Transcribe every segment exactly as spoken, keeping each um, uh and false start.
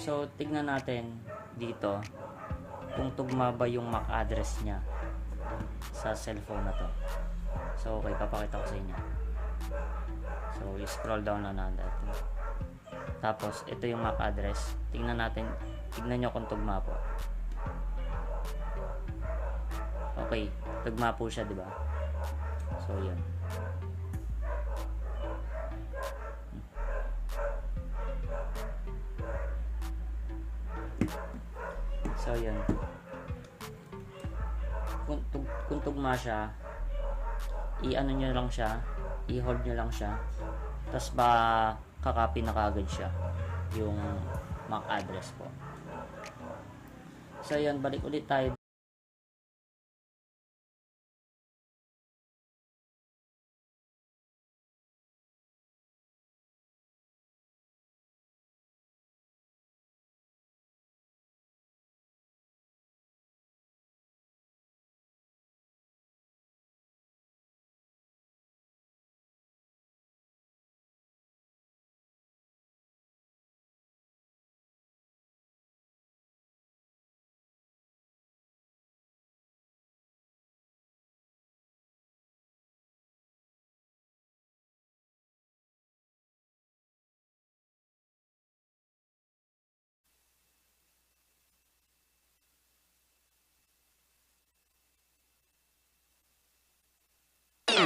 So, tignan natin dito kung tugma ba yung MAC address niya sa cellphone na 'to. So, okay, papakita ko sa inyo. So, i-scroll down lang natin. Tapos, ito yung MAC address. Tignan natin, tignan niyo kung tugma po. Okay, tugma po siya, 'di ba? So, 'yun. So, 'yun. Kung tug-, kung tugma siya, i-ano niyo lang siya, i-hold niyo lang siya. Tas ba, kaka-copy na kaagad siya, yung MAC address po. So, 'yun, balik ulit tayo.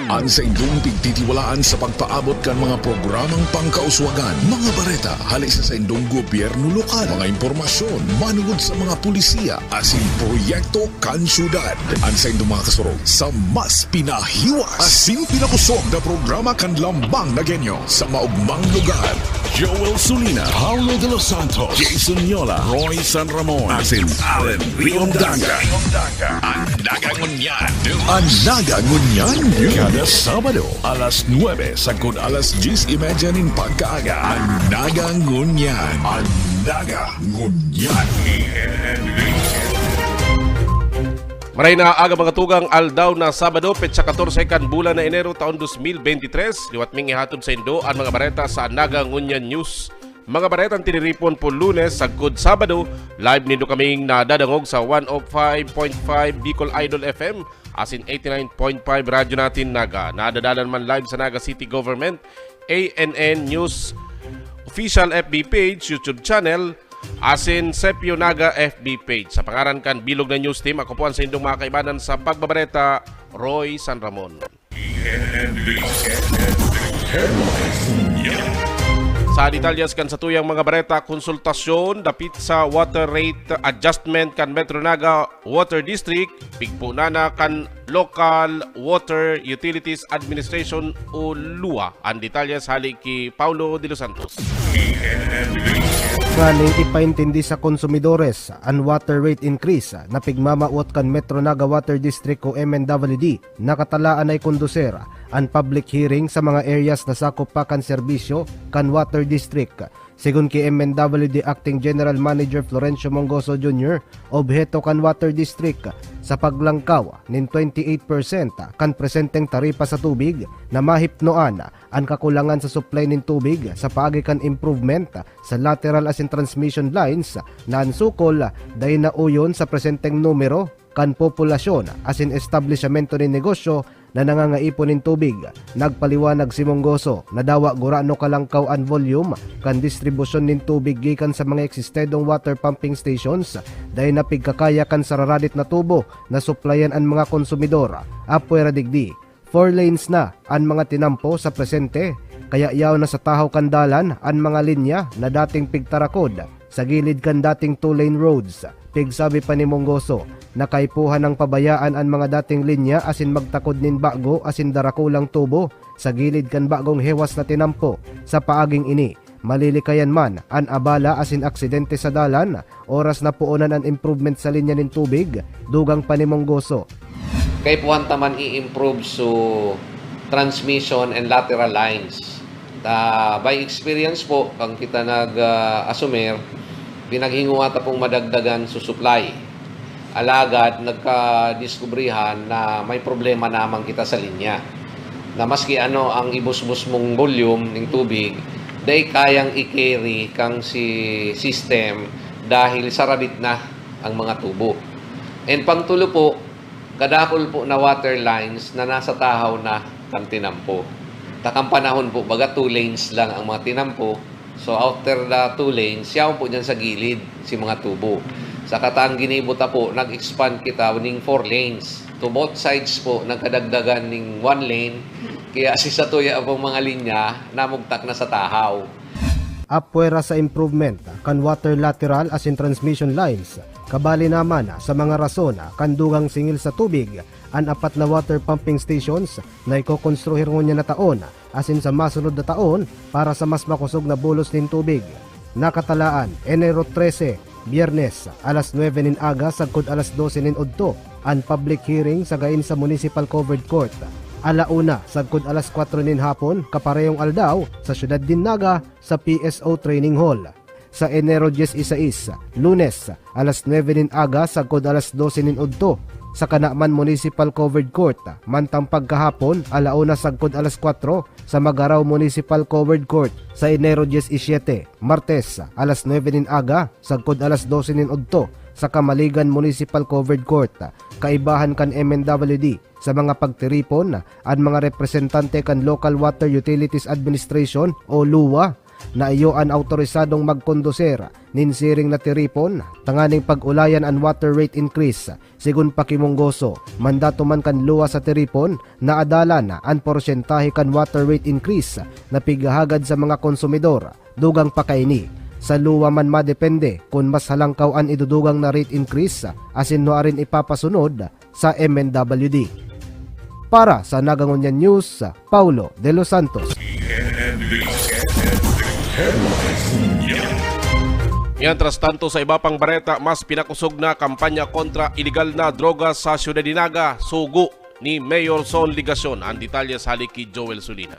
An saindong pigtitiwalaan sa pagpaabot kan mga programang pangkauswagan, mga bareta hale sa saindong gobyerno lokal, mga impormasyon manugod sa mga pulisiya asin proyekto kan syudad. An saindong mga kasurog sa mas pinahiwas asin pinakosog na programa kan Lambang na Genyo sa maogmang lugar. Joel Sulina, Paulo de los Santos, Jason Yola, Roy San Ramon, asin Allen Riondanga. An Naga Ngunyan News. An Naga Ngunyan News. Kada Sabado, alas nuebe sagkod alas dyes y media nin pagkaaga. An Naga Ngunyan. An Naga Ngunyan. Maray na aga, mga tugang, aldaw na Sabado, petsa katorse kan bulan na Enero, taon dos mil bente tres. Liwat ming ihatod saindo an mga bareta sa Naga Ngunyan News. Mga baretang tiniripon po Lunes sagkod Sabado, live nindo kaming nadadangog sa one oh five point five Bicol Idol F M asin eighty-nine point five Radyo Natin Naga. Nadadalan man live sa Naga City Government, A N N News Official F B page, YouTube channel, asin Sepio Naga F B page. Sa pangaran kan bilog na news team, ako po an saindong mga kaibanan sa pagbabareta, Roy San Ramon. Sa detalyes kan satuyang mga bareta, konsultasyon dapit sa water rate adjustment kan Metro Naga Water District, pigpuna na kan Local Water Utilities Administration o lua. An detalyes hali ki Paulo de los Santos. Nganing ipaintindi sa konsumidores an water rate increase na pigmamawot kan Metro Naga Water District o M N W D, nakatalaan na ikonduser an public hearing sa mga areas na sakop pa kan serbisyo kan Water District. Segun ki M N W D Acting General Manager Florencio Mongoso Junior, obheto kan Water District sa paglangkaw nin twenty-eight percent kan presenteng taripa sa tubig na mahipnoan an kakulangan sa supply nin tubig sa paagi kan improvement sa lateral asin transmission lines na an sukol dai nauyon sa presenteng numero kan populasyon asin establisyamento nin negosyo na nangangaipo nin tubig. Nagpaliwanag si Mongoso na dawa gurano kalangkaw an volume kan distribusyon nin tubig gikan sa mga eksistedong water pumping stations, dai na pigkakaya kan sararadit na tubo na suplayan an mga konsumidor. Apwera digdi, four lanes na an mga tinampo sa presente, kaya yaon na sa tahaw kan dalan an mga linya na dating pigtarakod sa gilid kan dating two-lane roads. Pigsabi pa ni Mongoso na kaipuhan nang pabayaan an mga dating linya asin magtakod nin bago asin darakulang tubo sa gilid kan bagong hewas na tinampo. Sa paaging ini, malilikayan man an abala asin aksidente sa dalan, oras na puonan an improvement sa linya nin tubig. Dugang pa ni Mongoso, Kaipuhan ta man i-improve so transmission and lateral lines. Ta, by experience po, kan kita nag-asumer, pinaghinguha ta pong madagdagan so supply. Alagad nagkadiskubrihan na may problema naman kita sa linya. Na maski ano ang ibusbus mong volume ning tubig, Dai kayang i-carry kang si system dahil sarabit na ang mga tubo. And pangtulo po, kadakul po na water lines na nasa tahaw na kan tinampo. Takang panahon po, baga two lanes lang ang mga tinampo. So after the two lanes, yaon po dyan sa gilid si mga tubo. Sa katang ginibo ta po, nag-expand kita ning four lanes. To both sides po, nagkadagdagan ning one lane. Kaya si satuya pong mga linya, namugtak na sa tahaw. Apwera sa improvement kan water lateral asin transmission lines, kabali naman sa mga rason kan dugang singil sa tubig, an apat na water pumping stations na ikokonstruhir ngunyan na taon asin sa masunod na taon para sa mas makosog na bulos nin tubig. Nakatalaan, Enero trese, Biyernes, alas nuebe nin aga sagkod alas dose nin udto, an public hearing sa gain sa Municipal Covered Court. Ala una sagkod alas kwatro nin hapon, kaparehong aldaw, sa siyudad nin Naga, sa P S O Training Hall. Sa Enero dies y seis, Lunes, alas nuebe nin aga sagkod alas dose nin udto, sa Canaman Municipal Covered Court, mantang pagkahapon, ala una sagkod alas kwatro, sa Magarao Municipal Covered Court. Sa Enero dies y siete, Martes, alas nuebe nin aga sagkod alas dose nin udto, sa Camaligan Municipal Covered Court. Kaibahan kan M N W D, sa mga pagtiripon, an mga representante kan Local Water Utilities Administration o luwa, na iyo an awtorisadong magkondusir nin siring na tiripon tanganing pag-ulayan an water rate increase. Sigon pa ki Munggoso, mandato man kan luwa sa tiripon na adalan an porsyentahe kan water rate increase na pighahagad sa mga konsumidor. Dugang pa kaini, sa luwa man madepende kun mas halangkaw an idudugang na rate increase asin nuarin ipapasunod sa M N W D. Para sa Nagangonyan News, Paulo de los Santos. Mientras tanto, sa iba pang bareta, mas pinakosog na kampanya kontra iligal na droga sa Siyudad nin Naga, sugo ni Mayor Son Legacion. Ang detalye sa hali ki Joel Sulina.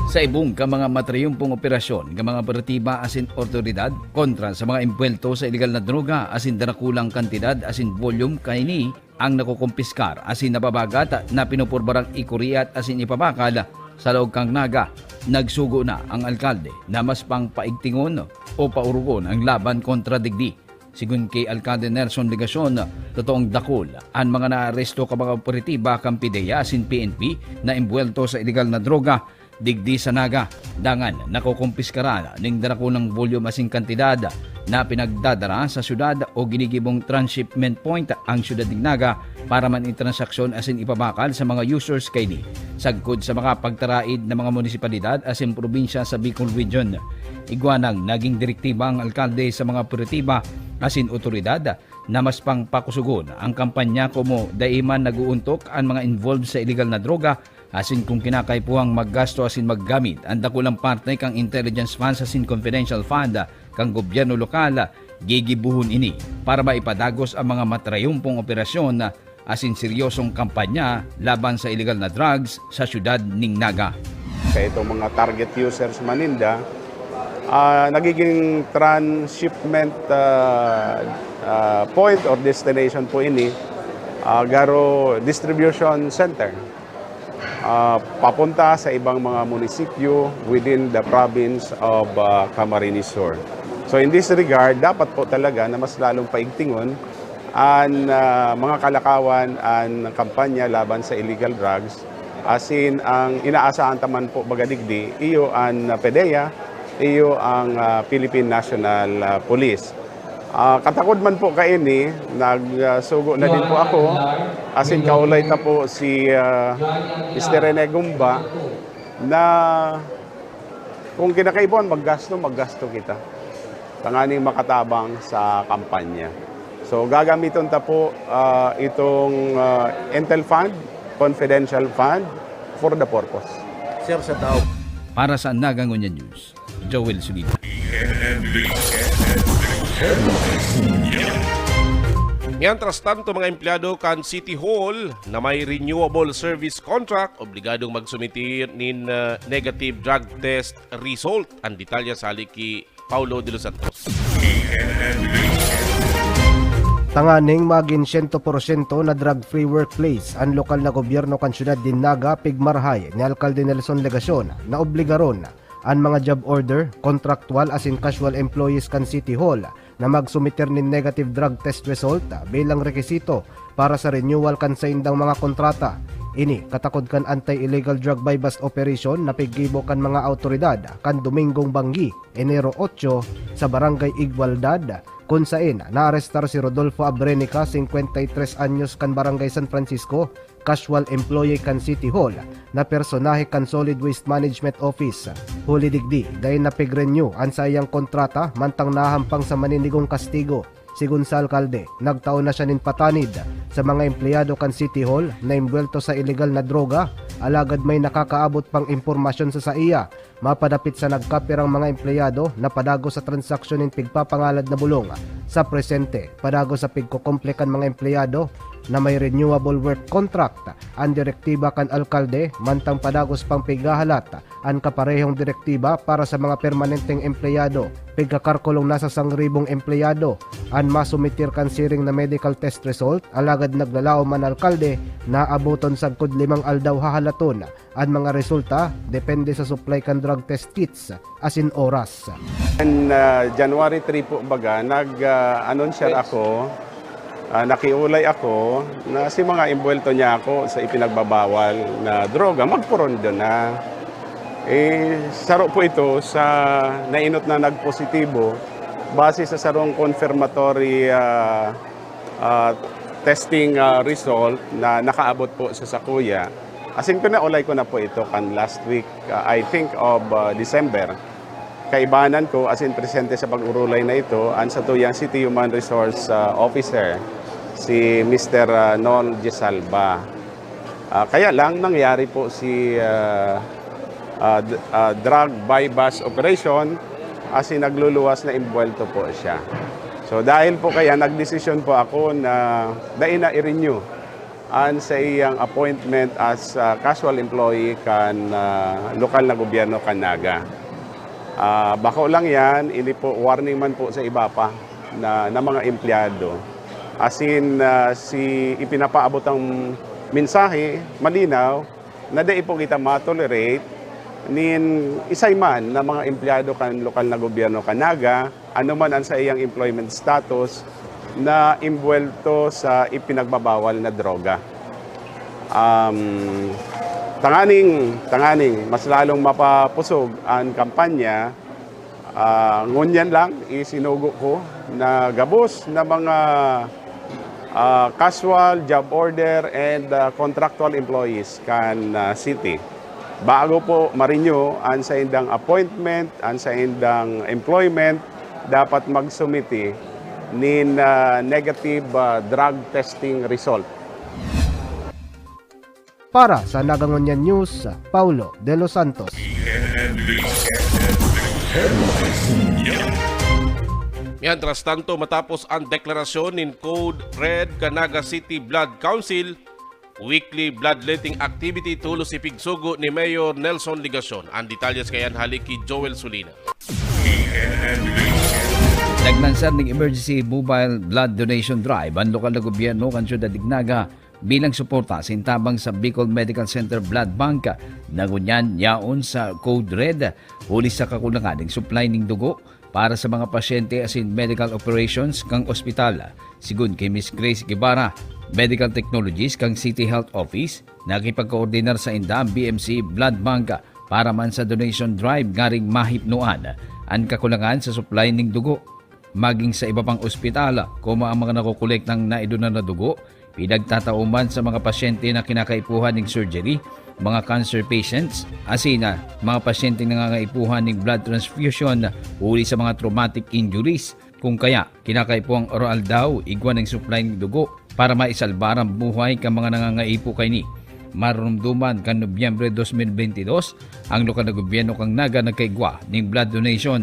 Sa ibong ka mga matriyumpong operasyon nga mga operatiba asin awtoridad kontra sa mga imbuwelto sa iligal na droga asin darakulang kantidad asin volume kaini ang nakokompiskar asin nababagat na pinupurbarang ikuriat asin ipabakal sa laog kan Naga. Nagsugo na ang alkalde na mas pang paigtingon o paurugon ang laban kontra digdi. Sigon ki Alkalde Nelson Legacion, totoong dakul an mga naaresto ka mga operatiba kan PDEA asin P N P na imbuwelto sa iligal na droga digdi sa Naga. Dangan, nakokompiskaran ning darakulang volume asin kantidad na pinagdadara sa syudad o ginigibong transshipment point ang syudad nin Naga para man itransaksyon asin ipabakal sa mga users kaini. Sagkod sa mga pagtaraid na mga munisipalidad asin probinsya sa Bicol Region, igwa nang naging direktiba ang alkalde sa mga operatiba asin otoridad na mas pang pakusugon ang kampanya komo dai man nag-uuntok an mga involved sa iligal na droga, asin kung kinakaipuhang maggasto asin maggamit an dakulang parte kan intelligence funds asin confidential fund kan gobyerno lokal, gigibohon ini para maipadagos ang mga matrayumpong operasyon asin seryosong kampanya laban sa iligal na drugs sa syudad nin Naga. Sa itong mga target users man ninda, ah, nagiging transshipment, ah, ah, point or destination po ini, ah, garo distribution center, ah, papunta sa ibang mga munisipyo within the province of, ah, Camarines Sur. So, in this regard, dapat po talaga na mas lalong paigtingon an, ah, mga kalakawan, an kampanya laban sa illegal drugs. Asin ang inaasahan ta man po baga digdi, iyo an, ah, PDEA, iyo ang, ah, Philippine National, ah, Police. Ah, katakod man po kaini, nag, ah, sugo na din po ako, asin kaulay ta po si, ah, Mister Rene Gumba, na kung kinakaipuhan maggasto, maggasto kita tanganing makatabang sa kampanya. So, gagamiton ta po, ah, itong, ah, Intel Fund, confidential fund, for the purpose. Sir, sa tao. Para sa Nagangonyan News, Joel Sulina. Mientras tanto, mga empleyado kan City Hall na may renewable service contract, obligadong magsumiti nin, ah, negative drug test result. Ang detalye sa hali ki Paulo de los Santos. Tanganing magin siyento porsyento na drug-free workplace an lokal na gobyerno kan siyudad nin Naga, pigmarahay ni Alkalde Nelson Legacion na obligaron an mga job order, kontraktuwal asin casual employees kan City Hall na magsumiter nin negative drug test result bilang rekisito para sa renewal kan saindang mga kontrata. Ini katakod kan anti-illegal drug buy-bust operation na piggibo kan mga awtoridad kan Domingong Banggi, Enero otso, sa Barangay Igualdad, kun saen naarestar si Rodolfo Abrenica, singkwenta y tres anyos, kan Barangay San Francisco, casual employee kan City Hall na personahe kan Solid Waste Management Office. Huli digdi, dai napig-renew an saiyang kontrata mantang nahampang sa maninigong kastigo. Sigon sa alkalde, nagtao na siya nin patanid sa mga empleyado kan City Hall na imbwelto sa ilegal na droga, alagad may nakakaabot pang impormasyon sa saiya mapadapit sa nagkapirang mga empleyado na padagos sa transaksyon nin pigpapangalad na bulong. Sa presente, padagos sa pigkukumple kan mga empleyado na may renewable work contract an direktiba kan alkalde, mantang padagos pang pighahalat an kaparehong direktiba para sa mga permanenteng empleyado. Pigkakarkulong nasa sangribong empleyado an masumitir kan siring na medical test result, alagad naglalaom an alkalde na abuton sagkod limang aldaw hahalaton an mga resulta, depende sa supply kan drug test kits asin oras. And, ah, January three po baga, nag, ah, announcer ako, ah, nakiulay ako na si mga imbwelto niya ako sa ipinagbabawal na droga, magpurondo na. Eh, saro po ito sa nainot na nagpositibo base sa sarong confirmatory, ah, ah, testing, ah, result na nakaabot po sa sakuya. Asin pinaulay ko na po ito kan last week, ah, I think of, ah, December. Kaibanan ko, asin presente sa pag-urulay na ito, ang satuyang City Human Resource, ah, Officer, si Mister, ah, Nol Gisalba. Ah, kaya lang nangyari po si, ah, ah, d-, ah, drug buy-bust operation, asin nagluluwas na imbwelto po siya. So, dahil po kaya, nagdesisyon po ako na dai na i-renew an sa iyang appointment as, ah, casual employee kan, ah, lokal na gobyerno kan Naga. Ah, bako lang yan, ini po, warning man po sa iba pa na, na mga empleyado. Asin, ah, si ipinapaabot ang mensahe, malinaw, na dai po kita ma-tolerate nin isay man na mga empleyado kan lokal na gobyerno kan Naga, ano man ang sa iyang employment status, na imbwelto sa ipinagbabawal na droga. Um, tanganing, tanganing mas lalong mapapusog ang kampanya. Ah, ngunyan lang, isinugo ko na gabos na mga, ah, casual, job order, and, ah, contractual employees kan, ah, city. Bago po ma-renew ang saindang appointment, ang saindang employment, dapat magsumiti nin, ah, negative, ah, drug testing result. Para sa Nagangonyan News, Paulo de los Santos. Mientras tanto, matapos ang deklarasyon nin Code Red kan Naga City Blood Council, weekly bloodletting activity tolos ipigsugo ni Mayor Nelson Legacion. Ang detalyes kaiyan hali ki Joel Sulina. Naglansar ning emergency mobile blood donation drive ang lokal na gobyerno kan siyudad nin Naga bilang suporta sa intabang sa Bicol Medical Center Blood Bank na ngunyan yaon sa Code Red huli sa kakulangan ning supply ning dugo para sa mga pasyente asin medical operations kan ospital. Sigon ki Miss Grace Guevara, medical technologist kan City Health Office, nakipagkoordinar sainda ang B M C Blood Bank para man sa donation drive nganing mahipnoan an kakulangan sa supply ning dugo. Maging sa iba pang ospital, koma ang mga nakokolektang naidunar na dugo, pinagtatao man sa mga pasyente na kinakaipuhan ning surgery, mga cancer patients, asin na mga pasyenteng nangangaipuhan ning blood transfusion huli sa mga traumatic injuries. Kung kaya, kinakaipuhan aroaldaw igwa ning supply ning dugo para maisalbar ang buhay kan mga nangangaipo kaini. Marumduman kan Nobyembre dos mil bentidós, ang lokal na gobyerno kan Naga nagkaigwa ning blood donation,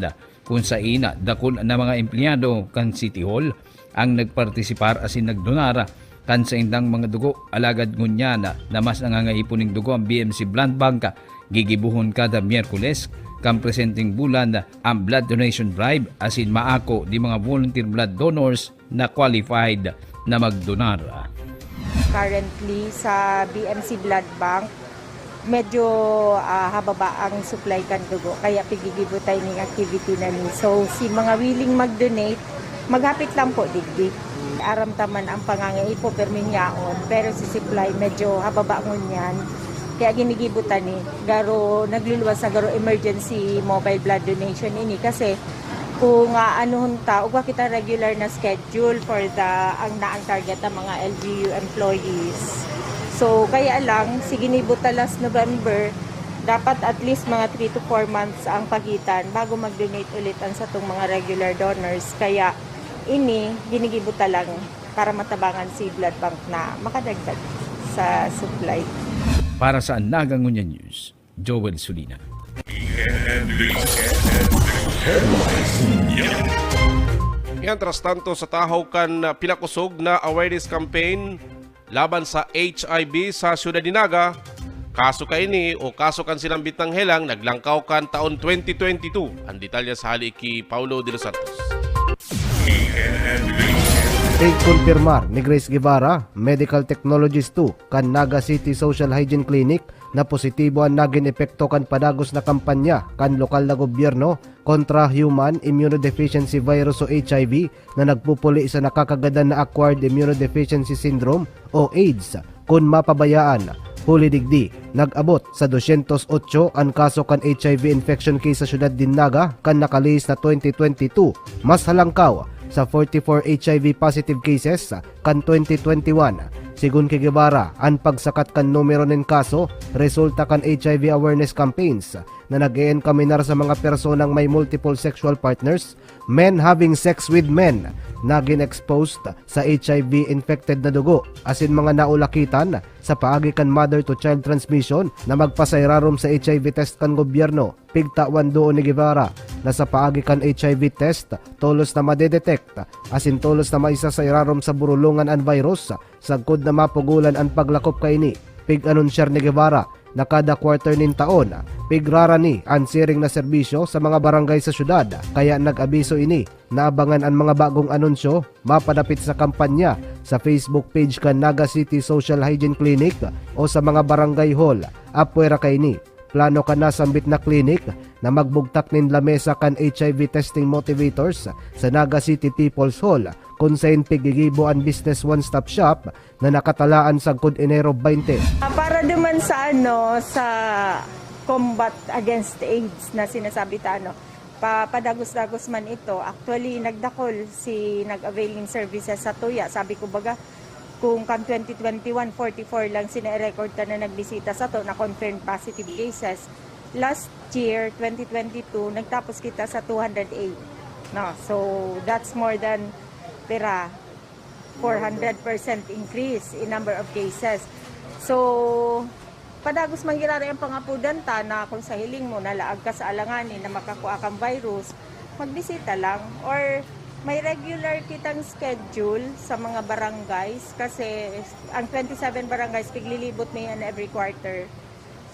kun sain dakul na mga empleyado kan City Hall ang nagpartisipar asin nagdonar kan saindang mga dugo. Alagad ngunyan na mas nangangaipo ning dugo ang B M C Blood Bank, gigibohon kada Miyerkules kan presenteng bulan ang blood donation drive asin maako nin mga volunteer blood donors na qualified na magdonar. Currently, sa B M C Blood Bank, medyo, ah, hababa ang supply kan dugo, kaya pigigibo tayo ning activity na ni. So, si mga willing mag-donate, maghapit lang po digdi. Aram ta man ang pangangaipo, permi yaon, pero si supply medyo hababa ngunyan. Kaya ginigibo ta ni, garo nagluluwas na garo emergency mobile blood donation ini kasi kung aanuhon ta, ugwa kita regular na schedule for the, ang naang target ng mga L G U employees. So, kaya lang, sige ni buta last November, dapat at least mga three to four months ang pagitan bago mag-donate ulit ang satong mga regular donors. Kaya ini, ginigibo ta lang para matabangan si blood bank na makadagdag sa supply. Para sa Naga Ngunyan News, Joel Sulina. Mientras tanto, sa tahaw kan pinakosog na awareness campaign laban sa H I V sa siyudad ni Naga, kaso kaini o kaso kan sinambit nang helang naglangkaw kan taon twenty twenty-two. Ang detalye sa hali ki Paulo de los Santos. Tig-konfirmar ni Grace Guevara, Medical Technologist two kan Naga City Social Hygiene Clinic, na positibo an nagin epekto kan padagos na kampanya kan lokal na gobyerno kontra human immunodeficiency virus o H I V na nagpupuli sa nakakagadan na acquired immunodeficiency syndrome o AIDS kun mapabayaan. Huli digdi, nag-abot sa dusyentos otso an kaso kan H I V infection case sa siyudad nin Naga kan nakalihis na twenty twenty-two, mas halangkaw sa forty-four H I V positive cases kan twenty twenty-one. Sigon ki Guevara, an pagsakat kan numero nin kaso resulta kan H I V awareness campaigns na nag-eenkaminar sa mga personang may multiple sexual partners, men having sex with men, nagin exposed sa H I V infected na dugo, asin mga naulakitan sa paagi kan mother to child transmission na magpasairarom sa H I V test kan gobyerno. Pigtawan duon ni Guevara na sa paagi kan H I V test, tolos na madedetect asin tolos na maisa sa irarom sa burulongan an virus sagkod na mapugolan an paglakop kaini. Pig-anunsyar ni Guevara na kada quarter nin taon, pigrarani an siring na serbisyo sa mga barangay sa syudad, kaya nag-abiso ini na abangan an mga bagong anunsyo mapadapit sa kampanya sa Facebook page kan Naga City Social Hygiene Clinic o sa mga barangay hall. Apwera kaini, plano kan nasambit na klinik na magbugtak nin lamesa kan H I V testing motivators sa Naga City People's Hall, kun saen pigigibo an Business One Stop Shop na nakatalaan sagkod Enero twenty. Ah, para duman sa, ano, sa combat against AIDS na sinasabi ta, ano, pa, padagos-dagos man ito. Actually, nagdakol si nag-availing services sa tuya. Sabi ko, baga, kung kan twenty twenty-one, forty-four lang sina-record ta na nagbisita sa to na confirmed positive cases. Last year, twenty twenty-two, nagtapos kita sa two hundred eight. No, so that's more than pera, four hundred percent increase in number of cases. So, padagos man giraray ang pangapudan ta na kung sa hiling mo, nalaag ka sa alanganin na makakua kang virus, magbisita lang. Or may regular kitang schedule sa mga barangays kasi ang twenty-seven barangays, piglilibot na yan every quarter.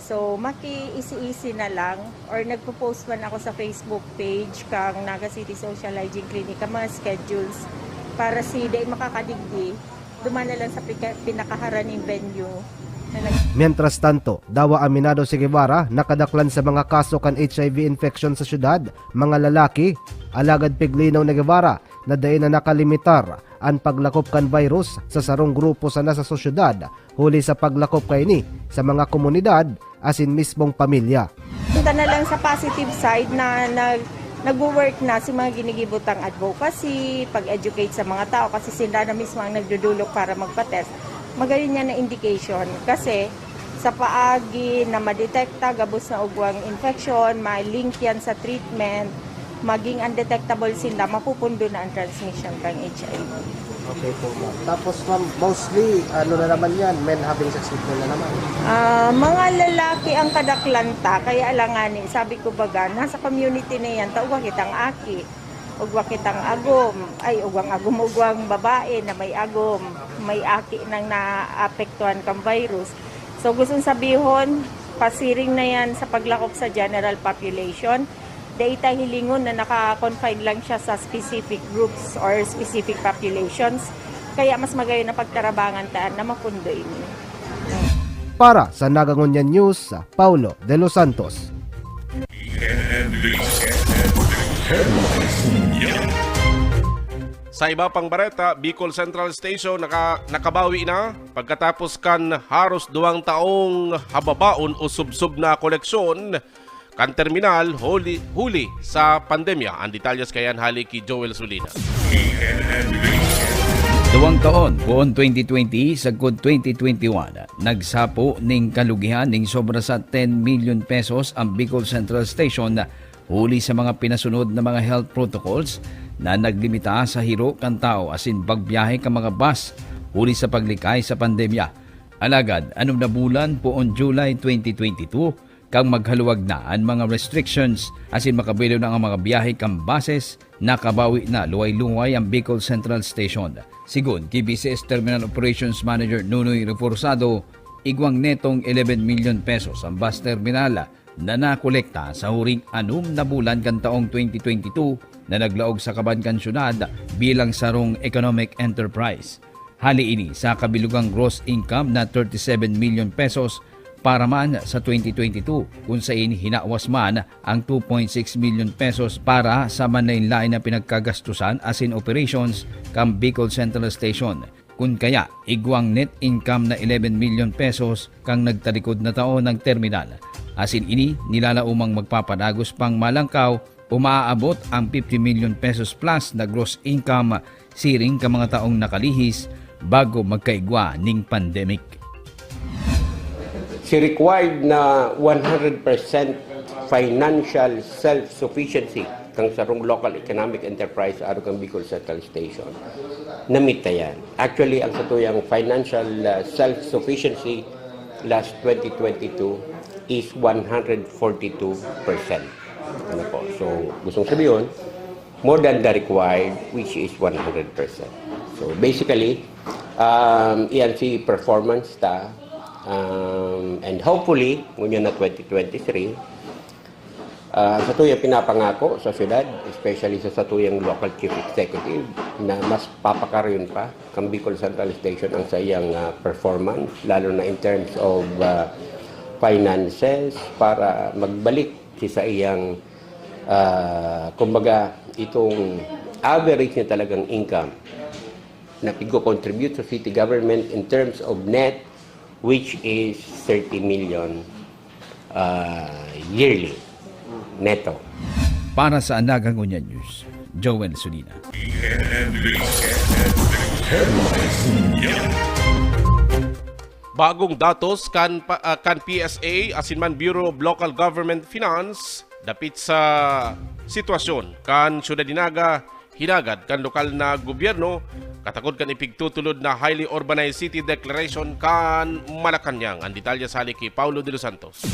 So, maki-easy-easy na lang or nagpo-post man ako sa Facebook page kang Naga City Social Hygiene Clinic ang mga schedules para si dai makakadigdi, duman na lang sa pika-, pinakaharaning venue na nag- Mientras tanto, dawa aminado si Guevara na kadaklan sa mga kaso kan H I V infection sa syudad, mga lalaki. Alagad piglinaw ni Guevara na dai na nakalimitar an paglakop kan virus sa sarong grupo sana sa sosyedad, huli sa paglakop kaini sa mga komunidad asin mismong pamilya. Punta na lang sa positive side na nag nagwo-work na si mga ginigibo tang advocacy, pag-educate sa mga tao kasi sila na mismo ang nagdudulok para magpa-test. Magayon yan na indication kasi sa paagi na madetekta gabos na ugwang infection, ma-link yan sa treatment, maging undetectable sinda, mapupundo na ang transmission kan H I V. Okay po, ma'am. Tapos, ma'am, mostly, ano na naman yan, men having sex with men na naman. Ah, mga lalaki ang kadaklan ta, kaya lang nga ni, sabi ko baga, nasa community na yan, ta ugwa kitang aki, ugwa kitang agom, ay, ugwang agom, ugwang babae na may agom, may aki nang naapektuhan kang virus. So, gustong sabihon, pasiring na yan sa paglakop sa general population. Dai ta hilingon na naka-confine lang siya sa specific groups or specific populations, kaya mas magayon na pagtarabangan ta na mapundo ini. Para sa Naga Ngunyan News, Paulo de los Santos. Sa iba pang bareta, Bicol Central Station naka, nakabawi na pagkatapos kan haros duwang taong hababaon o subsob na koleksyon kan terminal huli, huli sa pandemya. Ang detalyes kayan hali ki Joel Sulina. Duwang taon, poon twenty twenty sagkod twenty twenty-one, nagsapo ning kalugihan ning sobra sa ten million pesos ang Bicol Central Station huli sa mga pinasunod na mga health protocols na naglimita sa hiro kan tawo asin pagbiyahe kan mga bus huli sa paglikay sa pandemya. Alagad anom na bulan poon July twenty twenty-two, kan maghaluwag na an mga restrictions asin makabilog na an mga biyahe kan buses, nakabawi na luway-luway an Bicol Central Station. Sigon ki B C S Terminal Operations Manager Nunoy Reforzado, igwang netong eleven million pesos an bus terminal na nakolekta sa huring anom na bulan kan taong twenty twenty-two na naglaog sa kaban kan syudad bilang sarong economic enterprise. Hali ini sa kabilugang gross income na thirty-seven million pesos para man sa twenty twenty-two, kun sain hinawas man ang two point six million pesos para sa manlain-lain na pinagkagastusan asin operations kan Bicol Central Station. Kun kaya, igwang net income na eleven million pesos kan nagtalikod na taon ng terminal. Asin ini, nilalaomang magpapadagos pang malangkaw o maaabot ang fifty million pesos plus na gross income siring ka mga taong nakalihis bago magkaigwa ning pandemic. Si required na one hundred percent financial self-sufficiency kang sarong local economic enterprise sa arog kan Bicol Central Station. Namita yan. Actually, ang satuyang financial uh, self-sufficiency last twenty twenty-two is one hundred forty-two percent. Ano po? So, gustong sabihin, more than the required, which is one hundred percent. So, basically, um, iyan si performance ta. Um, and hopefully, ngunyan na twenty twenty-three, uh, sa tuyang pinapangako sa syudad, especially sa satuyang local chief executive, na mas papakarayon pa kan Bicol Central Station ang sa iyang uh, performance, lalo na in terms of uh, finances, para magbalik si sa iyang, uh, kumbaga, itong average niya talagang income na pigko-contribute sa city government in terms of net, which is thirty million uh, yearly neto. Para sa Anagang Unya News, Joel Sulina. Bagong datos kan, pa- ah, kan P S A asin man Bureau of Local Government Finance dapit sa sitwasyon kan Syudad Dinaga, hinagad kan lokal na gobyerno, katakod kan ipigtutulod na highly urbanized city declaration kan Malacañang. Ang detalye sa hali ki Paulo de los Santos.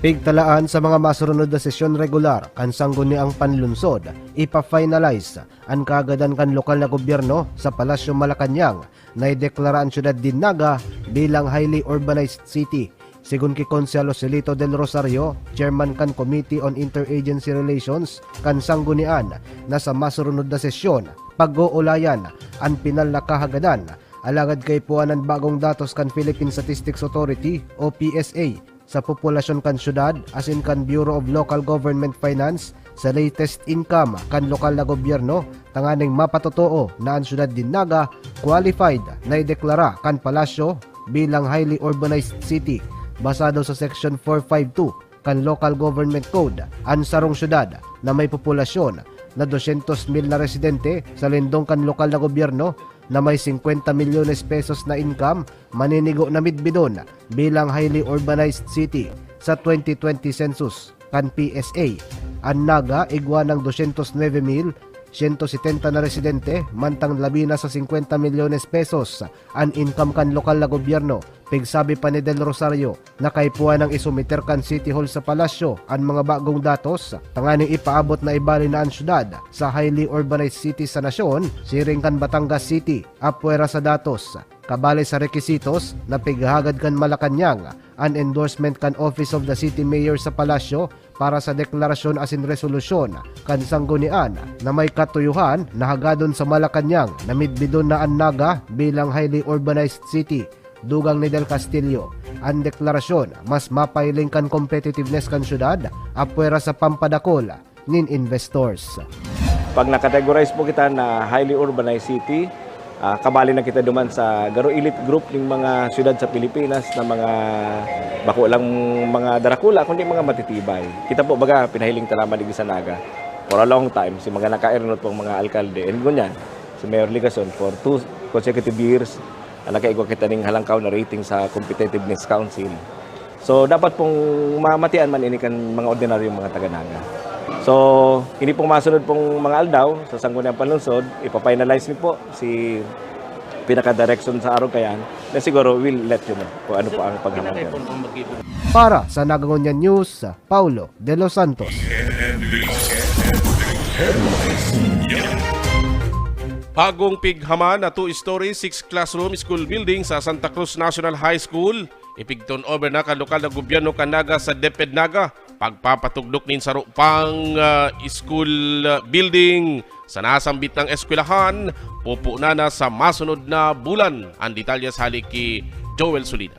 Pigtalaan sa mga masurunod na sesyon regular kan Sangguniang Panlunsod, ipa-finalize an kaagadan kan lokal na gobyerno sa Palasyo Malacañang na ideklara an syudad nin Naga bilang highly urbanized city. Sigon ki Konsehal Joselito Del Rosario, chairman kan Committee on Interagency Relations kan Sanggunian, na sa masurunod na sesyon, pag-oolayan an pinal na kahagadan. Alagad kaipuhan an bagong datos kan Philippine Statistics Authority o P S A sa populasyon kan syudad asin kan Bureau of Local Government Finance sa latest income kan lokal na gobyerno tanganing mapatotoo na an syudad nin Naga qualified na ideklara kan Palasyo bilang highly urbanized city basado sa Section four five two kan Local Government Code. An sarong syudad na may populasyon na dosyentos mil na residente sa lindong kan lokal na gobyerno na may singkwenta milyones pesos na income maninigo na midbidon bilang highly urbanized city sa twenty twenty census kan P S A. An Naga igwa nang dosyentos nuebe mil siyento setenta na residente, mantang labi na sa singkwenta milyones pesos an income kan lokal na gobyerno. Pigsabi pa ni Del Rosario na kaipuhan nang isumiter kan City Hall sa Palasyo an mga bagong datos tanganing ipaabot na ibali na an syudad sa highly urbanized city sa nasyon, siring kan Batangas City, apwera sa datos. Kabali sa requisitos na pighahagad kan Malacañang an endorsement kan Office of the City Mayor sa Palasyo para sa deklarasyon asin resolusyon kan sanggunian na may katuyohan na hagadon sa Malacañang na midbidon na an Naga bilang highly urbanized city. Dugang ni Del Castillo, an deklarasyon mas mapahiling kan competitiveness kan syudad apwera sa pampadakol nin investors. Pag na-categorize po kita na highly urbanized city, ah, kabali na kita duman sa garo elite group ning mga syudad sa Pilipinas na mga bako lang mga darakula, kundi mga matitibay. Kita po, baga, pinahiling ta naman digdi sa Naga for a long time, si mga nakaernot pong mga alkalde. And ngunyan, si Mayor Legason for two consecutive years, ah, nakaigwa kita ning halangkaw na rating sa Competitiveness Council. So, dapat pong mamatian man ini kan mga ordinaryong mga taga-Naga. So, ini pong masunod pong mga aldaw, sa Sangguniang Panlungsod, ipa-finalize mi po si pinaka-direction sa Arog Kayan, na siguro we'll let you know kung ano po ang paghahamon. Para sa Naga Ngunyan News, Paulo de los Santos. Bagong pighaman na two-story, six-classroom school building sa Santa Cruz National High School. Ipig-turn over na kan lokal na gobyerno kan Naga sa DepEd Naga. Pagpapatugdok nin saro pang, ah, school, ah, building sa nasambit na eskwelahan, pupunan na sa masunod na bulan. Ang detalyes hali ki Joel Solina.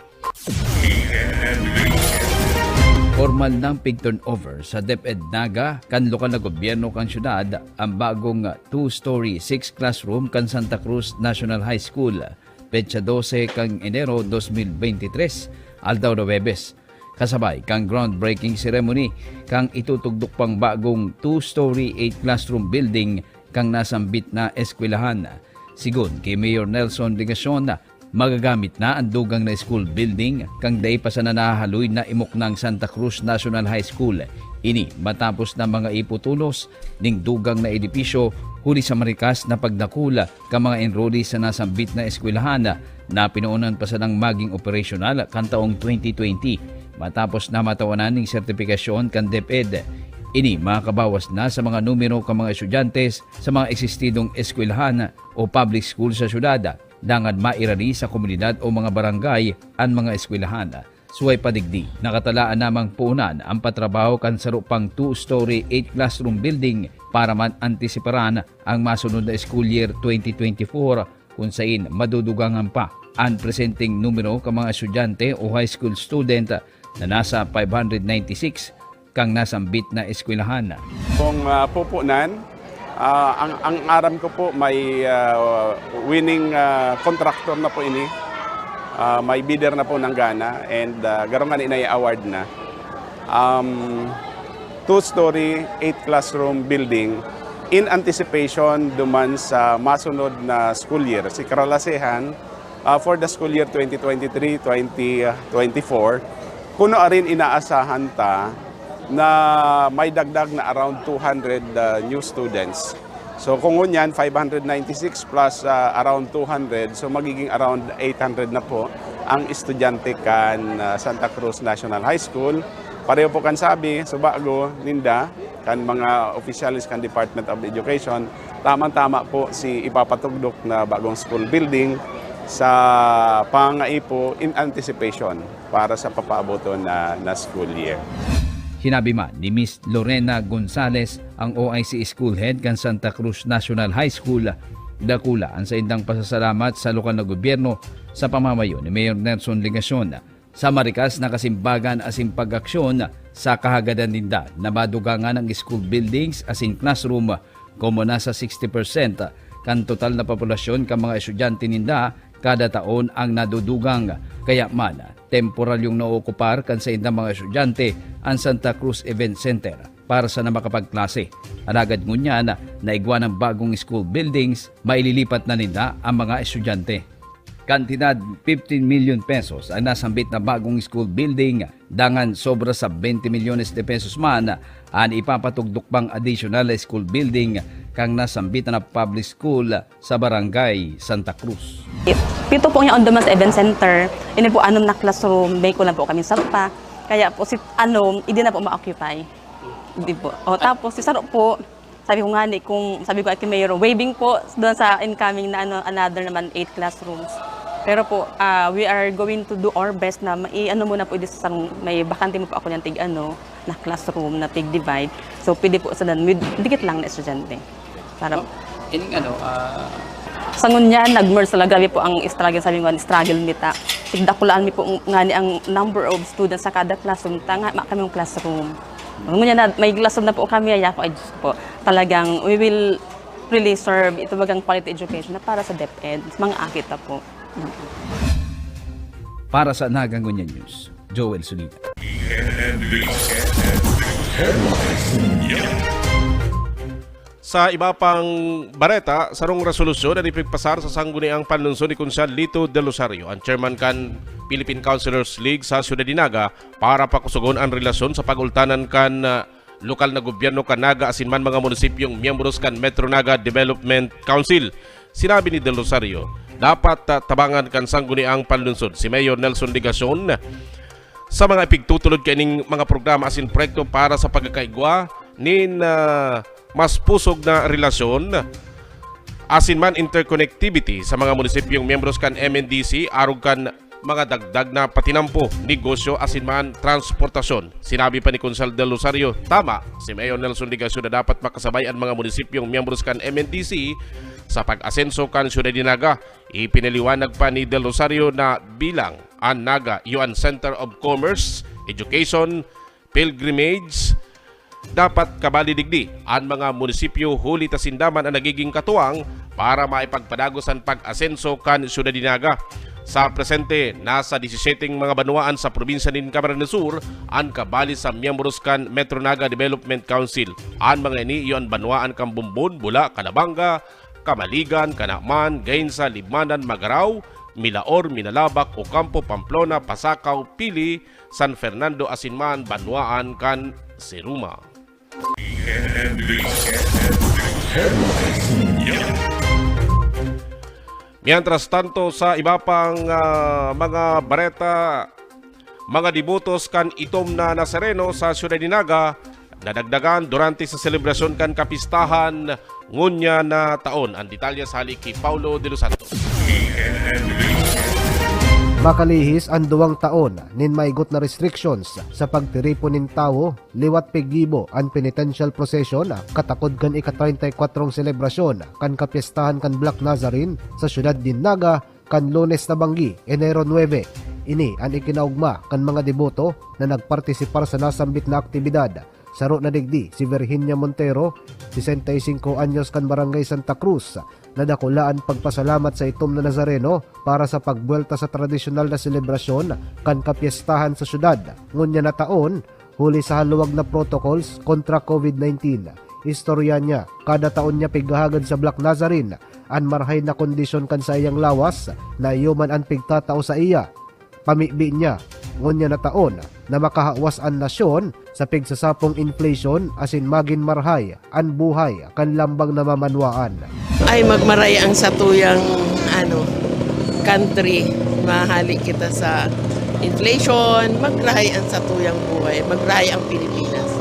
Formal nang pig-turnover sa DepEd Naga kan lokal na gobyerno kan syudad ang bagong two-story, six-classroom kan Santa Cruz National High School, petsa dose kan Enero dos mil bente tres, aldaw na Huwebes, kasabay kan groundbreaking ceremony kan itutugdok pang bagong two-story, eight-classroom building kan nasambit na eskwelahan. Sigon ki Mayor Nelson Legacion, magagamit na an dugang na school building kan dai pa sana nahahaloy na imuknang Santa Cruz National High School. Ini matapos na mga iputunos ning dugang na edipisyo huli sa marikas na pagdakul kan mga enrollees sa nasambit na eskwelahan na pinoonan pa sanang maging operasyonal kan taong twenty twenty, matapos na matawanan ning sertipikasyon kan DepEd. Ini makakabawas na sa mga numero kan mga estudyante sa mga eksistidong eskwelahan o public school sa syudad, dangan mairali sa komunidad o mga barangay an mga eskwelahan. Suway pa digdi, nakatalaan namang puonan an patrabaho kan saro pang two-story, eight-classroom building para man antisiparan ang masunod na school year twenty twenty-four, kun sain madudugangan pa an presenteng numero kan mga estudyante o high school student na nasa five hundred ninety-six kan nasambit na eskwelahan. Kung, ah, pupunan, ah, ang, ang aram ko po may, ah, winning, ah, contractor na po ini. Ah, may bidder na po nanggana and, ah, garo ngani na-award na. Um, two-story, eight-classroom building in anticipation duman sa masunod na school year. Si karalasehan, ah, for the school year twenty twenty-three, twenty twenty-four, kuno arin inaasahan ta na may dagdag na around two hundred, ah, new students. So, kung ngunyan, five hundred ninety-six plus, ah, around two hundred, so magiging around eight hundred na po ang estudyante kan, ah, Santa Cruz National High School. Pareho po kan sabi, subago ninda, kan mga opisyales kan Department of Education, tamang-tama po si ipapatugdok na bagong school building sa pangangaipo in anticipation para sa papaaboton na, na school year. Hinabi man ni Miss Lorena Gonzales, ang O I C school head kan Santa Cruz National High School, dakula an saindang pasasalamat sa lokal na gobyerno sa pamamayo ni Mayor Nelson Legacion. Sa marikas na kasimbagan asin pag-aksyon, sa kahagadan ninda na madugangan ang school buildings asin classroom, komo nasa sixty percent kan total na populasyon kan mga estudyante ninda kada taon ang nadudugang. Kaya man, temporalyong naookupar kan saindang mga estudyante an Santa Cruz Event Center para sana makapagklase. Alagad ngunyan na igwa ng bagong school buildings, maililipat na ninda ang mga estudyante. Kantidad fifteen million pesos ang nasambit na bagong school building, dangan sobra sa twenty milyones de pesos man an ipapatugdok pang additional na school building kan nasambit na public school sa Barangay Santa Cruz. Pito po niya on demand sa event center. Ini po anom na classroom, may kulang po kami sa pa. Kaya po si ano, hindi na po ma-occupy. Di po. O, tapos si Saro po, sabi ko nga ni, kung sabi ko kay Mayor, waiving po doon sa incoming na ano, another naman eight classrooms. Pero po, ah, we are going to do our best na mai-ano muna po, di sa may bakante mo po ako niyan tig ano, na classroom, na tig divide. So, pwede po sa dan, with, dikit lang na estudyante. Para Oh, ining ano, ah, Sa ngunyan, nag-merge sila. Grabe po ang struggle, sabi ko, struggle mi ta. Tigdakulaan mi po ngani ang number of students sa kada classroom, ta nga ma kaming classroom. Ngunyan na, may classroom na po kami, ay ako, ay Diyos po. Talagang, we will really serve ito bagang quality education na para sa DepEd, mga akita po. Para sa Naga Ngunyan News, Joel Soliva. Sa iba pang bareta, sarong resolusyon an ipigpasar sa Sangguniang Panlungsod ni Konsehal Lito Del Rosario, an chairman kan Philippine Councilors League sa Syudad nin Naga, para pakusogon an relasyon sa pag-ultanan kan, ah, lokal na gobyerno kan Naga asin man mga munisipyong miyembros kan Metro Naga Development Council. Sinabi ni Del Rosario, dapat, ah, tabangan kan Sangguniang Panlungsod si Mayor Nelson Legacion sa mga ipigtutulod kaining mga programa asin proyekto para sa pagkakaigwa nin, ah, mas pusog na relasyon asin man interconnectivity sa mga munisipyong miyembros kan M N D C arog kan mga dagdag na patinampo, negosyo asin man transportasyon. Sinabi pa ni Konsehal Del Rosario, tama si Mayor Nelson Legacion na dapat makasabay an mga munisipyong miyembros kan M N D C sa pag-asenso kan Syudad nin Naga. Ipinaliwanag pa ni Del Rosario na bilang an Naga iyo an Center of Commerce, Education, Pilgrimage, dapat kabali digdi an mga munisipyo huli ta sinda man an nagiging katuwang para maipagpadagos an pag-asenso kan Syudad nin Naga. Sa presente, nasa disisiyete mga banwaan sa probinsya nin Camarines Sur an kabali sa miyembros kan Metro Naga Development Council. An mga ini iyo an banwaan kan Bombon, Bula, Calabanga, Camaligan, Canaman, Gainza, Libmanan, Magarao, Milaor, Minalabac, Ocampo, Pamplona, Pasacao, Pili, San Fernando asin man banwaan kan Siruma. Mientras tanto, sa iba pang, ah, mga bareta, mga debotos kan Itom na Nazareno sa Syudad nin Naga nadagdagan durante sa selebrasyon kan kapistahan ngunyan na taon. Ang detalye sa hali ki Paulo de los Santos. Makalihis an duwang taon nin maigot na restrictions sa pagtiripon nin tawo liwat piggibo an penitential procession katakod kan ika-treinta y kuwatrong selebrasyon kan kapyestahan kan Black Nazarene sa siyudad nin Naga kan Lunes na banggi, Enero nuebe. Ini an ikinaogma kan mga deboto na nagpartisipar sa nasambit na aktibidad. Saro na digdi si Virginia Montero, sesenta y singko anyos, kan Barangay Santa Cruz, na dakula an pagpasalamat sa Itom na Nazareno para sa pagbuwelta sa tradisyonal na selebrasyon kan kapyestahan sa syudad ngunyan na taon, huli sa haluwag na protocols kontra COVID nineteen. Istorya niya, kada taon niya pighahagad sa Black Nazarene an marahay na kondisyon kan saiyang lawas na iyo man an pigtatao saiya. Pamibi niya, ngunyan na taon, na makahawas an nasyon sa pigsasapong inflation asin magin marahay an buhay kan lambang na mamanwaan. Ay, magmaray ang satuyang, ano, country. Mahali kita sa inflation, magrahay ang satuyang buhay, magrahay ang Pilipinas.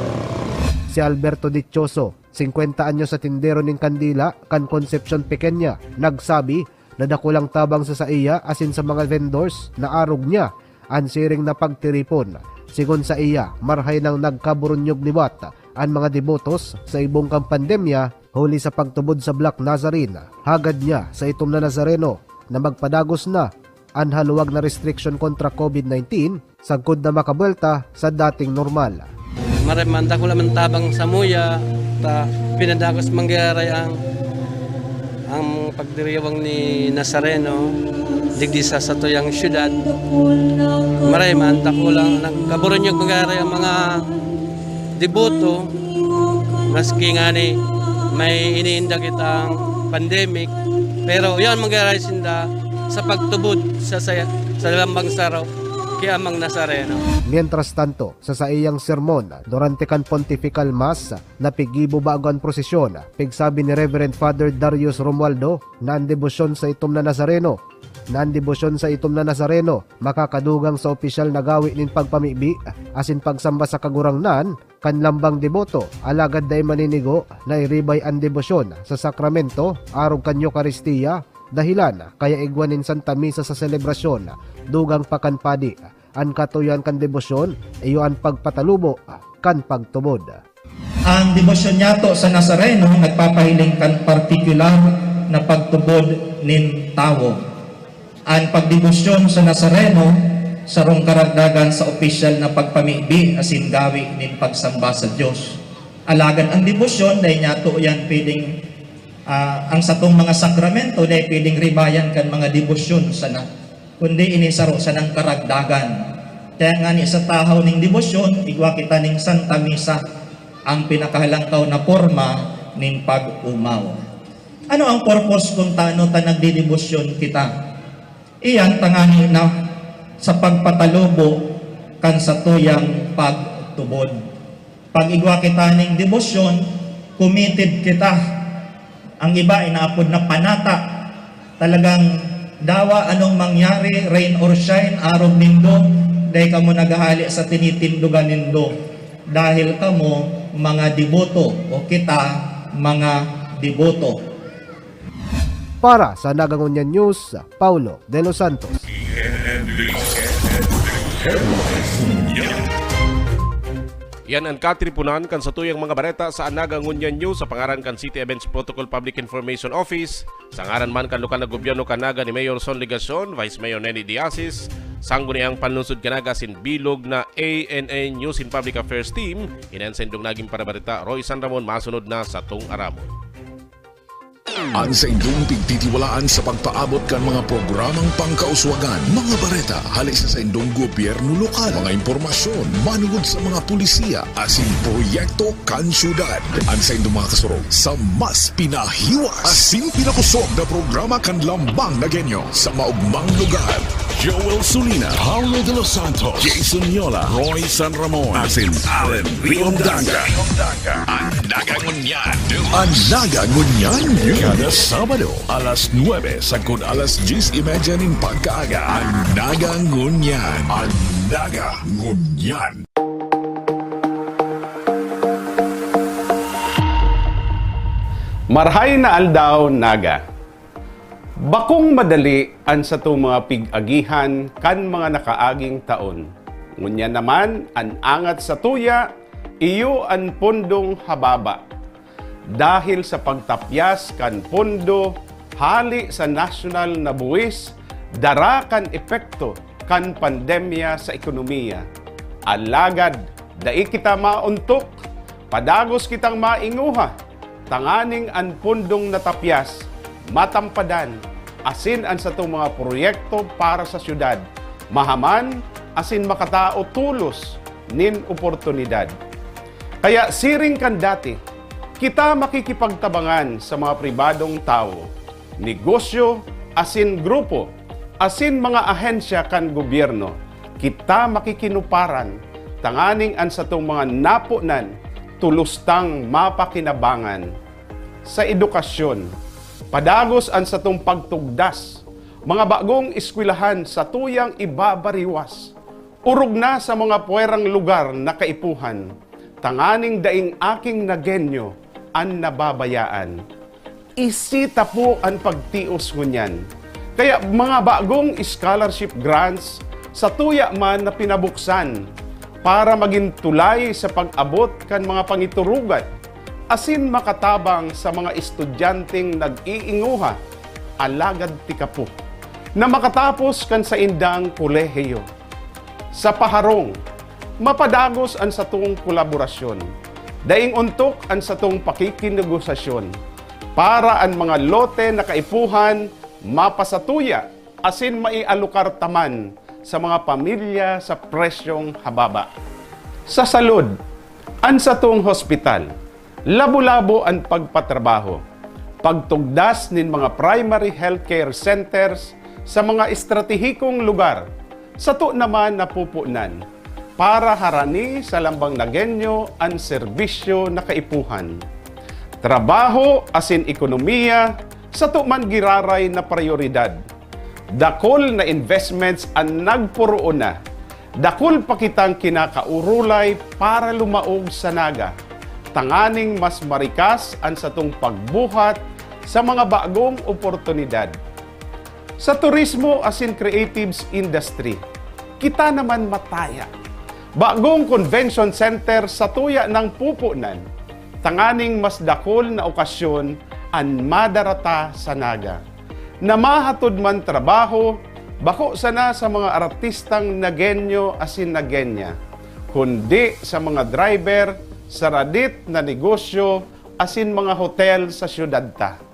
Si Alberto Dichoso, singkwenta anyos, sa tindero nin kandila kan Concepcion Pequeña, nagsabi na dakulang tabang sa saiya asin sa mga vendors na arog niya an siring na pagtiripon. Sigon saiya, marahay nang nagkaburunyog liwat an mga debotos sa ibong kan pandemya huli sa pagtubod sa Black Nazarene. Hagad niya sa Itom na Nazareno na magpadagos na an haluwag na restriction kontra COVID nineteen sagkod na makabuwelta sa dating normal. Maray man, dakula man tabang samuya, ta pinadagos manggaray ang, ang pagdiriwang ni Nazareno digdi sa satuyang syudad. Maray man, dakulang nagkaburunyog manggaray ang mga deboto, maski ngani may iniinda kitang pandemic, pero yan manggaray sinda sa pagtubod sa, sa, sa lambang saro ki Amang Nazareno. Mientras tanto, sa saiyang sermon durante kan Pontifical Mass na piggibo bago an prosesyon, pigsabi ni Reverend Father Darius Romualdo na an debosyon sa Itom na Nazareno, na an debosyon sa Itom na Nazareno makakadugang sa opisyal na gawi nin pagpamibi asin pagsamba sa Kagurangnan kan lambang deboto, alagad dai maninigo na iribay an debosyon sa sakramento arog kan Eukaristia Dahilan kaya igwa nin Santa Misa sa selebrasyon, dugang pa kan padi. An katuyan kan debosyon iyo an pagpatalubo kan pagtubod. An debosyon niyato sa Nazareno nagpapahiling kan partikular na pagtubod nin tawo. An pagdebosyon sa Nazareno sarong karagdagan sa opisyal na pagpamibi asin gawi nin pagsamba sa Dios. Alagad an debosyon dai niyato iyan pwedeng, ah, ang satong mga sakramento dai pwedeng ribayan kan mga debosyon sana, kundi ini saro sanang karagdagan. Kaya ngani sa tahaw nin debosyon, igwa kita nin Santa Misa, ang pinakahalangkaw na porma nin pag-omaw. Ano ang purpose kun tano ta nagdedebosyon kita? Iyan tangani na sa pagpatalubo kan satuyang pagtubod. Pag igwa kita ning debosyon, committed kita. Ang iba inaapod na panata. Talagang dawa anong mangyari, rain or shine, arog nindo, dai kamo naghahale sa tinitindogan nindo. Dahil kamo mga deboto o kita mga deboto. Para sa Naga Ngunyan News, Paulo de los Santos. Yan an katriponan kan satuyang mga bareta sa Naga Ngunyan News sa pangaran kan City Events Protocol Public Information Office, sa ngaran man kan lokal na gobyerno kan Naga ni Mayor Son Legacion, Vice Mayor Neni Diasis, sangguniang panlunsod kan Naga asin bilog na A N A News and Public Affairs Team, ini an saindong naging parabareta, Roy San Ramon. Masunod na satong aramon. An saindong pigtitiwalaan sa pagpaabot kan mga programang pangkauswagan, mga bareta hale sa saindong gobyerno lokal, mga impormasyon manugod sa mga pulisiya asin proyekto kan syudad. An saindong mga kasurog sa mas pinahiwas asin pinakosog na programa kan Lambang Nagenyo sa maogmang lugar. Joel Sulina, Paulo de los Santos, Jason Yola, Roy San Ramon, asin Allen Riondanga. An Naga Ngunyan News. An Naga Ngunyan News. Kada Sabado, alas nuebe sagkod alas dyes y media nin pagkaaga. An Naga Ngunyan. An Naga Ngunyan. Marhay na aldaw, Naga. Bakong madali an satong mga pig-agihan kan mga nakaaging taon. Ngunyan naman, an angat satuya, iyo an pondong hababa. Dahil sa pagtapyas kan pondo hale sa nasyonal na buwis, dara kan epekto kan pandemya sa ekonomiya. Alagad dai kita maontok, padagos kitang mainguha, tanganing an pondong natapyas matampadan, asin an satong mga proyekto para sa syudad mahaman asin makatao tolos nin oportunidad. Kaya siring kan dati, kita makikipagtabangan sa mga pribadong tawo, negosyo, asin grupo, asin mga ahensya kan gobyerno. Kita makikinuparan tanganing an satong mga naponan tolos tang mapakinabangan. Sa edukasyon, padagos an satong pagtugdas, mga bagong eskwelahan satuyang ibabariwas, orog na sa mga puwerang lugar na kaipuhan, tanganing daing aking Nagenyo an nababayaan. Isi ta po an pagtios ngunyan. Kaya mga bagong scholarship grants, satuya man na pinabuksan para magin tulay sa pag-abot kan mga pangiturugan asin makatabang sa mga estudyanteng nag-iinguha, alagad tika po, na makatapos kan saindang kolehiyo. Sa paharong, mapadagos an satong kolaborasyon. Daing ontok an satong pakikinegosasyon para an mga lote na kaipuhan mapasatuya asin maialokar ta man sa mga pamilya sa presyong hababa. Sa salud, an satong hospital, labo-labo an pagpatrabaho, pagtugdas nin mga primary healthcare centers sa mga estratehikong lugar, sato naman napupunan para harani sa lambang Nagenyo an serbisyo na kaipuhan. Trabaho asin ekonomiya, sato man giraray na prayoridad. Dakul na investments an nagporoon na. Dakul pa kitang kinakaurulay para lumaog sa Naga, tanganing mas marikas an satong pagbuhat sa mga bagong oportunidad. Sa turismo asin creatives industry, kita naman mataya. Bagong convention center sa tuya ng pupunan, tanganing mas dakul na okasyon an madarata sa Naga, na mahatod man trabaho, bako sana sa mga artistang Nagueño asin Nagueña, kundi sa mga driver, sa radit na negosyo, asin mga hotel sa syudad ta.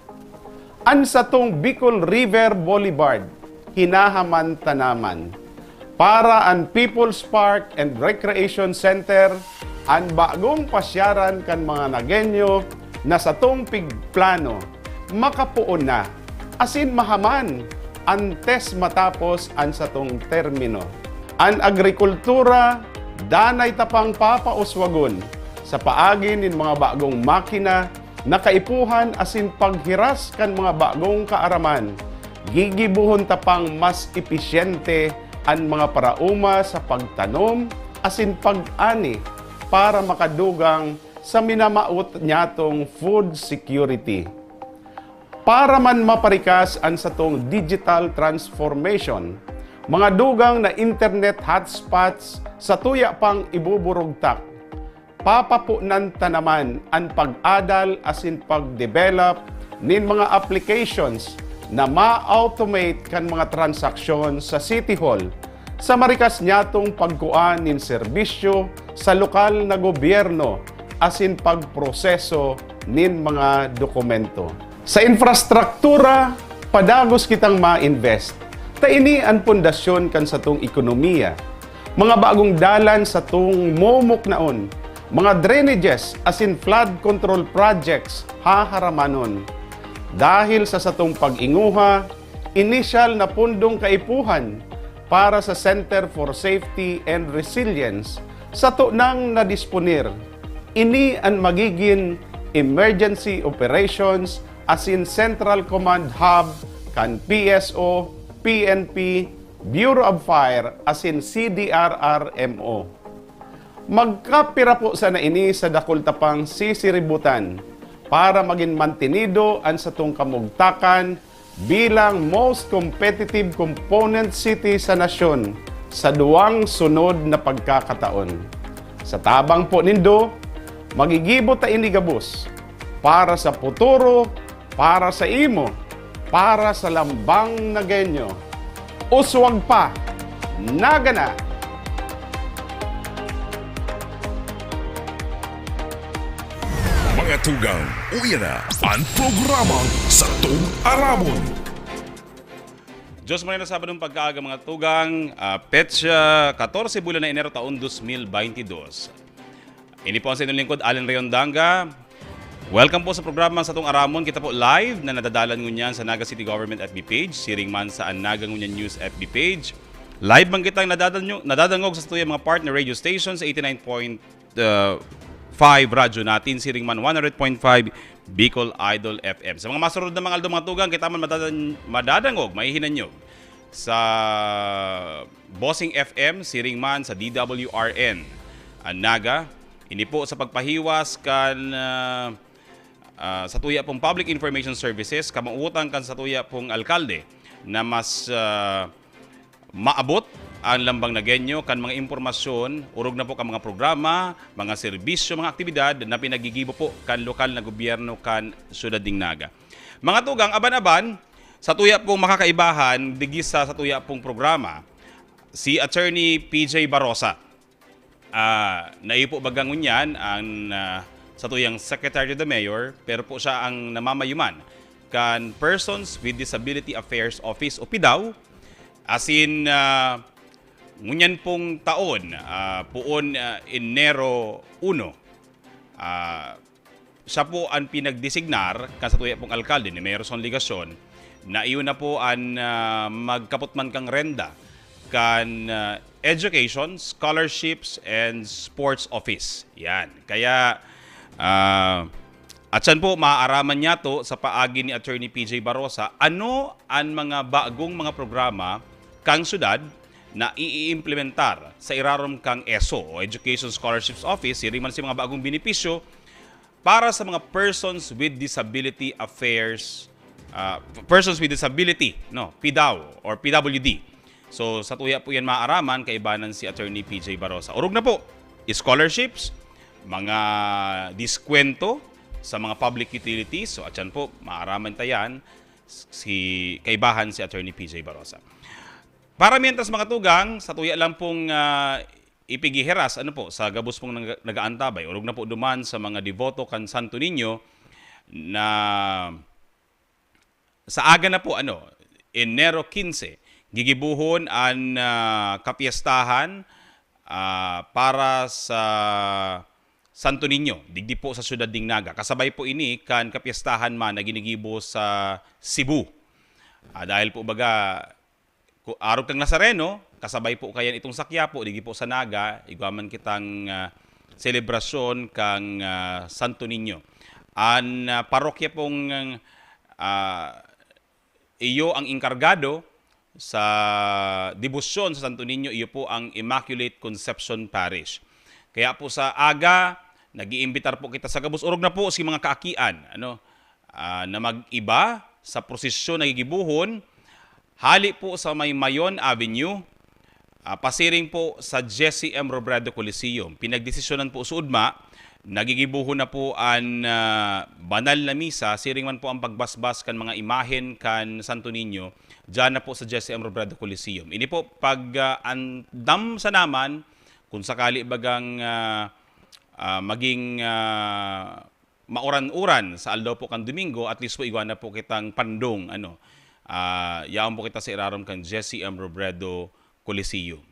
An satong Bicol River Boulevard, hinahaman ta naman. Para an People's Park and Recreation Center, an bagong pasyaran kan mga Nagueño na satong pigplano, makapoon na, asin mahaman antes matapos an satong termino. An agrikultura, danay ta pang papauswagon sa paagi nin mga bagong makina na kaipuhan asin paghiras kan mga bagong kaaraman. Gigibohon ta pang mas episyente an mga paraoma sa pagtanom asin pag-ani para makadugang sa minamawot nyatong food security. Para man maparikas an satong digital transformation, mga dugang na internet hotspots sa tuya pang ibuburugtak. Papapunan ta naman an pag-adal asin pag-develop nin mga applications na ma-automate kan mga transaksyon sa City Hall sa marikas nyatong pagkua nin serbisyo sa lokal na gobyerno asin pagproseso nin mga dokumento. Sa infrastruktura, padagos kitang ma-invest, ta ini an pundasyon kan satong ekonomiya. Mga bagong dalan satong momuknaon, mga drainages asin flood control projects haharamanon. Dahil sa satong pag-inguha, inisyal na pundong kaipuhan para sa Center for Safety and Resilience sato nang nadisponer. Ini an magigin emergency operations asin central command hub kan P S O, P N P, Bureau of Fire asin C D R R M O. Magkapira po sana ini sa dakul ta pang sisiributan para magin mantenido an satong kamugtakan bilang most competitive component city sa nasyon sa duwang sunod na pagkakataon. Sa tabang po nindo, magigibo ta ini gabos para sa puturo, para sa imo, para sa lambang Nagueño. Uswag pa, Naga na! Mga tugang, uya na an programang Satong Aramon. Diyos mo na Sabadong pagkaaga, mga tugang, ah, petsa katorse, bulan na Enero, taon dos mil baynte dos. Ini po ang sa inyong lingkod, Allen Rayon Danga. Welcome po sa programa Satong Aramon. Kita po live na nadadalan ngunyan sa Naga City Government F B page, siring man sa An Naga Ngunyan News F B page. Live man kitang nadadanyo-, nadadangog sa satuyang mga partner radio stations sa eighty-nine point five Radyo Natin, siring man one hundred point five Bicol Idol F M. Sa mga masunod na mga aldaw, mga tugang, kita man madadan-, madadangog, mahihinanyog sa Bossing F M, siring man sa D W R N An Naga. Ini po sa pagpahiwas kan, ah, ah, satuya pong Public Information Services, kamautan kan satuya pong alkalde na mas, ah, maabot ang lambang Nagueño kan mga impormasyon, orog na po kan mga programa, mga serbisyo, mga aktibidad na pinagigibo po kan lokal na gobyerno kan Syudad nin Naga. Mga tugang, aban-aban, satuya pong makakaibahan digdi sa satuya pong programa, si Attorney P J Barosa. Ah, naipo baga ngunyan ang, ah, satuyang Secretary to the Mayor, pero po siya ang namamayuman kan Persons with Disability Affairs Office o PDAO. Asin, ah, ngunyan pong taon, ah, poon, ah, Enero uno, ah, siya po an pinagdesignar kan satuya pong alkalde ni Mayor Son Legacion na iyo na po an, ah, magkapot man kang renda kan, ah, Education, Scholarships, and Sports Office. Yan. Kaya, ah, at siyan po, maaaraman niyato sa paagi ni Attorney P J Barosa, ano an mga bagong mga programa kan syudad na iimplementar sa irarom kan ESO o Education Scholarships Office, siring man sa mga bagong benepisyo para sa mga Persons with Disability Affairs ah, persons with disability, no, PDAO or P W D. So, sa tuya po yan maaaraman, kaibanan si Attorney P J Barosa. Orog na po, scholarships, mga diskwento sa mga public utilities. So, atyan po, maaraman ta yan, si kaibahan si Attorney P J Barosa. Para mientras, mga tugang, sa tuya lang pong, ah, ipigihiras, ano po, sa gabos pong nag-, nagaantabay, orog na po duman sa mga deboto kan Santo Niño na sa aga na po, ano, Enero quince, gigibuhon an, ah, kapiestahan, ah, para sa Santo Niño, digdi po sa siyudad ning Naga. Kasabay po ini kan kapiestahan man na ginigibo sa Cebu. Ah, dahil po, baga, ku-, arog kang Nazareno, kasabay po kayan itong sa Quiapo, digdi po sa Naga, igwa man kitang, ah, selebrasyon kang, ah, Santo Niño. An, ah, parokya pong, ah, iyo ang inkargado sa debosyon sa Santo Niño, iyo po ang Immaculate Conception Parish. Kaya po sa aga, nag-iimbitar po kita sa gabos. Orog na po si mga kaakian, ano, ah, na mag-iba sa prosesyon na gigibuhon, hali po sa may Mayon Avenue, ah, pasiring po sa Jesse M Robredo Coliseum. Pinagdesisyonan po sa ugma, nagigibuhon na po an, ah, banal na misa, siring man po ang pagbasbas kan mga imahen kan Santo Niño, diyan na po sa Jesse M Robredo Coliseum. Ini po, pag, ah, andam sana man, kung sakali bagang, ah, ah, maging, ah, mauran-uran sa aldaw po kan Domingo, at least po igwa na po kitang pandong, ano, ah, yaon po kita sa irarom kan Jesse M Robredo Coliseum.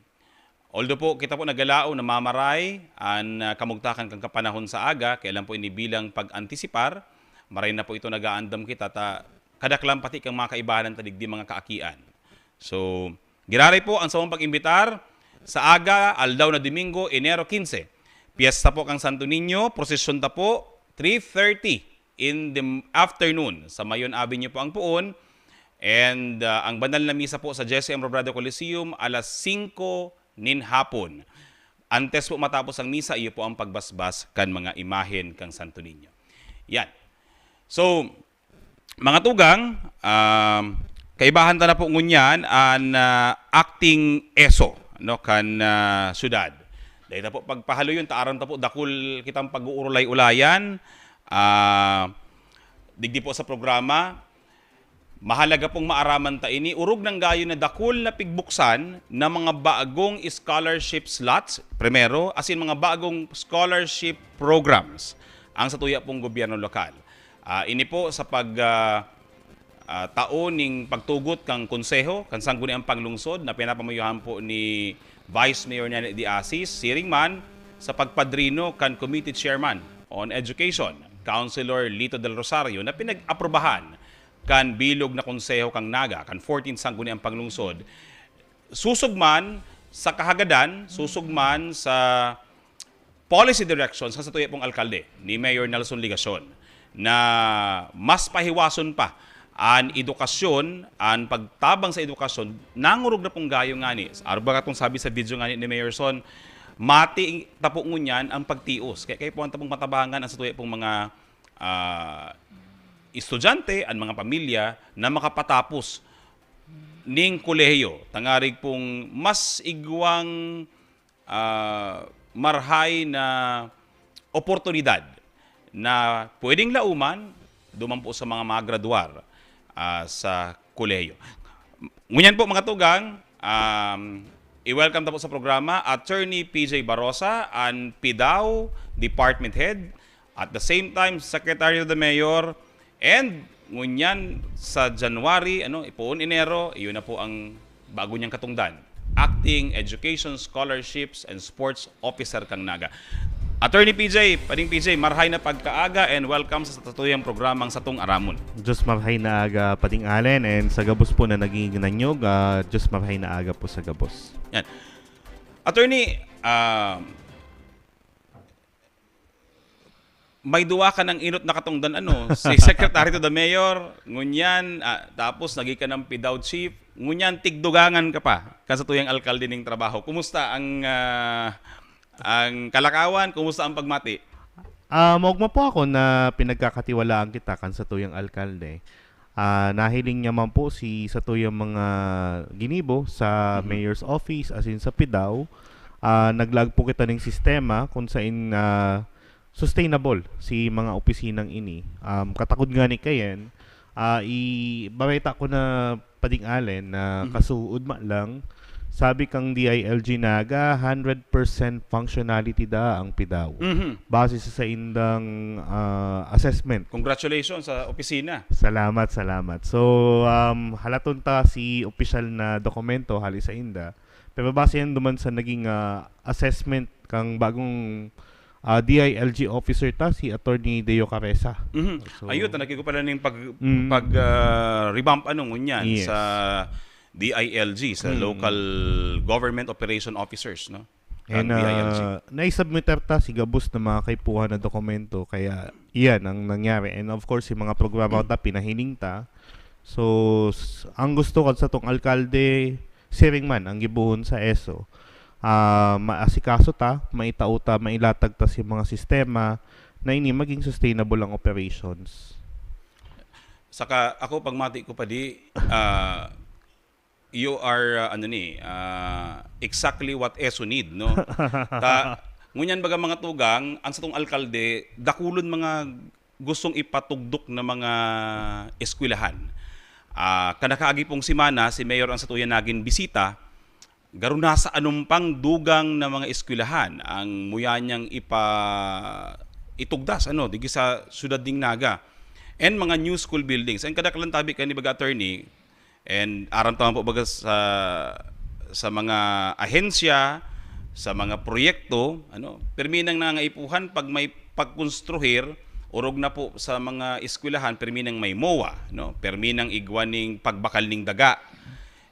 Although po, kita po nagalaom, namamaray an, ah, kamugtakan kan kapanahon sa aga, kaya lang po ini bilang pag-antisipar, maray na po ito nagaandam kita, ta kadaklan pati kan mga kaibahan ta digdi, mga kaakian. So, giraray po ang samong pag-imbitar sa aga, aldaw na Domingo, Enero quince. Piyesta po kan Santo Niño, prosesyon ta po, three thirty in the afternoon. Sa Mayon Avenue po ang poon. And, ah, ang banal na misa po sa Jesse M Robredo Coliseum, alas singko nin hapon. Antes po matapos ang misa, iyo po ang pagbasbas kan mga imahen kan Santo Niño. Yan. So, mga tugang, um, kaibahan ta na po ngunyan an, ah, acting ESO, no, kan, ah, syudad. Dahil ta po pagpahaloyon, ta aram ta po, dakul kitang pag-uurulay-ulayan, ah, digdi po sa programa. Mahalaga pong maaraman ta ini, orog nang gayo na dakul na pigbuksan na mga bagong scholarship slots, primero, asin mga bagong scholarship programs ang sa tuya pong gobyerno lokal. Ah, ini po sa pag, ah, ah, tao ning pagtugot kan Konseho kan Sangguniang Panglungsod na pinapamayohan po ni Vice Mayor Nene de Asis, siring man sa pagpadrino kan Committee Chairman on Education, Councilor Lito Del Rosario, na pinag-aprobahan kan bilog na konseho kan Naga, kan fourteenth Sangguniang Panglungsod, susog man sa kahagadan, susog man sa policy directions kan sa tuya pong alkalde, ni Mayor Nelson Legacion, na mas pahiwason pa an edukasyon, an pagtabang sa edukasyon, nangurog na pong gayo ngani. Arog baga tong sabi sa video ngani ni Mayor Son, mati ta po ngunyan ang pagtios. Kaya kaipuhan ta pong matabangan ang sa tuya pong mga, ah, estudyante, an mga pamilya na makapatapos ning kolehiyo, tangarig pong mas igwang, ah, marhay na oportunidad na pwedeng lauman duman po sa mga magradwar, ah, sa kolehiyo. Ngunyan po, mga tugang, um, i-welcome ta po sa programa Attorney P J Barosa, an PDAO Department Head, at the same time, Secretary to the Mayor, and ngunyan sa January, ano, ipuon Enero, iyon na po ang bago niyang katungdan, Acting Education, Scholarships, and Sports Officer kan Naga. Attorney P J, Pading P J, marhay na pagkaaga and welcome sa satuyang programang Satong Aramon. Diyos marhay na aga, Pading Allen, and sa gabos po na naging nanyog, ah, Diyos marhay na aga po sa gabos. Yan. Attorney, ah, may duwa ka nang inot na katungdan, ano, si Secretary to the Mayor, ngunyan, ah, tapos naging ka ng PDAO Chief, ngunyan tigdugangan ka pa kan sa tuyang alkalde ning trabaho. Kumusta ang, ah, ang kalakawan? Kumusta ang pagmati? Ah, maogma po ako na pinagkakatiwalaan kita kan sa tuyang alkalde. Ah, nahiling niya man po si satuyang mga ginibo sa Mhm. mayor's office, asin sa PDAW. Ah, naglaag po kita ning sistema kung sain, ah, sustainable si mga opisinang ini. Um, katakod ngani kayan, ah, i-, bareta ko na pading Allen na Mhm. kasuodma lang, sabi kang D I L G Naga, hundred percent functionality daa ang PDAW. Mhm. Base sa saindang, ah, assessment. Congratulations sa opisina. Salamat, salamat. So, um, halaton ta si opisyal na dokumento hali sainda. Pero base yan duman sa naging, ah, assessment kang bagong, ah, D I L G officer ta, si Attorney Deo Caresa. Mhm. So Ayun, ta, nakikita pala ning pag-, Mm. pag, ah, revamp, ano, ngunyan Yes. sa D I L G, sa Mm. Local Government Operation Officers, no? Ang And, D I L G. ah, naisubmit ta si gabos na mga kaipuhan na dokumento, kaya iyan ang nangyari. And of course, yung mga programa ta, pinahiling ta. So, s-, ang gusto ko sa tong alkalde, siring man, ang gibohon sa eso. Ah, maasikaso ta, maitao ta, mailatag ta si mga sistema na ini maging sustainable ang operations. Saka ako, pagmati ko pa di, ah, you are, ah, ano ni, ah, exactly what eso need, no? Ta, ngunyan baga mga tugang, ang satong alkalde, dakulon mga gustong ipatugdok na mga eskwelahan. Ah, kan nakaagi pong semana, si Mayor ang satuya nagin bisita, garo nasa anumpang dugang na mga eskwelahan ang muya niyang ipa-, itugdas, ano, digi sa syudad ning Naga. And mga new school buildings. Ang kadaklan tabi kan ni baga, attorney, and aram ta man po baga sa, sa mga ahensya, sa mga proyekto, ano, pirmi nang nangangaipuhan pag may pagkonstruhir, orog na po sa mga eskwelahan, pirmi nang may MOA, no? Pirmi nang igwa ning pagbakal ning daga.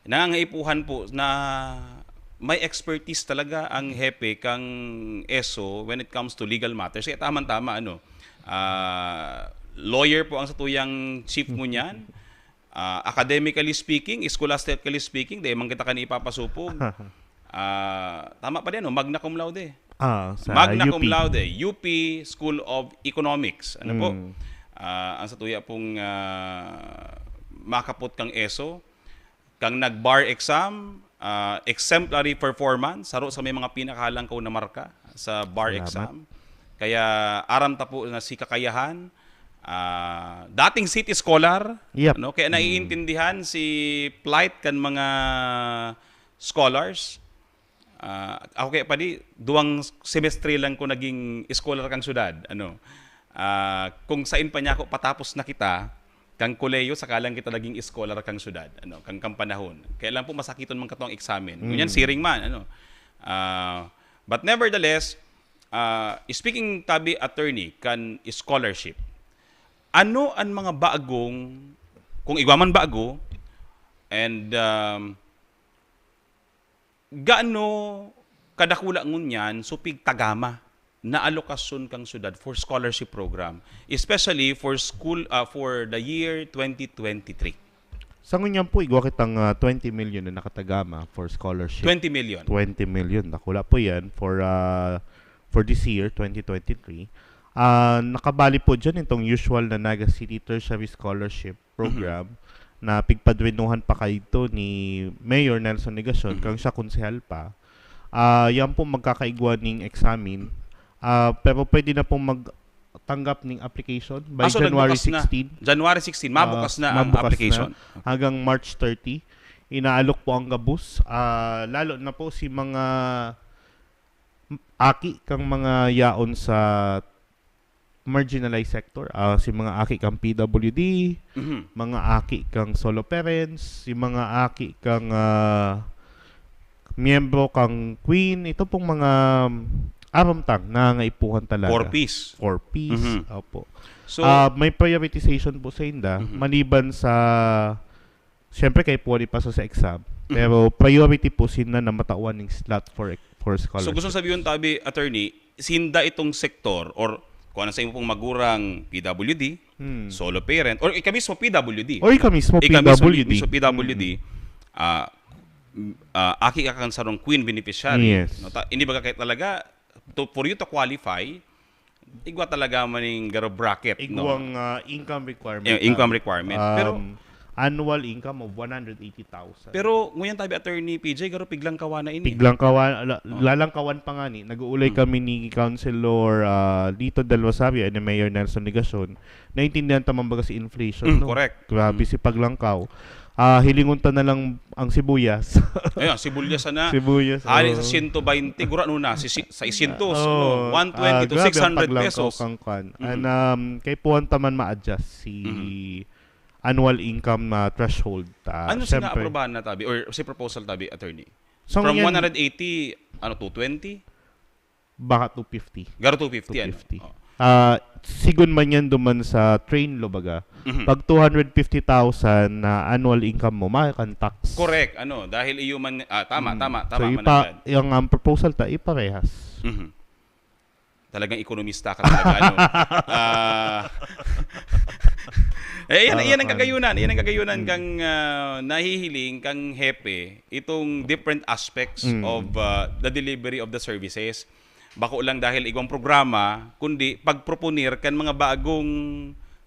Nangangaipuhan po na may expertise talaga ang hepe kang eso when it comes to legal matters. Kaya tama-tama, ano, ah, lawyer po ang satuyang chief ngunyan. Ah, academically speaking, scholastically speaking, dai man kita kan ipapasupog. Ah, tama pa din, no? Magna cum laude. Ah, sa Magna U P. cum laude, U P School of Economics. Ano po? Mm. Ah, ang satuya pong, ah, makapot kang eso, kang nag-bar exam, ah, exemplary performance, saro sa may mga pinakahalangkaw na marka sa bar Salamat. exam. Kaya aram ta po na si kakayahan, ah, dating city scholar, Yep. no? Kaya Mm. naiintindihan si plight kan mga scholars. Ah, ako kaya pa di, duwang semestre lang ko naging scholar kan syudad, ano. Ah, kung sain pa niya ako patapos na kita, kan kolehiyo, saka lang kita naging scholar kan syudad, ano, kan, kan panahon. Kaya lang po masakiton man kato ang eksamen. Mm. Ngunyan, siring man, ano. Ah, but nevertheless, ah, speaking tabi, attorney, kan scholarship, ano an mga bagong, kung igwa man bago, and, um, gaano kadakula ngunyan supig tagama na alokasyon kang syudad for scholarship program, especially for school, ah, for the year twenty twenty-three? Sa ngunyan po, igwa kitang, ah, twenty million na nakatagama for scholarship. Twenty million. Twenty million. Dakula po yan for, ah, for this year, twenty twenty-three. Ah, nakabali po dyan itong usual na Naga City Tertiary Scholarship Program Mhm. na pigpadrinuhan pa kaidto ni Mayor Nelson Negacion, Mhm. kang siya konsehal pa. Ah, yan po magkakaigwa ning examen. Ah, pero pwede na pong magtanggap ning application by Ah, so January nagbukas na. sixteen. January sixteen, mabukas Ah, na ang mabukas na. application. Hanggang March thirty, inaalok po ang gabos. Ah, lalo na po si mga aki kang mga yaon sa marginalized sector. Ah, si mga aki kang P W D, Mhm. mga aki kang solo parents, si mga aki kang, ah, miyembro kang Queen, ito pong mga aram tang nangangaipuhan talaga. Four Ps. Four Ps, Mhm. opo. So Ah, may prioritization po sa inda, Mhm. maliban sa, siyempre, kay pwede pa sa, sa exam, Mhm. pero priority po sinda na matawan ning slot for, for scholarship. So, gusto sabihin, tabi, attorney, sinda itong sektor or kung ano sa imo pong magurang P W D, Hmm. solo parent, or ika mismo P W D. Or ika mismo Ika mismo, P W D. mismo P W D, Hmm. ah, m-, ah, aki ka kan sarong Queen beneficiary. Yes. No, ta-, ini baga kaya talaga, to, for you to qualify, Igwa talaga man ning garo bracket, no? Igwang ah, income requirement. Eh, income ah. requirement. Um, Pero annual income of one hundred eighty thousand. Pero ngunyan tabi, Attorney P J, garo piglangkawan na ini. Piglangkawan, la- Oh. lalangkawan pa nga ni. Nag-uulay Mm. kami ni Councilor ah, Lito Del Rosario and ni Mayor Nelson Legacion. Naintindihan ta man baga si inflation, Mm, no? Correct. Grabe Mm. si paglangkaw. Ah, hilingon ta na lang ang sibuyas. Ayun, sibuyas na. Sibuyas. Hali oo. sa siyento baynte, guro ano na, si, si, sa siyento, Oo. no? one twenty Ah, to grabe ang six hundred paglangkaw pesos. Kang kwan. Mhm. And um, kay puwan ta man ma-adjust si Mhm. annual income na threshold. Ah, Ano si syempre. Naaprobahan na tabi? Or si proposal tabi, attorney? So, From ngayon, one hundred eighty, ano, two twenty? Baka two fifty. Garo two fifty, ano? two fifty. Oh. Ah, sigon man yan duman sa train lo baga. Mhm. Pag two hundred fifty thousand na annual income mo, may kan tax. Correct, ano, dahil iyo man, ah, tama, Mm. tama, So, tama man ipa, agad. yung ang proposal ta, iparehas. Mhm. Talagang ekonomista ka talaga, ano? Ah, eh, yan, Tama yan ang ka. kagayunan, yan ang kagayunan Mm. kang ah, nahihiling kang hepe, itong different aspects Mm. of ah, the delivery of the services. Bako lang dahil igwang programa, kundi pagproponer kan mga bagong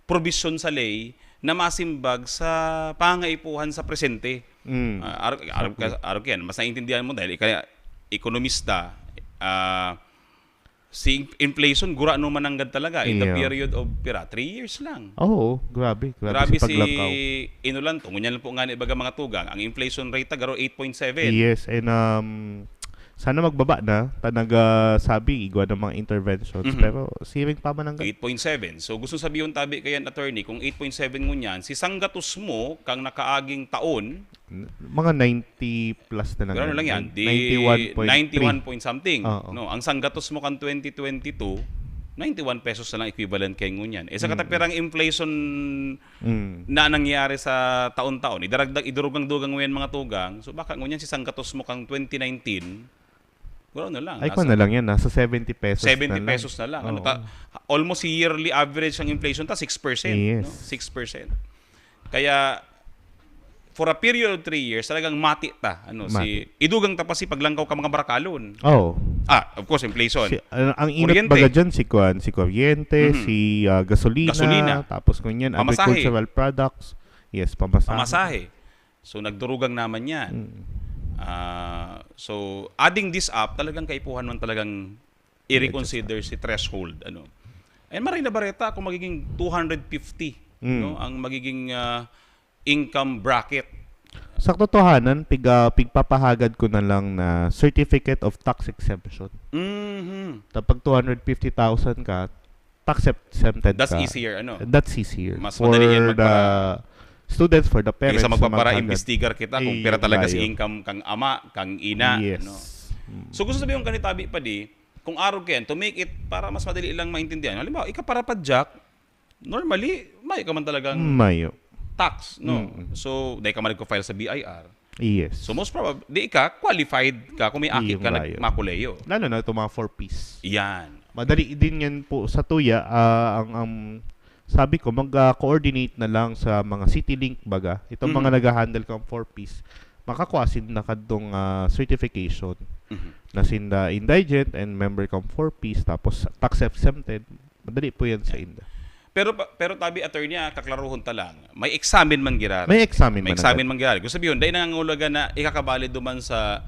probisyon sa ley na masimbag sa pangaipuhan sa presente. Mm. Ah, arog, arog, ka, arog yan. Mas naiintindihan mo dahil ika ekonomista, ah, si in- inflation, gura no mananggad talaga in the Yeah. period of, pira, three years lang. Oo, grabe. Grabe, Grabe si paglangkaw. si inulan to. Ngunyan po nga ni baga mga tugang, ang inflation rate ta garo eight point seven. Yes, and um, sana magbaba na. Ta nagsabi, igwa ng mga interventions. Mhm. Pero siring pa man ang Eight point seven. So, gusto sabihon tabi kayan, attorney, kung eight point seven ngunyan, si sanggatos mo kang nakaaging taon, mga ninety plus na lang. pero ano lang yan, di ninety-one point three. ninety-one point something. Oo. No, ang sanggatos mo kang twenty twenty-two, ninety-one pesos na lang equivalent kay ngunyan. Eh, sa Mm. katapirang inflation Mm. na nangyayari sa taon-taon, idaragdag, idurog ng dugang mo yan, mga tugang. So, baka ngunyan si sanggatos mo kang twenty nineteen, guro na lang. Ay, Nasa kung na lang yan, nasa seventy pesos seventy na lang. pesos na lang. Ano, Oo. ta, almost yearly average ang inflation ta, six percent. Yes. No? Six percent. Kaya, for a period of three years, talagang mati ta. Ano, si, Mati. Idugang ta pa si paglangkaw ka mga barakalon. Oo. Ah, of course, inflation. Si, ang, ang inot Kuryente. baga dyan, si kuan, si kuryente, Mhm. si ah, gasolina, Gasolina. Tapos ngunyan, Pamasahe. Agricultural products. Yes, pamasahe. Pamasahe. So, nagdurugang naman yan. Mm. Ah, so, adding this up, talagang kaipuhan man talagang i-reconsider si threshold. Ano. And maray na bareta kung magiging two hundred fifty, Mm. no, ang magiging ah, income bracket. Sa katotohanan, pig, ah, pigpapahagad ko na lang na certificate of tax exemption. Mhm. Kapag two hundred fifty thousand ka, tax exempted That's ka. easier, ano? That's easier. Mas For madali yan the magpara- students, for the parents. Kaysa na magpapara, maghagad. Imbestigar kita kung Eh, pira talaga si layo. Income kang ama, kang ina, Yes. no? Mm. So, gusto sabihin ko kanita, Tabi, padi, kung arog ka yan, to make it para mas madali lang maintindihan. Halimbawa, ika para pa, Jack, normally, may ka man talagang Mayo. tax, no? Mm. So, dahil ka man nagko-file sa B I R. Yes. So, most probably, di ka, qualified ka kung may aki Iyong ka layo. nagmakuleyo. Lalo na itong mga four Ps. Yan. Madali din yan po sa tuya. Ah, ang, ang sabi ko, mag-coordinate na lang sa mga City Link baga. Itong Mhm. mga nag-handle kang four Ps, makakuha sin na kadtong ah, certification Mhm. na sinda indigent and member kang four Ps, tapos tax exempted. Madali po yan sa inda. Pero pa- pero tabi, attorney, ah, kaklaruhon ta lang. May examine man girar. May examine May man examine agad. man girar. Gusto sabihin, dahil nangangulaga na ikakabalid duman sa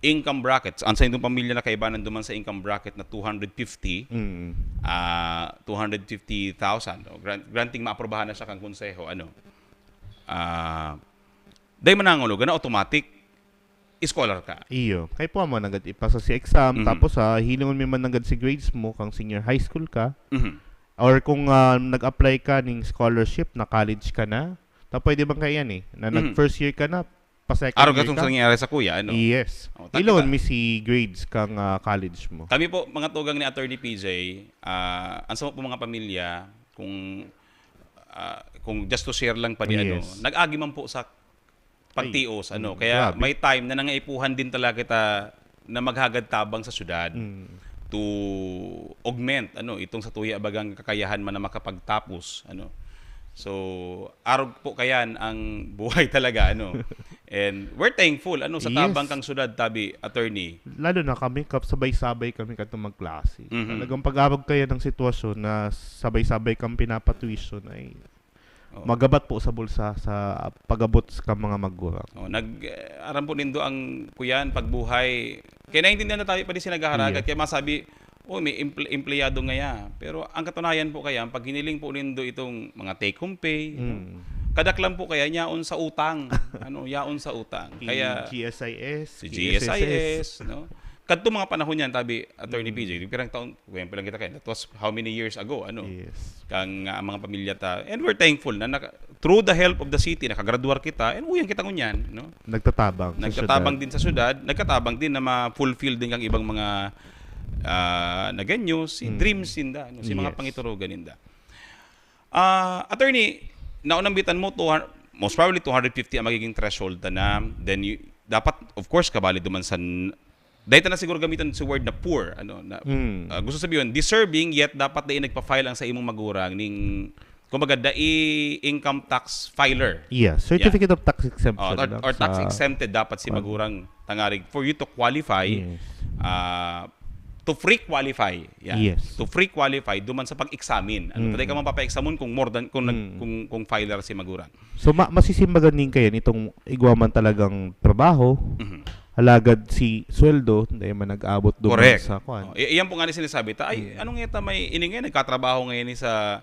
income bracket. Ang sa indong pamilya na kaibanan duman sa income bracket na two hundred fifty, Mm. ah, two hundred fifty thousand. O, gran- granting maaprubahan na siya kang konseho. Ano? Ah, dahil manangangulaga na automatic, scholar ka. Iyo. Kay po mo nagad ipasa si exam, Mhm. tapos ah, hilingon mi man nagad si grades mo, kang senior high school ka, Mhm. or kung ah, nag-apply ka ning scholarship na college ka na, ta pwede bang kaya yan eh, na Mhm. nag-first year ka na, pa second Araw year katong ka? Sa nangyari sa kuya, ano? Yes. Oh, ta- Hilingon kita- mi si grades kang ah, college mo. Kami po, mga tugang ni Attorney P J, ah, ang sa po mga pamilya, kung ah, kung just to share lang pa di ano, Yes. nag-agi man po sa pagtios, Ay, ano, mm, kaya grabe. May time na nangaipuhan din talaga kita na maghagad tabang sa syudad Mm. to augment, ano, itong sa tuya bagang kakayahan man na makapagtapos, ano. So, arog po kayan ang buhay talaga, ano. And we're thankful, ano, sa Yes. tabang kang syudad, tabi, attorney. Lalo na kami, kap- sabay-sabay kami kadto magklase. Mhm. Talagang pag-abot kaya ng sitwasyon na sabay-sabay kang pinapatuition ay Oo. magabat po sa bulsa sa pag-abot sa mga magurang. Oh, nag eh, aram po nindo ang kuyan pagbuhay. Kaya naintindihan na tayo pa di sinagaharagat. Yes. Kaya masabi, oh, may emple- empleyado ngaya. Pero ang katunayan po kaya, pag hiniling po nindo itong mga take-home pay, no? Mm. Kadaklan po kaya yaon sa utang. Ano, yaon sa utang. Kaya G S I S, si K S S S. G S I S, no? Kadto mga panahon yan, tabi, Attorney Mm. P J, pirang taon, kaya pala kita kayo. That was how many years ago, ano? Yes. Kang ah, mga pamilya ta. And we're thankful na naka, through the help of the city, nakagraduar kita, and uyan kita ngunyan, no? Nagtatabang sa Nagtatabang syudad. Din sa syudad, nagtatabang din na ma-fulfill din kang ibang mga ah, naganyo, si Mm. dreams ninda, no? Si mga Yes. pangiturugan ninda. Ah, attorney, naunambitan mo, two hundred, most probably two hundred fifty ang magiging threshold na, then you, dapat, of course, kabali duman sa, n- dahil na siguro gamitan si word na poor, ano, na, Mm. ah, gusto sabihin, deserving, yet dapat dahil nagpa-file ang sa imong magurang ning, kumbaga, dai income tax filer. Yeah, certificate of tax Oh, exemption or, lang or tax sa exempted dapat si Kuwan. Magurang tangarig for you to qualify Yes. ah, to free qualify. Yan. Yes. To free qualify duman sa pag-examine. Ano, Mm. Pwede ka mapapa-examine kung more than kung nag, Mm. kung, kung filer si Magurang. So ma- masisimbagan din kayo nitong igwa man talagang trabaho, Mhm. alagad si sweldo, hindi man nag-abot doon Correct. Sa kwan. Oh, i- iyan po nga ni sinasabi ta, ay, Mm. ano nga ta may ini nga nagkatrabaho ngayon ni sa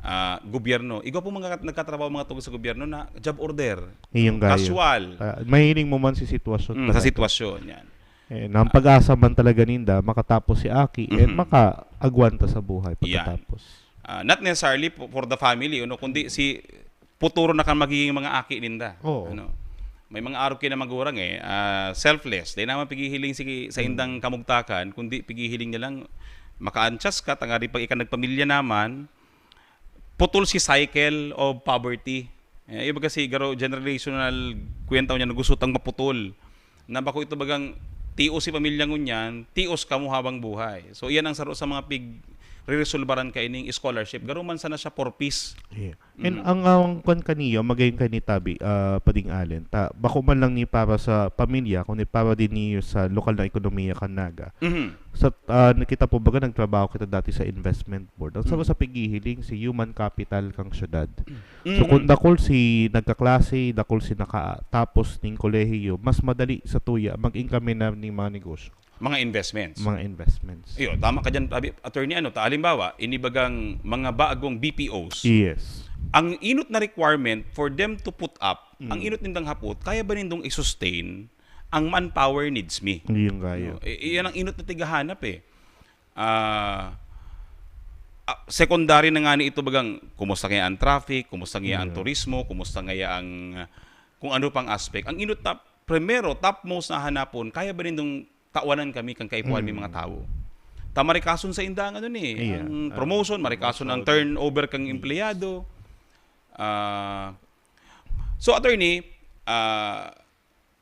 ah, gobyerno. Igwa po mga nagkatrabaho mga tungkol sa gobyerno na job order. Iyong gayo. Casual. Ah, mahiling mo man si sitwasyon Mm, talaga. Sa sitwasyon yan. Eh, na ang pag-asa man talaga ninda, makatapos si Aki, and Mhm. makaagwanta sa buhay Yan. pagkatapos. Ah, not necessarily for, for the family, ano, kundi si puturo na kan magiging mga aki ninda. Oo. Ano? May mga arog kayo na magurang eh, ah, selfless. Dahil naman pigihiling si, sa indang kamugtakan, kundi pigihiling niya lang makaanchas ka, tangari pag ika nagpamilya naman, putol si cycle of poverty. Eh, iba kasi garo generational kwenta niya na gusto tang maputol. Na bako ito bagang tios si pamilya ngunyan, tios kamo habang buhay. So, iyan ang saro sa mga pig reresolbaran kaining scholarship. Garo man sana siya for peace. Yeah. And Mm. ang ang kwan kaniyo, magayon kay ni Tabi, ah, Pading Allen, ta, bako man lang ni para sa pamilya, kundi para din niyo sa lokal na ekonomiya kan Naga. Mhm. Sa, ah, nakita po baga, nagtrabaho kita dati sa investment board. Ang saro Mm. sa pighihiling, si human capital kang syudad. So, Mm. kung dakul si nagkaklase, dakul si nakatapos ning kolehiyo, mas madali sa tuya, mag-income na ning mga negosyo, Mga investments. mga investments. Iyo, tama ka dyan, Abi, attorney, ano, ta, halimbawa, inibagang mga bagong B P Os, Yes. ang inot na requirement for them to put up, Mm. ang inot nindang hapot, kaya ba nindong i-sustain ang manpower needs me? Yung gayo. No? I- iyan ang inot na tigahanap eh. Ah, ah, secondary na nga ni ito bagang, kumusta kaya ang traffic, kumusta kaya ang Yeah. turismo, kumusta kaya ang, ah, kung ano pang aspect. Ang inot na, primero, topmost na hanapon, kaya ba nindong tawanan kami kang kaipuhan may Mm. mga tawo? Ta marikason sa indang ano ni, Yeah. ang Ah, promotion, marikason ang promotion. Turnover kang Yes. empleyado. Ah, so, attorney, ah,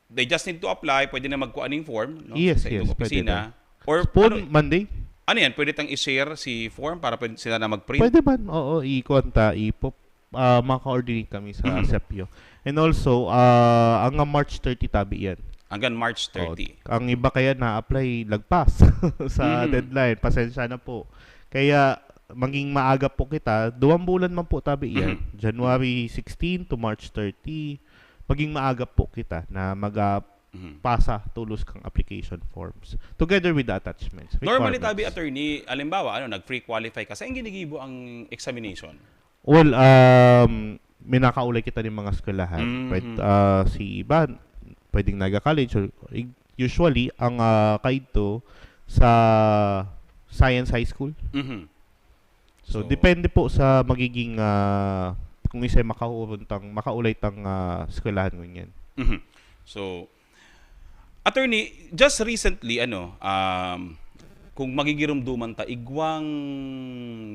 they just need to apply, pwede na magkuha ning form, no? Yes, Sa yes, itong pwede opisina. na. Or, Phone ano, Monday? Ano yan? Pwede tang i-share si form para pwede sila na mag-print? Pwede man, oo, i-kuwan ta, i-pop, ah, maka-coordinate kami sa Mhm. sepyo. And also, ah, hanggang March thirty tabi yan. Hanggang March thirty. Oh, ang iba kaya na-apply, lagpas sa Mhm. deadline. Pasensya na po. Kaya, maging maaga po kita. Duwang bulan man po tabi yan. Mhm. January sixteen to March thirty. Maging maaga po kita na mag, ah, Mhm. pasa tulos kang application forms together with the attachments. Normally, Requirements. tabi, attorney, alimbawa, ano, nag-free qualify ka. Saan ginigibo ang examination? Well, um, minakaulay kita ng mga eskwelahan. Mhm. Pwed-, ah, si iba, pwedeng Naga College. Or, ig-, usually, ang ah, kaidto sa Science High School. Mhm. So, So, depende po sa magiging, ah, kung isa'y makahuron tang, makaulay tang ah, eskwelahan ngunyan. Mhm. So, attorney, just recently, ano, um, kung magigirumduman ta, igwang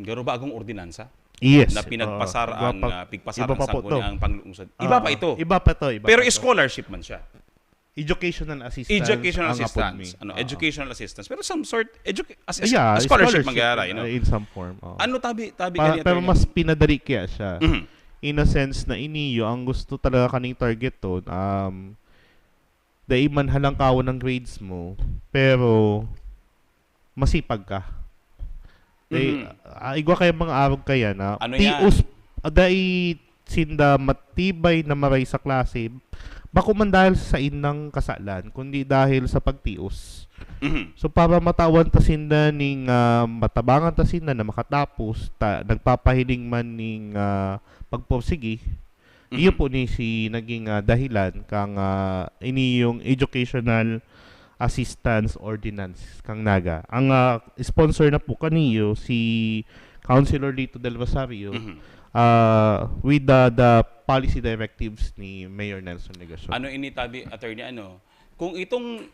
garo bagong ordinansa Yes. na pinagpasar Oo. Iba ang, pa, ah, pigpasar iba ang pa po sangguniang to. panglungsod. Ah, Iba pa ito. Iba pa to. Iba Pero pa to. Scholarship man siya. Educational assistance. Educational ang apod assistance. mi. Ano, Oo. educational assistance. Pero some sort, edu- as, as, Yeah, as scholarship, scholarship mangyayari, in, no? in some form. Oo. Ano tabi, tabi Pa- kani, pero attorney? Mas pinadali kaya siya. Mhm. In a sense na iniyo, ang gusto talaga kaning target ton, um, dai man halangkawon ang grades mo, pero masipag ka. Dai, Mhm. ah, igwa kaya mga arog kaya na Ano yan? tios, ah, dai sinda matibay na maray sa klase, bako man dahil sa saindang kasalan, kundi dahil sa pagtios. Mhm. So, para matawan ta sinda ning, ah, matabangan ta sinda na makatapos, ta nagpapahiling man ning, ah, pagpursigi, Mhm. iyo po ni si naging, ah, dahilan kang, ah, ini yung educational assistance ordinance kang Naga. Ang, ah, sponsor na po kaniyo si Councilor Lito Del Rosario, Mhm. ah, with the, the policy directives ni Mayor Nelson Legacion. Ano ini tabi, attorney, ano? Kung itong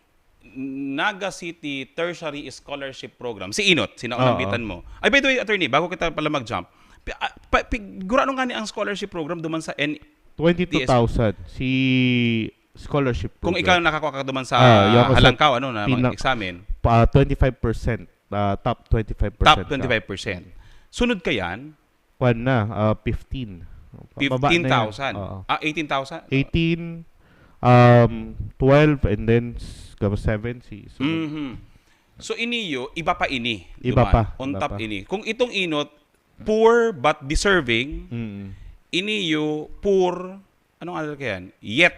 Naga City Tertiary Scholarship Program, si Inot, sinaunang Oo. bitan mo. Ay, by the way, attorney, bago kita pala mag-jump, pi-, ah, pa-, pi-, gurano nga ni ang scholarship program duman sa N-, twenty-two thousand si scholarship Kung program. ikaw nakakuha ka duman sa Ah, yung ako sa halangkaw, ano, na mga pina-, examen. pa, twenty-five percent, ah, top twenty-five percent Top ka. twenty-five percent. Sunod ka yan? Kwan na, ah, fifteen. Pababa na yan. Fifteen thousand. Oo. Ah, eighteen thousand? Eighteen, um, twelve, and then s-, gabo seven si sunod. Mhm. So, iniyo, iba pa ini. Iba Duman. pa, On iba top pa. ini. Kung itong Inot, poor but deserving, Mm. iniyo, poor, anong ano ka yan? Yet,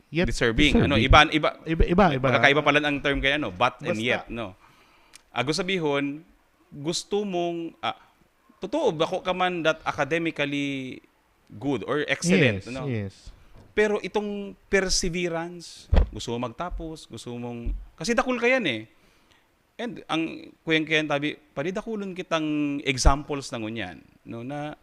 Yet deserving. Ano, deserving. iba, iba, Iba, iba, iba. magkakaiba pala ang term kaya, no? But and Basta yet, no? Ago sabihon, gusto mong, ah, totoo, bako ka man that academically good or excellent, Yes, no? yes. Pero itong perseverance, gusto mo magtapos, gusto mong, kasi dakul ka yan eh. And ang kuyang kaya tabi, palidakulon kitang examples na ngunyan, no, na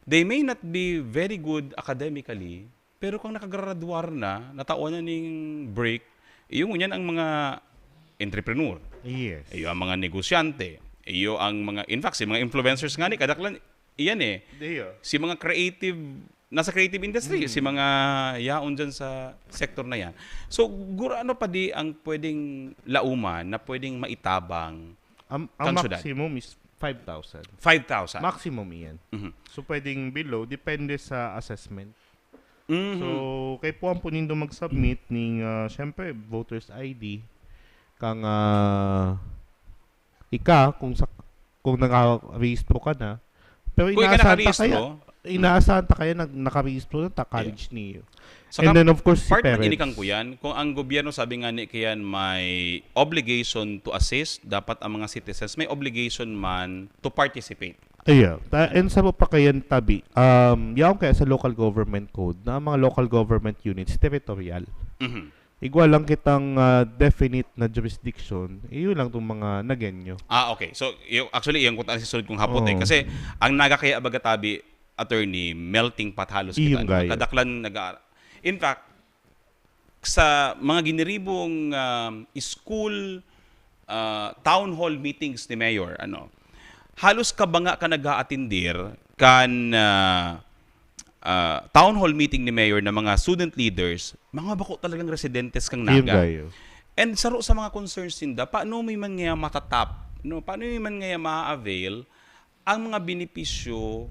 they may not be very good academically, pero kung nakagraduar na, natawan na ning break, iyo ngunyan ang mga entrepreneur. Yes. Iyo ang mga negosyante. Iyo ang mga, in fact, si mga influencers nga ni, kadaklan, iyan eh. Diyo. Si mga creative, nasa creative industry, Mm. si mga yaon dyan sa sector na yan. So, guro ano pa di ang pwedeng lauman na pwedeng maitabang Ang, ang kang syudad? maximum is five thousand. Five thousand. Maximum iyan. Mhm. So, pwedeng below, depende sa assessment. Mhm. So, kay puwan po nindo mag-submit ning, ah, syempre, voter's I D, kang, ah, ika, kung sa, kung nakarehistro ka na, pero Kung ika inaasahan ta nakarehistro, kaya, inaasahan ta kaya nag-, nakarehistro na ta, college niyo. Saka And then, of course, si part man ini parents. kang kuyan, kung ang gobyerno sabi nga ni kayan may obligation to assist, dapat ang mga citizens may obligation man to participate. Iya. Ta-, and sa pa kayan tabi, um, yaon kaya sa local government code na ang mga local government units territorial. Mhm. Igwa lang kitang, ah, definite na jurisdiction, iyo lang tong mga Nagueño. Ah, okay. So, yung, actually, yung kung ano si sunod kong hapot eh. Oo. Kasi, ang Naga kaya baga tabi, attorney, melting pot halos Iyong kita, no? gayo. Kadaklan nag-a-, in fact, sa mga giniribong, um, school, ah, town hall meetings ni Mayor, ano, halos kabanga ka nag-aatindir kan, ah, ah, town hall meeting ni Mayor na mga student leaders, mga bako talagang residentes kang Iyong Naga. gayo. And saro sa mga concerns ninda, paano may man ngaya matatap, no? Paano may man ngaya ma-avail ang mga benepisyo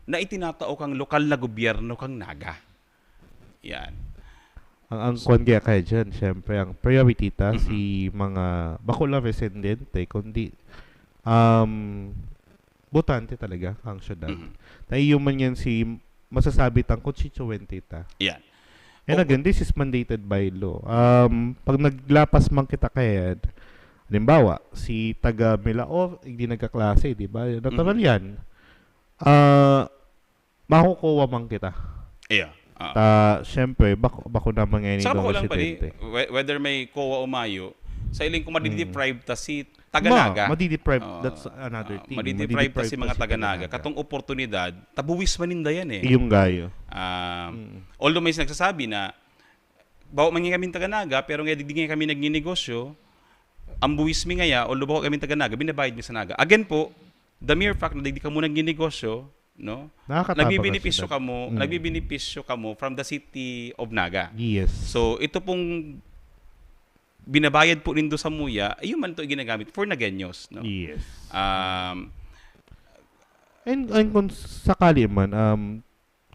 na itinatao kang lokal na gobyerno kang Naga? Yan. Ang, ang kwan kaya kaya dyan, syempre, ang priority ta, Mhm. si mga, bako lang residente, kundi, um, botante talaga ang syudad. Mhm. Na iyo man yan si masasabi tang constituente ta. Yan. And O- again, this is mandated by law. Um, pag naglapas man kita kaya, halimbawa, si taga Milaor, hindi nagkaklase, di ba? Natural Mhm. yan. Ah, makukuha man kita. Iya. Ah. Ta, syempre, bako, bako naman ngayon Saka yung bako lang pali, residente. whe-, whether may kowa o mayo, sa iling kung Mm. madideprive ta si taga Ma, Naga. madideprive, Oo. that's another Ah, thing. madideprive ta Madideprive si ta mga si taga taga Naga. Naga. Katong oportunidad, tabuwis man ninda yan eh. Iyong gayo. Ah, Mm. although may nagsasabi na, bawa man nga kami taga Naga, pero nga digdi nga kami nagninegosyo, ang buwis mi ngaya, although bawa kami taga Naga, binabayad mi sa Naga. Again po, the mere fact na digdi kamo nagninegosyo, no? Nakakatabang Nagbibenepisyo ka sa kamo, Mm. nagbibenepisyo kamo from the city of Naga. Yes. So, ito pong binabayad po nindo sa muya, ayun man to ginagamit for Nagueños, no? Yes. Um, And, and kung sakali man, um,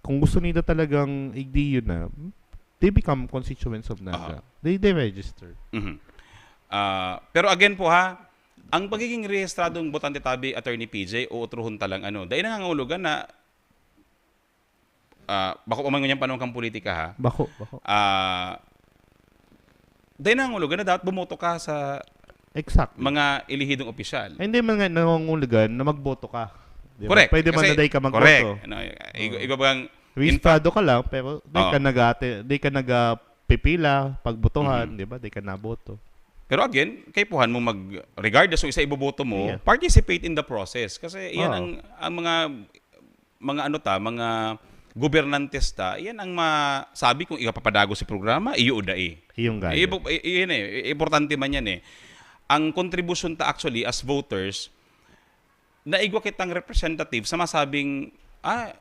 kung gusto nila talagang igdi yun na, they become constituents of Naga. Aha. They, they register. Mhm. Ah, pero again po ha, ang pagiging rehistradong botante tabi, Attorney P J, o utrohon talang ano, dai nangangahulugan na, ah, bako pa man ngunyan panahon kan politika ha, Bako, bako. ah, dai nangangahulugan na dapat bumoto ka sa Exactly. mga elihidong opisyal. Ay, hindi man nga nangangahulugan na magboto ka. Di ba? Correct. Pwede man Kasi, na dai ka magboto. correct. Ano, igo-, Oo. igo bang, in fact, Rehistrado ka lang, pero di Oo. ka nag-aate-, di ka nag-, ah, pipila, pagbotohan, Mhm. di ba? Di ka naboto. Pero again, kaipuhan mo mag-, regardless kung isa iboboto mo, Yeah. participate in the process. Kasi yan Oo. ang, ang mga, mga ano ta, mga gobernantes ta, yan ang masabi kung ikapapadagos si programa, iyo o dai. Iyong gayo. Ibo-, i-, iyan eh, i-, importante man yan eh. Ang kontribusyon ta actually as voters, naigwa kitang representative sa masabing, ah,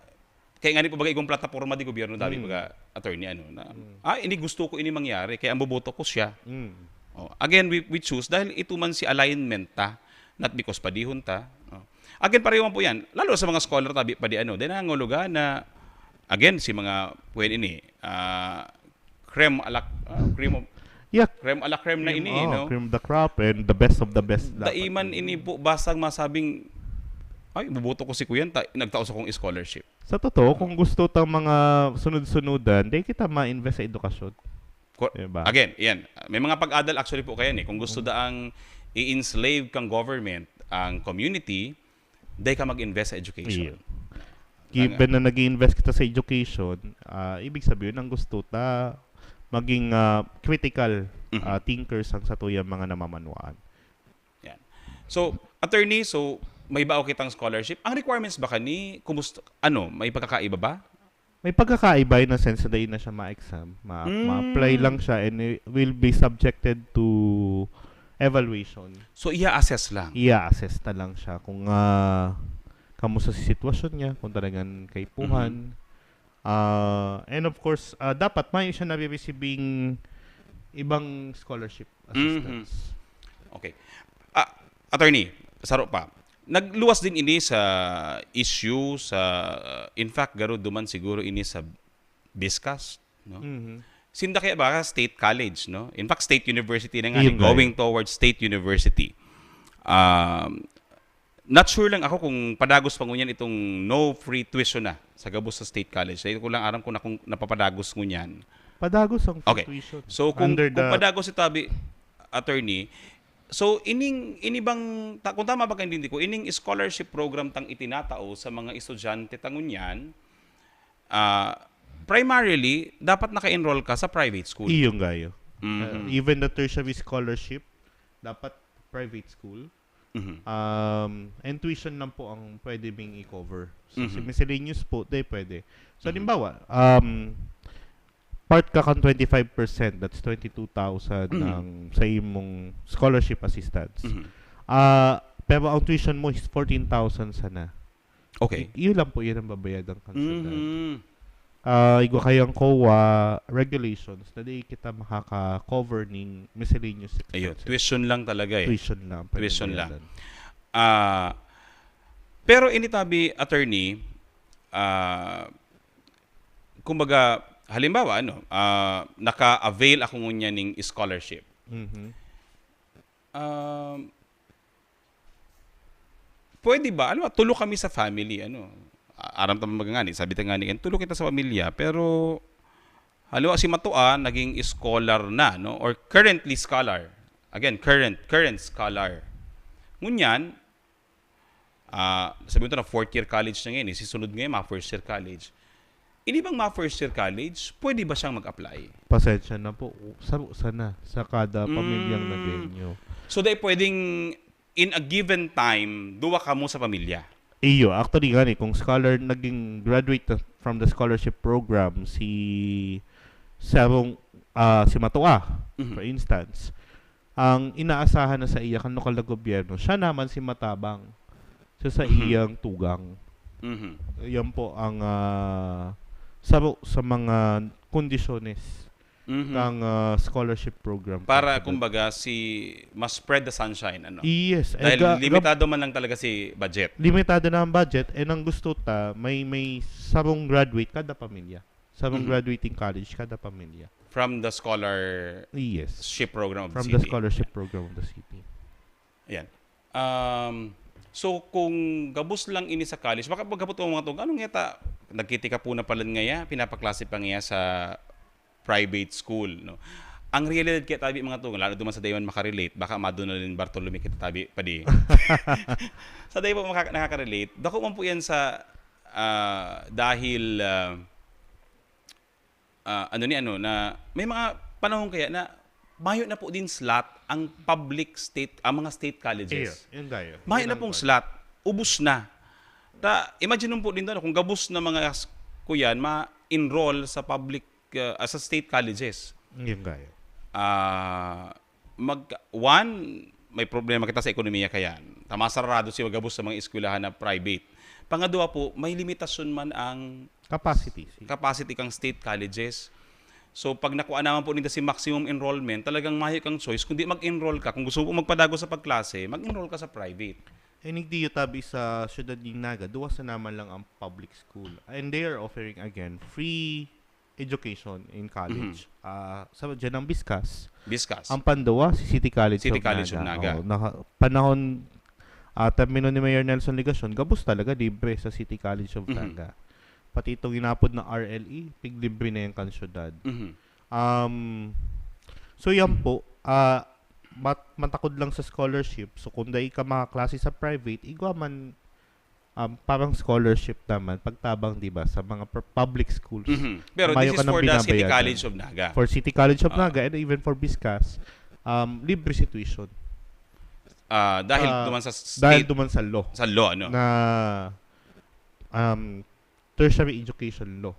kaya nga ni, kumbaga, igong plataporma di gobyerno, dami, Mm. baga, attorney, ano, na, Mm. "Ah, ini gusto ko, ini mangyari, kaya ang boboto ko siya." Mm. Oh, again, we, we choose dahil ito man si alignment ta, not because padihon ta. Oh. Again, pareho man po yan. Lalo sa mga scholar, tabi pa di ano, dahil nangangulugan na, again, si mga, pwede ini, ah, creme ala, ah, cream of Yeah. creme ala creme na Cream, ini, oh, no? Cream of the crop and the best of the best dapat. Dai man ini po basang masabing, "Ay, boboto ko si Kuya, ta-, nagtao sa kong scholarship." Sa totoo, kung gusto tang mga sunod-sunudan, di kita ma-invest sa edukasyon. Ko-, Diba? again, yan. May mga pag-adal actually po kaya ni. Kung gusto Mm. daang i-enslave kang government ang community, dai ka mag-invest sa education. Iyo. Tanga. Given na nag-i-invest kita sa education, ah, ibig sabihin, ang gusto ta, maging, ah, critical, Mhm. ah, thinkers ang satuyang mga namamanuan. Yan. So, attorney, so, may bao kitang scholarship. Ang requirements ba kani, kumusta, ano, may pagkakaiba ba? May pagkakaiba in a sense na dai na siya ma-exam. Ma-, Mm. ma-apply lang siya and it will be subjected to evaluation. So, iya-assess lang? Iya-assess na lang siya kung, ah, kamusta si sitwasyon niya, kung talagang kaipuhan. Mhm. Ah, and of course, ah, dapat mayo siya nare-receiving ibang scholarship Mhm. assistance. Okay. Ah, attorney, saro pa. Nagluwas din ini sa issue sa, in fact, garo duman siguro ini sa BISCAST, no? Mhm. Sinda kaya ba state college, no? In fact, state university na nga, Ayun eh, nga going yun. towards state university. Um, not sure lang ako kung padagos pa ngunyan itong no free tuition na sa gabos sa state college. Dahil ko lang aram kung na-, kung napapadagos ngunyan. Padagos ang free Okay. tuition. So, kung, Under kung the padagos ito, abi, attorney, so, ining, ini bang, ta-, kung tama ba kaintindi ko, ining scholarship program tang itinatao sa mga estudyante ta ngunyan, ah, primarily, dapat naka-enroll ka sa private school. Iyong gayo. Mhm. Uh, even the tertiary scholarship, dapat private school. Mhm. Um, and tuition lang po ang pwede ming i-cover. So, si Mhm. miscellaneous po, di pwede. So, Mhm. halimbawa, um, part ka kan twenty-five percent, that's twenty-two thousand Mhm. ang sa imong scholarship assistance. Mhm. Ah, pero ang tuition mo is fourteen thousand sana. Okay. I-, yun lang po, yun ang babayadan kan syudad. Mhm. Ah, igwa kayo ang COA regulations na di kita makaka-cover ning miscellaneous Ayun, expenses. tuition lang talaga eh. Tuition lang, pwede Tuition lang. bayadan. Ah, pero ini tabi, attorney, ah, kumbaga, halimbawa, ano, ah, naka-avail ako ngunyan ning scholarship. Mhm. Um, pwede ba? Ano, tulo kami sa family, ano, a-, aram ta man baga ngani, sabi ta ngani, tulo kita sa pamilya, pero, halimbawa, si Matua, naging scholar na, no? Or currently scholar. Again, current, current scholar. Ngunyan, ah, sabi mo to na fourth year college na ngayon, eh, si sunod ngayon, mga first year college. Ini bang mga first year college, pwede ba siyang mag-apply? Pasensya na po. Sa, sana, sa kada pamilyang Mm. Nagueño. So, dai pwedeng in a given time, duwa kamo sa pamilya? Iyo, actually, gani, kung scholar, naging graduate na from the scholarship program, si sarong, ah, si Matua, Mhm. for instance, ang inaasahan na sa iya kan lokal na gobyerno, siya naman si matabang. Siya sa Mhm. iyang tugang. Mhm. Yan po ang, ah, saro sa mga kondisyones Mhm. kang ah, scholarship program. Para, Kang- kumbaga, si mas spread the sunshine, ano? Yes. Eh, Dahil ga- ga- limitado man lang talaga si budget. limitado na ang budget, and ang gusto ta, may may sarong graduate kada pamilya. Sarong Mhm. graduating college kada pamilya. From the scholarship Yes. program of From the the city. scholarship program of the city. Ayan. Um, so, kung gabos lang ini sa college, baka pagkapot ang mga to, anong ngeta, nagkiti ka po na pala ngaya, pinapaklase pa ngaya sa private school, no? Ang realidad kaya tabi mga to, lalo duman sa dayman makarelate, baka maduna rin Bartolome kita tabi pa di. Sa dayman maka- nakaka-relate, dako man po yan sa, ah, dahil, ah, ah, ano ni ano, na may mga panahon kaya na mayo na po din slot ang public state, ang mga state colleges. Iyo, yun tayo. Mayo Yun na ang pong point. slot. Ubus na. Ta, imagine mo po din doon, kung gabos na mga s- kuyan, ma-enroll sa public, uh, sa state colleges. Yun tayo. Ah, mag, one, may problema kita sa ekonomiya kayan. Ta masarado si gabos sa mga eskwelahan na private. Pangadwa po, may limitasyon man ang Capacity. Si- capacity kang state colleges. So, pag nakuha naman po ninda si maximum enrollment, talagang mayo kang choice, kundi mag-enroll ka. Kung gusto mo magpadago sa pagklase, mag-enroll ka sa private. Inigdiyo tabi sa siyudad ni Naga, duwa sa naman lang ang public school. And they are offering, again, free education in college. Ah, sa dyan ang Biskas. Biskas. Ang panduwa, si City College City of College Naga. of Naga. Oo, naka, panahon, ah, termino ni Mayor Nelson Legacion, gabos talaga, libre sa City College of Mhm. Naga. Pati itong inapod na R L E, piglibre na yan kan syudad. Mhm. Um, so yan po, ah, mat- matakod lang sa scholarship. So kung dai ka makaklase sa private, igwa man um, parang scholarship naman, pagtabang, di ba, sa mga pr- public schools. Mhm. Pero Mayo this ka is nang for the City binabayadan. College of Naga. For City College of Ah. Naga and even for Biskas, um, libre si tuition. Ah, dahil Ah, duman sa Dahil state, duman sa law sa law, ano? na um, tertiary education law.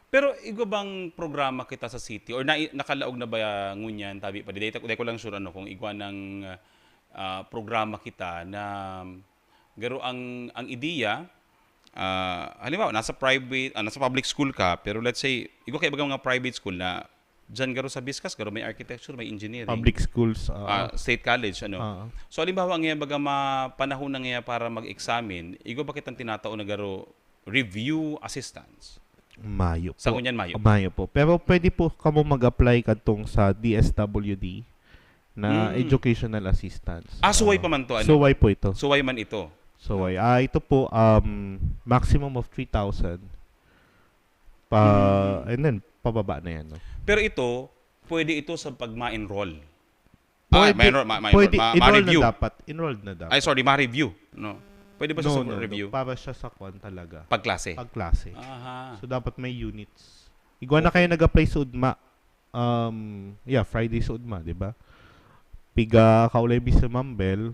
Pero igwa bang programa kita sa city or na, nakalaog na ba ngunyan, tabi pa? Di, di, di ko lang sure ano, kung igwa ng ah, programa kita na garo ang, ang ideya, ah, halimbawa, nasa private, ah, nasa public school ka, pero let's say, igwa kaibagang mga private school na dyan garo sa Biskas, garo may architecture, may engineering. Public schools. Uh, Ah, state college, ano. ah. So, halimbawa, nga baga mapanahon na nga para mag-examine, igwa ba kitang tinatao na garo review assistance? Mayo po. Sa ngunyan, mayo. Mayo po. Pero pwede po kamo mag-apply kadtong sa D S W D na Mm. educational assistance. Ah, suway Ah, pa man to, ano? Suway po ito. Suway man ito. Suway. Ah, ito po, um, maximum of three thousand. Pa, Mm. And then, pababa na yan. No? Pero ito, pwede ito sa pag ma-enroll. Ah, Pwede, ma-enroll, ma- ma- pwede, ma- enroll ma-review. na dapat. Enroll na dapat. Ay, sorry, ma-review. No? Pwede ba siya No, sa no, no. review? Para siya sa kwan talaga. Pagklase. Pagklase. Aha. So, dapat may units. Igwa na kayo nag-apply sa ugma. Um, yeah, Friday sa ugma, di ba? Piga kaulay bi si Ma'am Bel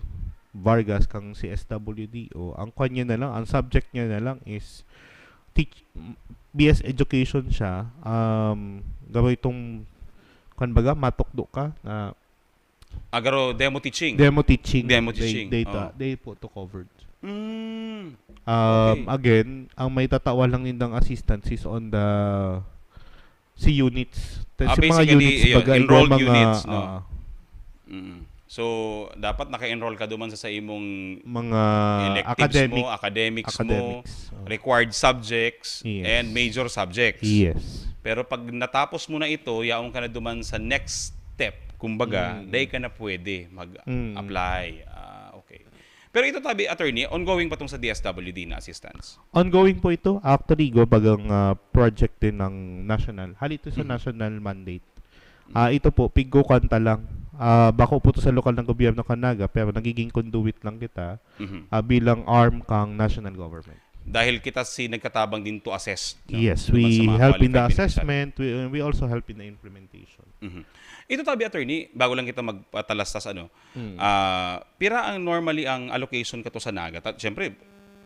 Vargas kang C S W D O. Ang kwan niya na lang, ang subject niya na lang is teach, B S education siya. Um, gawin itong, kwan baga, matukdo ka na Agaro demo teaching. demo teaching. Demo They- teaching, They, oo. they po took over. Mm. Um, Okay. Again, ang may tatawan lang nindang assistance is on the si units. Ta- Ah, si mga basically, units, yun, baga, enrolled igwa mga, units, no? ah, Mm. So, dapat naka-enroll ka duman sa, sa imong mga electives academic. mo, academics, Academics. mo, Oh. required subjects, Yes. and major subjects. Yes. Pero pag natapos mo na ito, yaon ka na duman sa next step. Kumbaga, Mm. dai ka na pwede Mm. mag-apply. Ah, okay. Pero ito tabi, attorney, ongoing pa tong sa D S W D na assistance. Ongoing po ito. Actually, igwa bagang ah, project din ng national. Hali ito sa Mhm. national mandate. Ah, ito po, pigkukuan ta lang. Ah, bako po ito sa lokal ng gobyerno kan Naga, pero nagiging conduit lang kita Mhm. ah, bilang arm kang national government. Dahil kita si nagkatabang din to assess. No? Yes, Duman sa we mga help in the qualified na assessment, we, we also help in the implementation. Mhm. Ito tabi, attorney, bago lang kita magpatalastas, ano, Mm. ah, pira ang normally ang allocation kato sa Naga? Ta- Siyempre,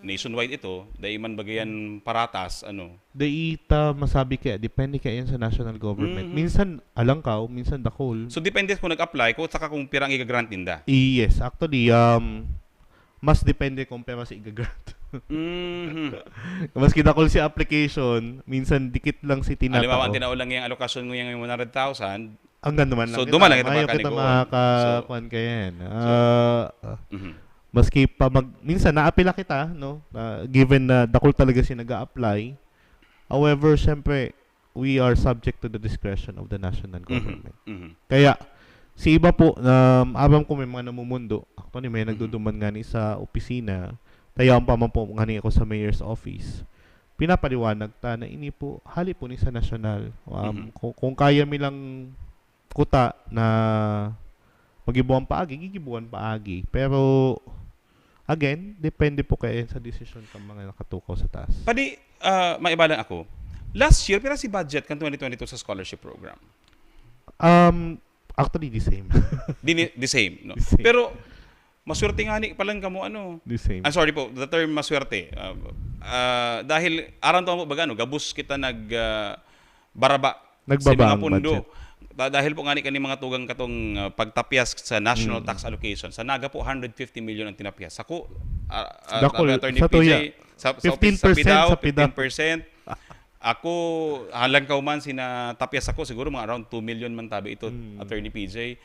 nationwide ito, dai man bagayan paratas, ano. Dai ta masabi kaya, depende kaya yan sa national government. Mhm. Minsan alangkaw, minsan dakul. So, depende kung nag-apply ko, saka kung pira ang i-grant ninda. Yes, actually, um, mas depende kung pera sa i-grant. Mhm. Maski dakul si application, minsan dikit lang si tinatao. Halimbawa, ang tinao lang yung alokasyon mo yung one hundred thousand. Hanggang naman lang So, kita. duman lang kita Mayo makakalig. kita makaka-, So- kuwan kaya yan. Ah, Mhm. maski pa mag, minsan naapila kita, no? Na, given na dakul talaga siya nag-a-apply. However, syempre, we are subject to the discretion of the national Mhm. government. Mhm. Kaya, si iba po, um, abang ko may mga namumundo, actually may Mhm. nagduduman nga ni sa opisina, tayaon pa man po nga ni ako sa mayor's office. Pinapaliwanag ta na ini po, hali po ni sa nasyonal. Um, Mhm. kung, kung kaya mi lang kuta na magibuan paagi, gigibuan paagi. Pero, again, depende po kaya sa desisyon ng mga nakatukaw sa taas. Padi, ah, maibalang ako. Last year, pira si budget kan twenty twenty-two sa scholarship program? Um, actually, the same. Di ni- the same, no? The same. Pero, maswerte nga ni palang kamo, ano? The same. Ah, sorry po, the term maswerte. Ah, ah, dahil, aram to mo, baga, no, gabos kita nag, ah, baraba Nagbaba sa mga ang pundo. budget. Da- dahil po nga ni kani mga tugang katong ah, pagtapyas sa national Mm. tax allocation. Sa Naga po, one hundred fifty million ang tinapyas. Ako, ah, ah, Dakul, Attorney sa P J, tuya. sa, sa, Fifteen percent sa PDAO, sa PDAO. fifteen percent. Ako, halangkaw man, sinatapyas ako, siguro mga around two million man tabi ito, Mm. Attorney P J.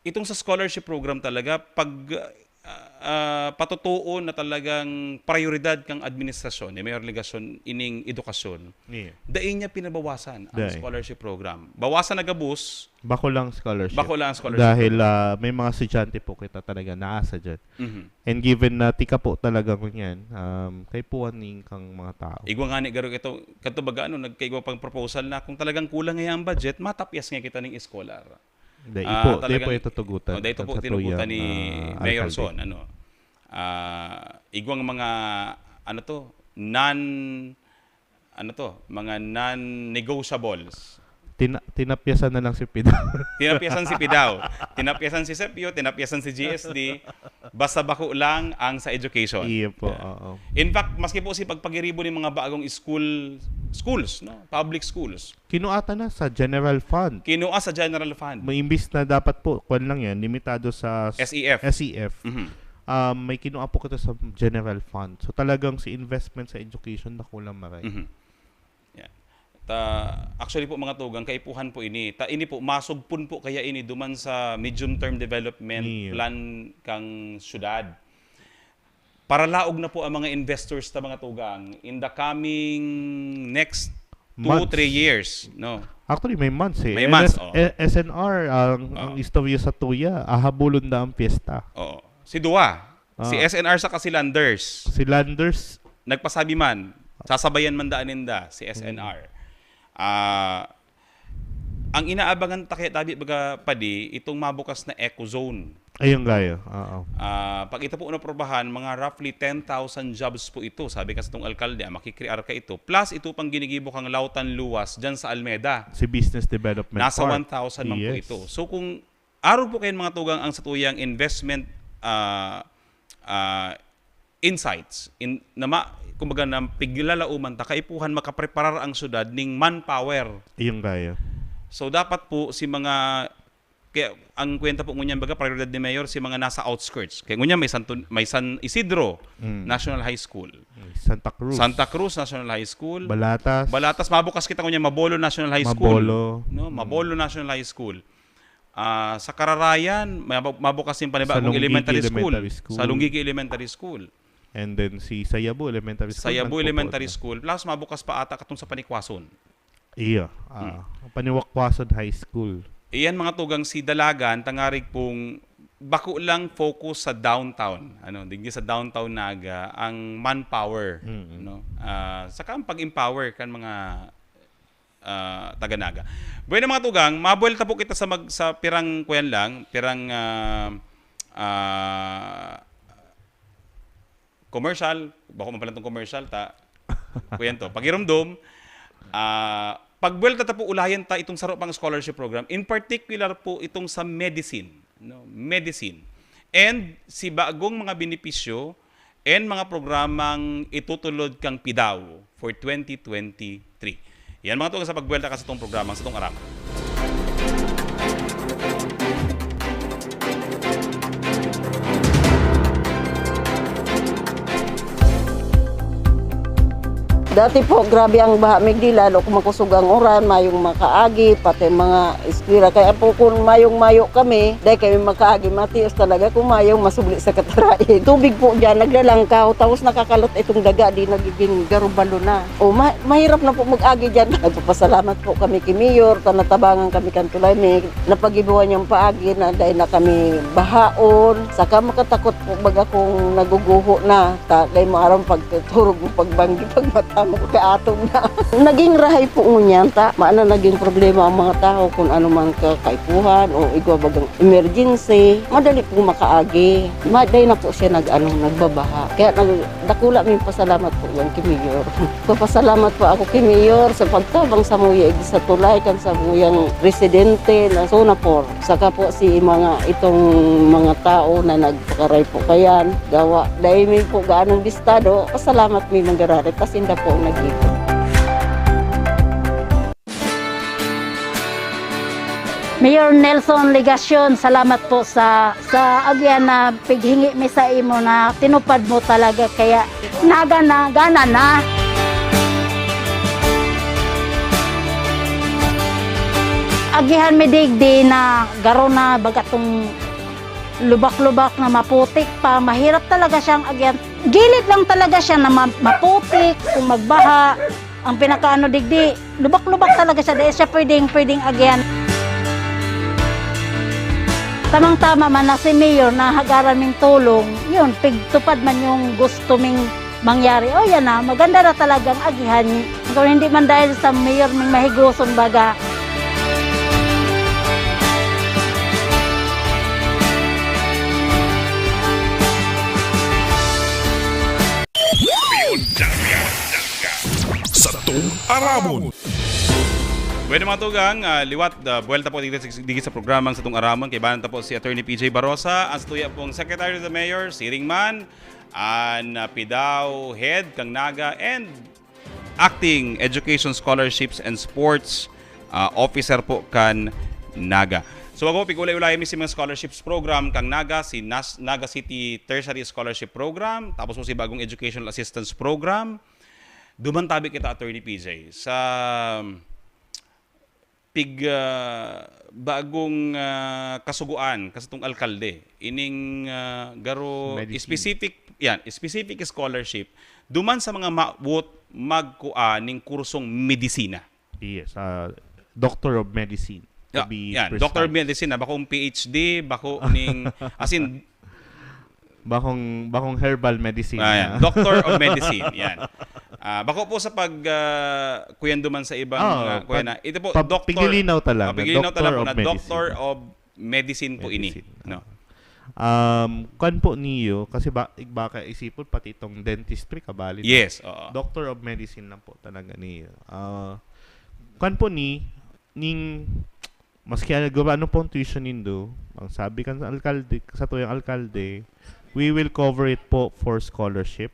Itong sa scholarship program talaga, pag ah, ah, patutuon na talagang prioridad kang administrasyon, ni Mayor Legacion, ining edukasyon, Yeah. dai niya pinabawasan ang Dai. scholarship program. Bawasan na gabos, Bako lang scholarship. Bako lang ang scholarship Dahil program. ah, may mga estudyante po kita talaga naasa dyan. Mhm. And given na tika po talaga ngunyan, um, kaipuhan ning kang mga tao. Igwa nga ni garo ito, kato baga ano, nagkaigwa pang proposal na kung talagang kulang nga ang budget, matapyas nga kita ning scholar. Dai Ah, po, dai talagang- po itutugutan. Oh, dai ito po Sa tinugutan tuyang, ni ah, Mayor alkalde. Son, ano. Ah, igwang mga, ano to, non, ano to, mga non-negotiables. Tina- tinapyasan na lang si PDAO. Tinapyasan si PDAO. Tinapyasan si SEPIO, tinapyasan si G S D. Basta bako lang ang sa education. Iya po, Yeah. oo. In fact, maski po si pagpagiribo ng mga bagong school, schools, no? Public schools. Kinuha ta na sa general fund. Kinuha sa general fund. May imbis na dapat po, kwan lang yan, limitado sa s- S E F. S E F. Mhm. Um, may kinuha po kita sa general fund. So talagang si investment sa education, nakulang maray. Mhm. Yeah. Ta, actually po, mga tugang, kaipuhan po ini. Ta, ini po, masugpon po kaya ini duman sa medium-term development Iya. plan kang syudad. Paralaog na po ang mga investors ta, mga tugang, in the coming next two, Months. three years, no? Actually, may months eh. May months, L S, oh. eh, S N R, ang, ang Oh. istorya sa tuya, ahabulon na ang piyesta. Oo. Si Dua. Si Ah. S N R saka si Landers. Si Landers, Nagpasabi man, sasabayan man daan ninda si S N R. Ah, ang inaabangan ta kaya tabi baga padi, itong mabukas na eco zone. Ayun gaya. Oo. Ah, pag ito po naprobahan, mga roughly ten thousand jobs po ito. Sabi kasi itong alkalde, ah, makikrear ka ito. Plus ito pang ginigibo kang Lautan Luwas dyan sa Almeda. Si Business Development Nasa Park. One thousand man po Yes. ito. So kung araw po kayo, mga tugang, ang satuyang investment ah, ah, insights, in, na ma, kumbaga na piglalauman ta, kaipuhan makapreparar ang syudad ning manpower. Ayun gaya. So dapat po si mga, kaya ang kwenta po ngunyan baga prioridad ni Mayor si mga nasa outskirts. Kaya ngunyan may San, may San Isidro Mm. National High School. Santa Cruz. Santa Cruz National High School. Balatas. Balatas, mabukas kita ngunyan Mabolo National High School. Mabolo. No, Mm. Mabolo National High School. Ah, sa Kararayan, may mabu- mabukas yung panibagong Salonguique elementary Elementary school. School. Salonguique Elementary School. And then si Sayabu Elementary School. Sayabu nagpo-, Elementary School. Plus, mabukas pa ata katong sa Panikwason. Iya. Ah, Paniwakwason High School. Iyan mga tugang si Dalagan, tangarig pong bako lang focus sa downtown. Ano, digdi sa downtown Naga, ang manpower. Mm. No? Ah, saka ang pag-empower kan mga ah, taga Naga. Bueno, mga tugang, mabuelta po kita sa mag, sa pirang kuyan lang, pirang ah, ah, commercial, bako man pala itong commercial, ta, kuyan to. Pagirumdom, ah, pagbuelta ta po, ulayan ta itong saro pang scholarship program, in particular po itong sa medicine, no? Medicine. And si bagong mga benepisyo and mga programang itutulod kang PDAO for twenty twenty-three. Yan mga tugang sa pagbuelta ka sa itong programa, sa itong Aram. Dati po, grabe ang baha, migdi, lalo kung makusog ang uran, mayong makaagi, pati mga eskwela. Kaya po, kung mayong-mayo kami, dai kami makaagi, matios talaga kung mayong masubli sa katarain. Tubig po dyan, naglalangkaw, tapos nakakalot itong daga, di nagiging garubalo na. O, ma-, mahirap na po mag-agi dyan. Nagpapasalamat po kami kay Mayor, ta natabangan kami kan tulay, may napagibuhan niyang paagi na dai na kami bahaon. Saka makatakot po baga kung naguguho na, ta dai mo aram pagturog mo, pagbanggi, pagmata mo, kaatong na. Naging rahay po ngunyan, ta maana naging problema ang mga tao kung ano man ka kaipuhan o igwa bagang emergency, madali pong makaagi. Ma-, dai na po siya nag-ano, nagbabaha. Kaya nag-, dakula ming pasalamat po yan kay Mayor. Papasalamat po ako kay Mayor sa pagtabang sa muya, sa tulay kan sa muyang residente na Sonapor. Saka po si mga, itong mga tao na nagpakaray po kayan, gawa dai mi po gaanong bistado, pasalamat mi manggararit, ta sinda po ang nag-ibig. Mayor Nelson Legacion, salamat po sa, sa agian na pighingi mi sa imo na tinupad mo talaga, kaya naga na, gana na. Agihan mi digdi na garo na baga tong lubak-lubak na maputik pa, mahirap talaga siyang agihan. Gilid lang talaga siya na ma-, maputik, kung magbaha. Ang pinakaano digdi, lubak-lubak talaga siya, dahil siya pwedeng, pwedeng agihan. Tamang-tama man na si Mayor na hagaran ming tulong, yun, pigtupad man yung gusto ming mangyari. O, yan na, maganda na talagang agihan. Kung hindi man dahil sa Mayor ming mahigoson baga. Satong Aramon. Bueno, mga tugang, ah, liwat, ah, buwelta po dito, dito sa programang Satong Aramon. Kaibanan ta po si Attorney P J Barosa, ang sa tuya pong Secretary of the Mayor, siring man, an, ah, PDAO Head kang Naga, and Acting Education Scholarships and Sports, ah, Officer po kan Naga. So, bago pig-ulay-ulay mi si mga scholarships program kang Naga, si Nas-, Naga City Tertiary Scholarship Program, tapos po si bagong Educational Assistance Program. Duman tabi kita, Attorney P J, sa pig, ah, bagong, ah, kasugoan, kan satong alkalde. Ining, ah, garo Medicine. Specific, yan, specific scholarship. Duman sa mga mawot magkua ning kursong medisina. Yes, ah, Doctor of Medicine. To Yeah, be yan, precise. Doctor of Medicine, ah, bakong P H D, bako ning, as in, Bakong, bakong herbal medicine. Ah, yan. Doctor of Medicine, yan. Ah, bako po sa pag, ah, kuyan duman sa ibang, Oo, ah, kuyan pag- na. Ito po, pag- doctor. Piglilinaw talaga, Ah, piglilinaw Doctor talaga po of na Medicine. Doctor of Medicine po ini. Medicine. No. Um, kwan po niyo, kasi ba, baka isipon pati itong dentistry, kabali na. Yes, oo. Doctor of Medicine lang po talaga niyo. Ah, kwan po ni, ning Maski ano, gurano pong tuition nindo, ang sabi kan alkalde, sa tuyang alkalde, we will cover it po for scholarship.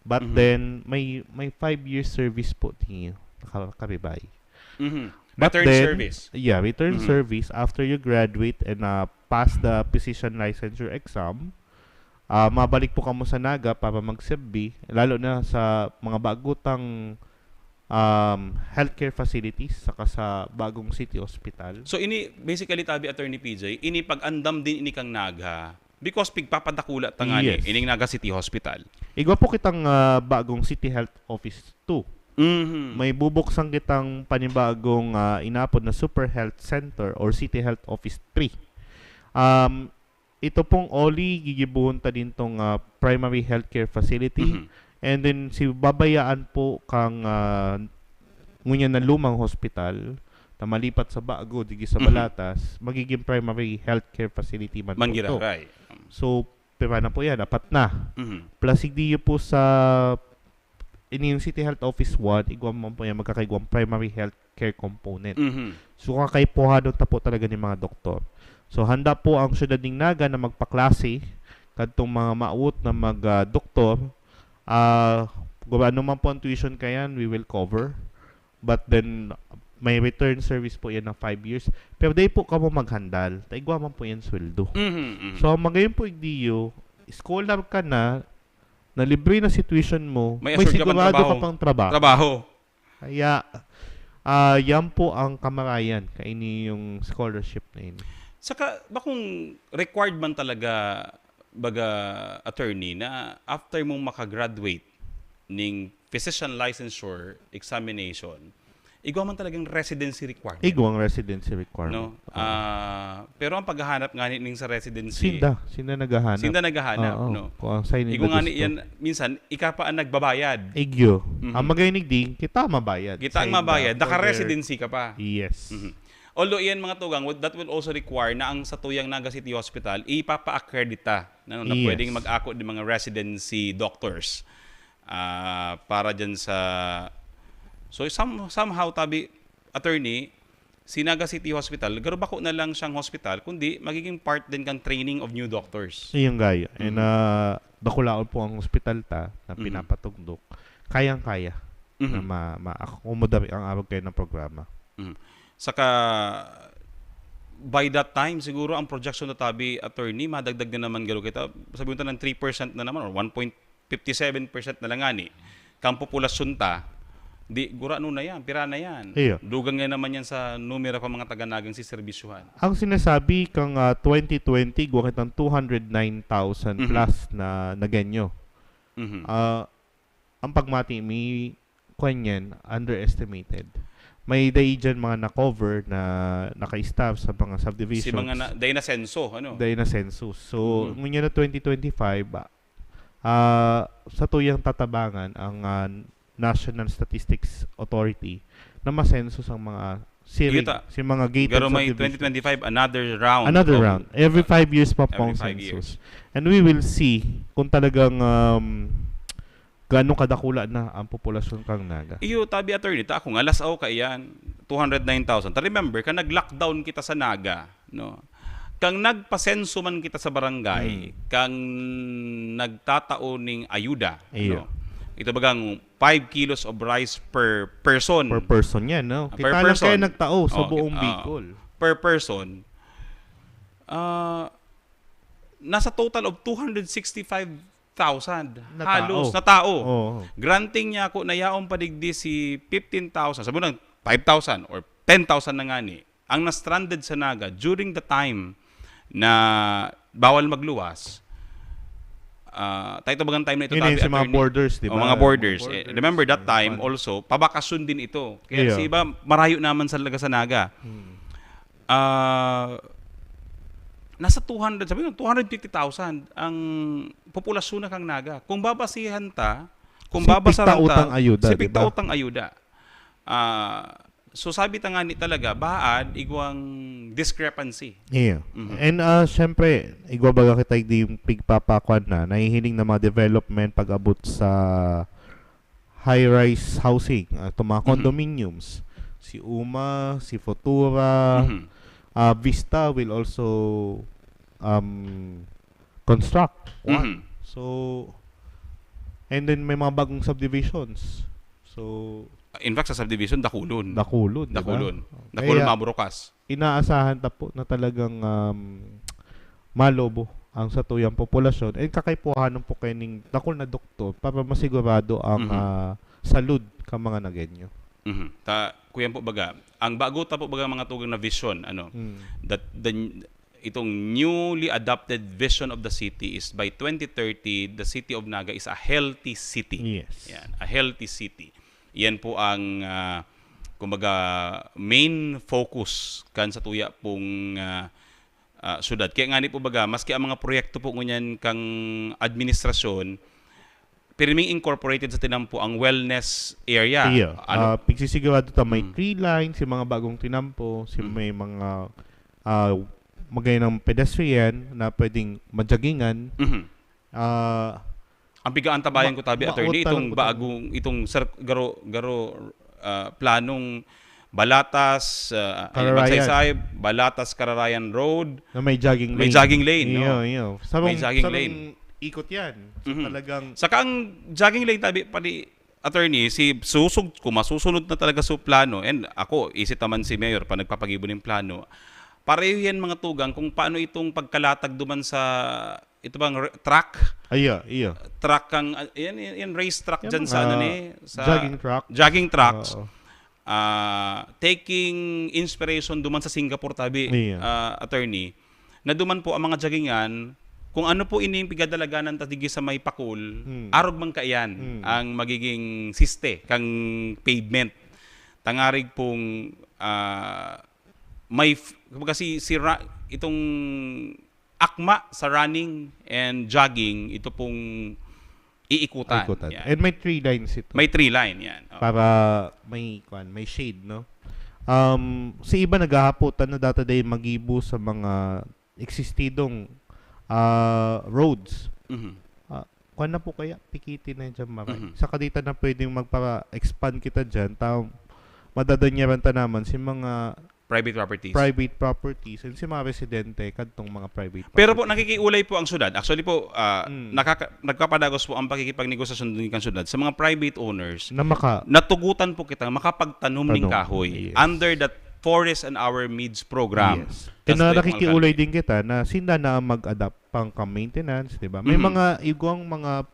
But Mhm. then, may may five years service po niyo nakakaribay. Mhm. But Return then, service. Yeah, return Mhm. service after you graduate and uh, pass the physician licensure exam, ah, mabalik po kamo sa Naga para mag-serbi, lalo na sa mga bago tang um, healthcare facilities saka sa bagong city hospital. So ini basically tabi Attorney P J, ini pag-andam din ini kang Naga because pigpapadakula ta ngani Yes. ining Naga City Hospital. Igwa po kitang ah, bagong City Health Office two. Mhm. May bubuksan kitang panibagong ah, inapod na Super Health Center or City Health Office three. Um, Ito pong O L I, gigibohon ta dintong ah, primary healthcare facility. Mhm. And then si babayaan po kang ah, ngunyan na lumang hospital na malipat sa bago digi sa Mhm. Balatas, magiging primary healthcare facility man po ito. Manggiraray. So, pira na po yan? Apat na. Mhm. Plus, hindi po sa ini yung City Health Office one, igwa man po yan, magkakaigwang primary health care component. Mhm. So, kakaipuhanon ta po talaga ni mga doktor. So, handa po ang syudad ning Naga na magpaklase kadtong mga maawot na mag, ah, doktor. Ah, kung ano man po ang tuition kayan, we will cover. But then, may return service po yan na five years. Pero di po kamo maghandal. Taigwa man po yan sweldo. Mhm, mhm. So, magayon po igdiyo, scholar ka na, na libre na si tuition mo, May may assured ka pang sigurado trabaho. ka pang trabaho. Trabaho. Kaya, ah, yan po ang kamarayan kaini yung scholarship na ini. Saka, bakong required man talaga, baga, attorney, na after mong makagraduate ning physician licensure examination, igwa man talagang residency requirement. Igwang residency requirement. No? Ah, pero ang paghahanap nga ning sa residency, Sinda, sinda naghahanap. Sinda naghahanap, Oo, no? Kung ang sign in Igwa the nga ni gusto. Yan, minsan, ika pa ang nagbabayad. Igyo. Mhm. Ang magay nigdi, kita mabayad. Kita ang Sinda. mabayad, For their- naka-residency ka pa. Yes. Mhm. Although iyan mga tugang, would- that will also require na ang satuyang Naga City Hospital ipapa-accredita na, na Yes. pwedeng mag-ako ng mga residency doctors ah, para dyan sa... So some, somehow, tabi, attorney, si Naga City Hospital, garo bako na lang siyang hospital, kundi magiging part din kang training of new doctors. Iyong gayo. And Mhm. ah, dakulaon po ang hospital ta na Mhm. pinapatugdok. Kayang-kaya na Mhm. ma- ma-accommodate ang awag kayo ng programa. Mhm. Saka, by that time, siguro ang projection na tabi, attorney, madagdag na naman garo kita. Sabihin ta ng three percent na naman or one point fifty seven percent na lang ngani. Kang populasyon ta, di, gurano na yan, pira na yan. Iyo. Dugang na naman yan sa numero kan mga taga-Nagang siserbisyohan. Ang sinasabi kang ah, twenty twenty, gwakit ng two hundred nine thousand Mhm. plus na Nagueño. Mhm. Ah, ang pagmati, may kwan yan, underestimated. May dai dyan mga na-cover na naka-staff sa mga subdivisions. Si mga na, dahil na senso, ano? Dai na census. So, Mhm. ngunyan na twenty twenty-five, ah, sa tuyang tatabangan ang ah, National Statistics Authority na masensus ang mga siring, Kita. si mga gated Pero may subdivisions. twenty twenty-five, another round. Another of- round. Every five years pa Every pong five census. years. And we will see kung talagang um, gaano kadakula na ang populasyon kang Naga. Iyo, tabi, attorney, ta ako nga, lasaw ka iyan, two hundred nine thousand. Ta remember, ka nag-lockdown kita sa Naga, no? Kang nagpasenso man kita sa barangay, Hmm. kang nagtatao ning ayuda, Iyo. no? Ito bagang five kilos of rice per person. Per person yan, no? Ah, per Kita lang person. kayo nagtao sa Oh, buong ah, Bicol. Per person, ah, nasa total of two hundred sixty-five thousand. Na tao. Halos, na tao. Oo. Granting niya ako na yaon pa digdi si fifteen thousand. Sabi mo lang, five thousand or ten thousand na nga ni. Ang na-stranded sa Naga during the time na bawal magluwas, ah, tayo ito bagang time na ito, Yun yung tabi, sa mga attorney. borders, di O, ba? mga borders. Mga Eh, borders. remember that Mga time kwan. Also, pabakasyon din ito. Kaya Iyo. si iba, marayo naman sa laga sa Naga. Hmm. Ah, nasa two hundred, sabi mo, two hundred fifty thousand ang populasyon na kang Naga. Kung babasihan ta, kung Si babasaran ta, pigtautang ayuda, si di ba? pigtautang ayuda. Ah, so sabi ta nga ni talaga, baad, igwang discrepancy. Iyo. Mhm. And ah, syempre, igwa baga kita di pigpapakuan na, nahihiling na mga development pag-abot sa high-rise housing, ah, itong mga Mhm. condominiums. Si Uma, si Futura, Mhm. ah, Vista will also um, construct one. Mhm. So, and then may mga bagong subdivisions. So, In fact, sa subdivision, dakulon. dakulon, di ba? Dakulon. Kaya, Dakulon, maburukas. Inaasahan ta po na talagang um, malobo ang satuyang populasyon. And kakaipuhanan po kayo ning dakul na doktor para masigurado ang Mhm. ah, salud ka mga Nagueño. Mhm. Ta, kuyan po baga, ang bago ta po baga mga tugang na vision, ano, Mm. that the, itong newly adopted vision of the city is by twenty thirty, the city of Naga is a healthy city. Yes. Yan, a healthy city. Yan po ang, ah, kumbaga, main focus kan sa tuya pong ah, ah, syudad. Kaya nga ni po baga, maski ang mga proyekto po ngunyan kang administrasyon, pirming incorporated sa tinampo ang wellness area. Iya. Ano? Ah, pagsisigurado ta may Mm. tree line, si mga bagong tinampo, si Mm. may mga ah, magay ng pedestrian na pwedeng majagingan. Mhm. Ah, Ang pigaan tabayan ko tabi, Ma- attorney, maot itong ang- bagong, itong sir, garo, garo, ah, planong Balatas, ah, ay, Cararayan. Magsaysay, Balatas, Cararayan Road. na may jogging lane. May jogging lane, no? Iyo, iyo. Sabang, May jogging sabang lane. ikot yan. So, Mhm. talagang Saka ang jogging lane tabi, pati attorney, si susog, kung masusunod na talaga sa plano, and ako, isit naman si Mayor pa nagpapagibo ng plano, pareho yan mga tugang kung paano itong pagkalatag duman sa ito bang re-, track? Ayo, iyo. Track kang, ah, yan, yan, yan, race track Yan dyan sa mga ano ni, sa jogging track. Jogging tracks. Oo. Ah, taking inspiration duman sa Singapore tabi, Iya. ah, attorney, na duman po ang mga joggingan, kung ano po ini yung pigadalaganan ta digi sa may Pakul, Hmm. arog man kaiyan Hmm. ang magiging siste kang pavement. Tangarig pong, ah, may f-, kumbaga si, si ra-, itong akma sa running and jogging, ito pong iikutan. Ikutan. Yan. And may three lines ito. May three line, yan. Oh. Para may, kwan, may shade, no? Um, si iba naghahapotan na data day magibo sa mga existidong, ah, roads. Mhm. Ah, kwan na po kaya, pikitin na dyan, maray. Mhm. Saka di ta na pwedeng magpa-expand kita dyan. Ta-, madadanyaran ta naman si mga Private properties. private properties and si mga residente kadtong mga private Pero po, properties. nakikiulay po ang syudad. Actually po, ah, Mm. nakaka-, nagpapadagos po ang pakikipagnegosasyon din kan syudad sa mga private owners. Na maka- Natugutan po kita makapagtanom ning Tanom. kahoy Yes. under the Forest and Our Meads program. Yes. Tas Kaya tayo pong nakikiulay alkalde. din kita na sinda na ang mag-adapt pang ka-maintenance, di ba? May Mhm. mga igwang mga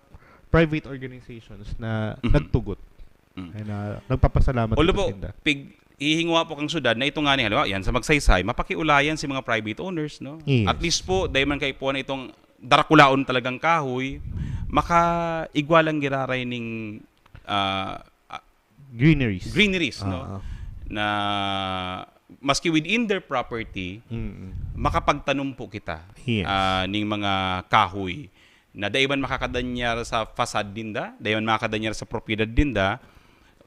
private organizations na Mhm. nagtugot. Mm. Ay na, nagpapasalamat Although kita po, sinda. pig-, hihinguha po kang syudad na ito nga ni, halimbawa, yan sa Magsaysay, mapakiulayan si mga private owners, no? Yes. At least po, dahil man kaipuhan itong darakulaon talagang kahoy, makaigwa lang giraray ning, ah, ah, Greeneries. greeneries, no? Ah, ah. Na maski within their property, Mm. makapagtanom po kita, Yes. ah, ning mga kahoy na dai man makakadanyar sa facade ninda, dai man makakadanyar sa propiedad ninda,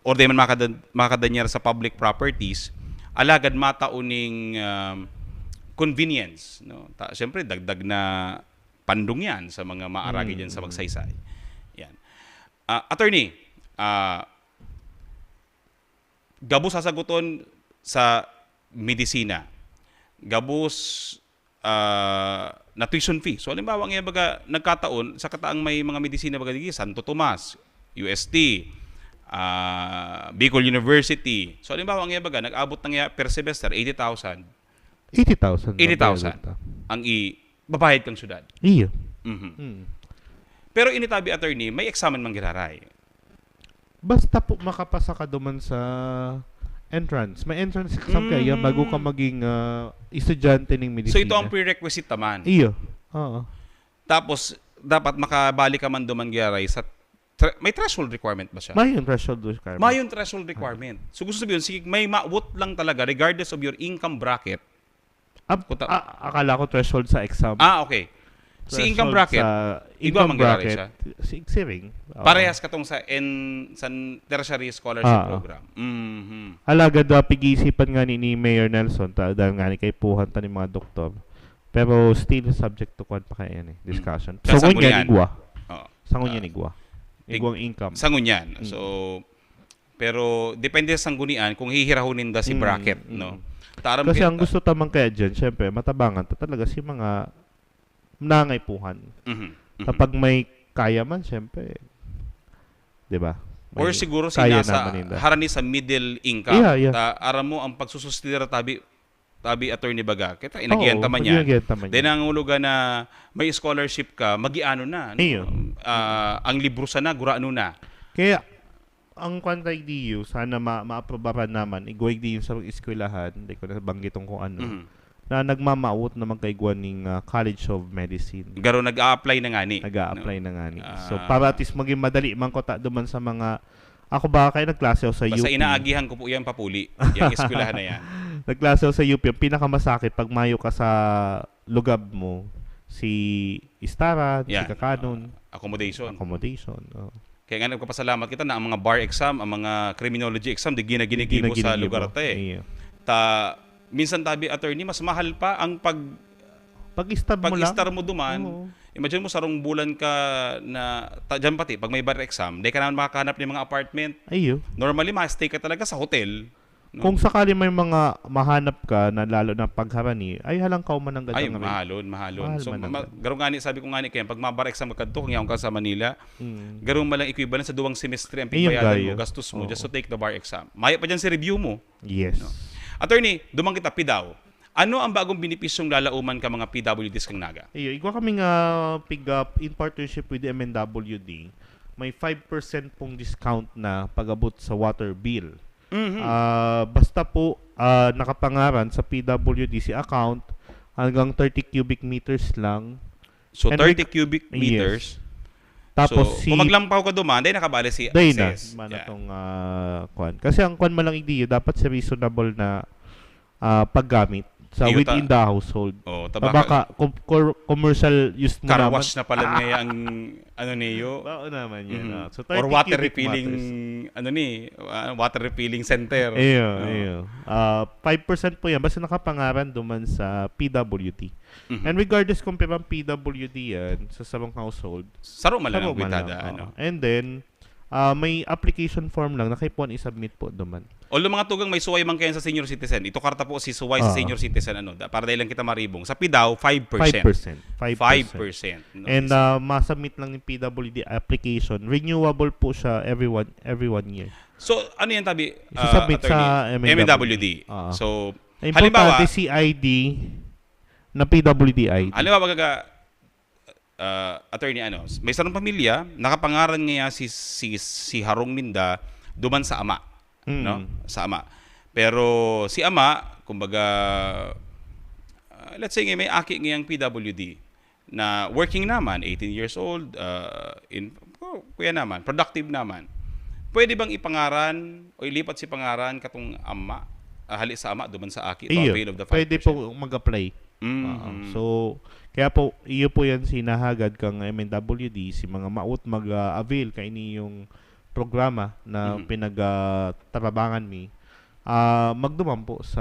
or dai man makada-, makakadanyar sa public properties, alagad matao ning, um, convenience, no? Ta-, siyempre, dagdag na pandong yan sa mga maaragi Mm, dyan sa mm. Magsaysay. Yan. Ah, attorney, ah, gabos sasaguton sa medisina. Gabos, ah, na tuition fee. So, halimbawa, nga baga, nagkataon, sa kataang may mga medisina baga digi, Santo Tomas, U S T, ah, Bicol University. So, halimbawa, nga baga, nag-abot na nga per semester, eighty thousand. Eighty thousand ang Eighty thousand bayaran ta. ang i-, babayad kang syudad. Iyo. Mhm. Hmm. Pero ini tabi, attorney, may eksamen man giraray. Basta po makapasa ka duman sa entrance. May entrance exam kaya yan bago ka Mm. maging, ah, estudyante ning So, ito ang medisina. prerequisite naman. Iyo. Oo. Tapos, dapat makabalik ka man duman giraray sa thre-, may threshold requirement ba siya? May yung threshold requirement. May yung threshold requirement. So, gusto sabihin, sige, may maabot lang talaga, regardless of your income bracket. Ab-, Kuta- a-, akala ko threshold sa exam. Ah, okay. Si income Threshold bracket, sa igwa income man giraray bracket, siya? si, si Ring. Oo. Parehas katong sa en-, sa tertiary scholarship Ah, ah. program. Mhm. Alagad, ah, pag-iisipan nga ni, ni Mayor Nelson, ta-, dahil nga ni kaipuhan ta ni mga doktor. Pero still subject to kwan pa kaya yan eh, Hmm. discussion. Sa Sa ngunyan, sanggunian. igwa. Oo. Sa ngunyan, Ah, igwa. ig-, Igwang income. sa ngunyan. Mm. So, pero depende sa sanggunian kung hihirahon ninda si Mm, bracket, mm. no? Taram Kasi kita ang gusto tamang kaya dyan, syempre, matabangan ta talaga si mga nangaipuhan. Mhm, mhm. Kapag may kaya man, syempre, di ba? Or May siguro si kaya nasa naman ninda. harani sa middle income. Yeah, yeah. Ta, aram mo, ang pagsusustentar tabi, tabi, attorney, baga, kita, Oo, inagihan ta man yan. inagihan ta man Then, yan. ang ulugan na may scholarship ka, magiano na, no? Iyo. Ah, ang libro sana, gurano na. Kaya, ang kwan ta igdiyo, sana ma-, maaprobaran naman, igwa igdiyo sa eskwelahan, di ko na banggiton kung ano, Mhm. na nagmamawot na magkaigwa ning, ah, College of Medicine. Garo nag-a-apply na ngani, Nag-a-apply no? na ngani. So, Ah. para at least maging madali man ko ta duman sa mga, ako ba, kaya nagklase ako sa Basta U P. inaagihan ko po yan, papuli. Yung eskwelahan na yan. Nagklase ako sa U P. Ang pinakamasakit, pag mayo ka sa lugab mo, si istaran, si Yeah. kakanon, Accommodation. accommodation, oh. Kaya nga nagpapasalamat kita na ang mga bar exam, ang mga criminology exam, di gina-, Di ginigibo sa gina-ginigibo. lugar ta eh. Iya. Ta, minsan tabi, attorney, mas mahal pa ang pag-, Pag-istab mo lang. pag-istar mo duman. Oo. Imagine mo, sarong bulan ka na, ta, dyan pati, pag may bar exam, di ka naman makakahanap ng mga apartment. Ayo. Normally, ma-stay ka talaga sa hotel. No? Kung sakali may mga mahanap ka na lalo na pagharani, ay halangkaw man ang Ay, gadang rate. mahalon, mahalon. Mahal So, man ang ma-, gadang. garo nga ni, sabi ko nga ni, kaya pag mabar exam ka kadto, kung yaon ka sa Manila, Mm. garo man lang equivalent sa duwang semestre ang Ayun, pigbayadan mo, gayo. gastos mo, just to Oo. take the bar exam. Maya pa dyan si review mo. Yes. No? Attorney, duman kita, PDAW. Ano ang bagong benepisyong lalauman ka mga P W Ds kang Naga? Iyo, igwa kami nga pig-up in partnership with the M N W D. May five percent pong discount na pag-abot sa water bill. Mhm. Ah, basta po, ah, nakapangaran sa P W D si account, hanggang thirty cubic meters lang. So, And thirty reg- cubic Yes. meters. Tapos So, si kung maglampaw ka duman, dahil nakabali si Dahil na, access. man Yeah. atong, ah, kwan. Kasi ang kwan man lang igdiyo, dapat si reasonable na, ah, paggamit sa Iyo ta- within the household. Oh, tabaka. Tabaka, com- cor- commercial use mo Car naman. wash na pala niya ang ano niyo. Bao naman yan, Mhm. ah. So, Or thirty water cubic refilling, meters. ano ni, ah, water refilling center. Iyo, Oo. iyo. Ah, five percent po yan. Basta nakapangaran duman sa P W D. Mhm. And regardless kung pirang P W D yan, sa sarong household, Saro man lang saro ang man kwitada, lang, ano? oo. And then, ah, may application form lang na kaipuhan i-submit po duman. Although mga tugang may suway man kayan sa senior citizen, ito karta po si suway sa Ah. senior citizen, ano, da- para dahil lang kita maribong. Sa P daw, five percent. Five percent. Five percent. Five percent, no, And, senior. ah, masubmit lang yung P W D application. Renewable po siya every one, every one year. So, ano yan, tabi, ah, Isasubmit attorney? sa M N W D. M N W D. Ah. So, Ang halimbawa, importante, si I D na P W D I D. Halimbawa, magaga-, ah, attorney, ano, may sarong pamilya, nakapangaran niya si, si, si harong ninda duman sa ama, Mm. no? Sa ama. Pero si ama, kumbaga, ah, let's say nga, may aki ngayang P W D na working naman, eighteen years old, ah, in, oh, kuya naman, productive naman. Pwede bang ipangaran o ilipat si pangaran katong ama, ah, hali sa ama, duman sa aki, to Iyo, avail of the pwede five percent? po mag-apply. Mm. Oo. So, kaya po, iyo po yan sinahagad kang M N W D, si mga maot mag-avail kaini yung programa na Mhm. pinag, ah, tarabangan mi. Ah, magduman po sa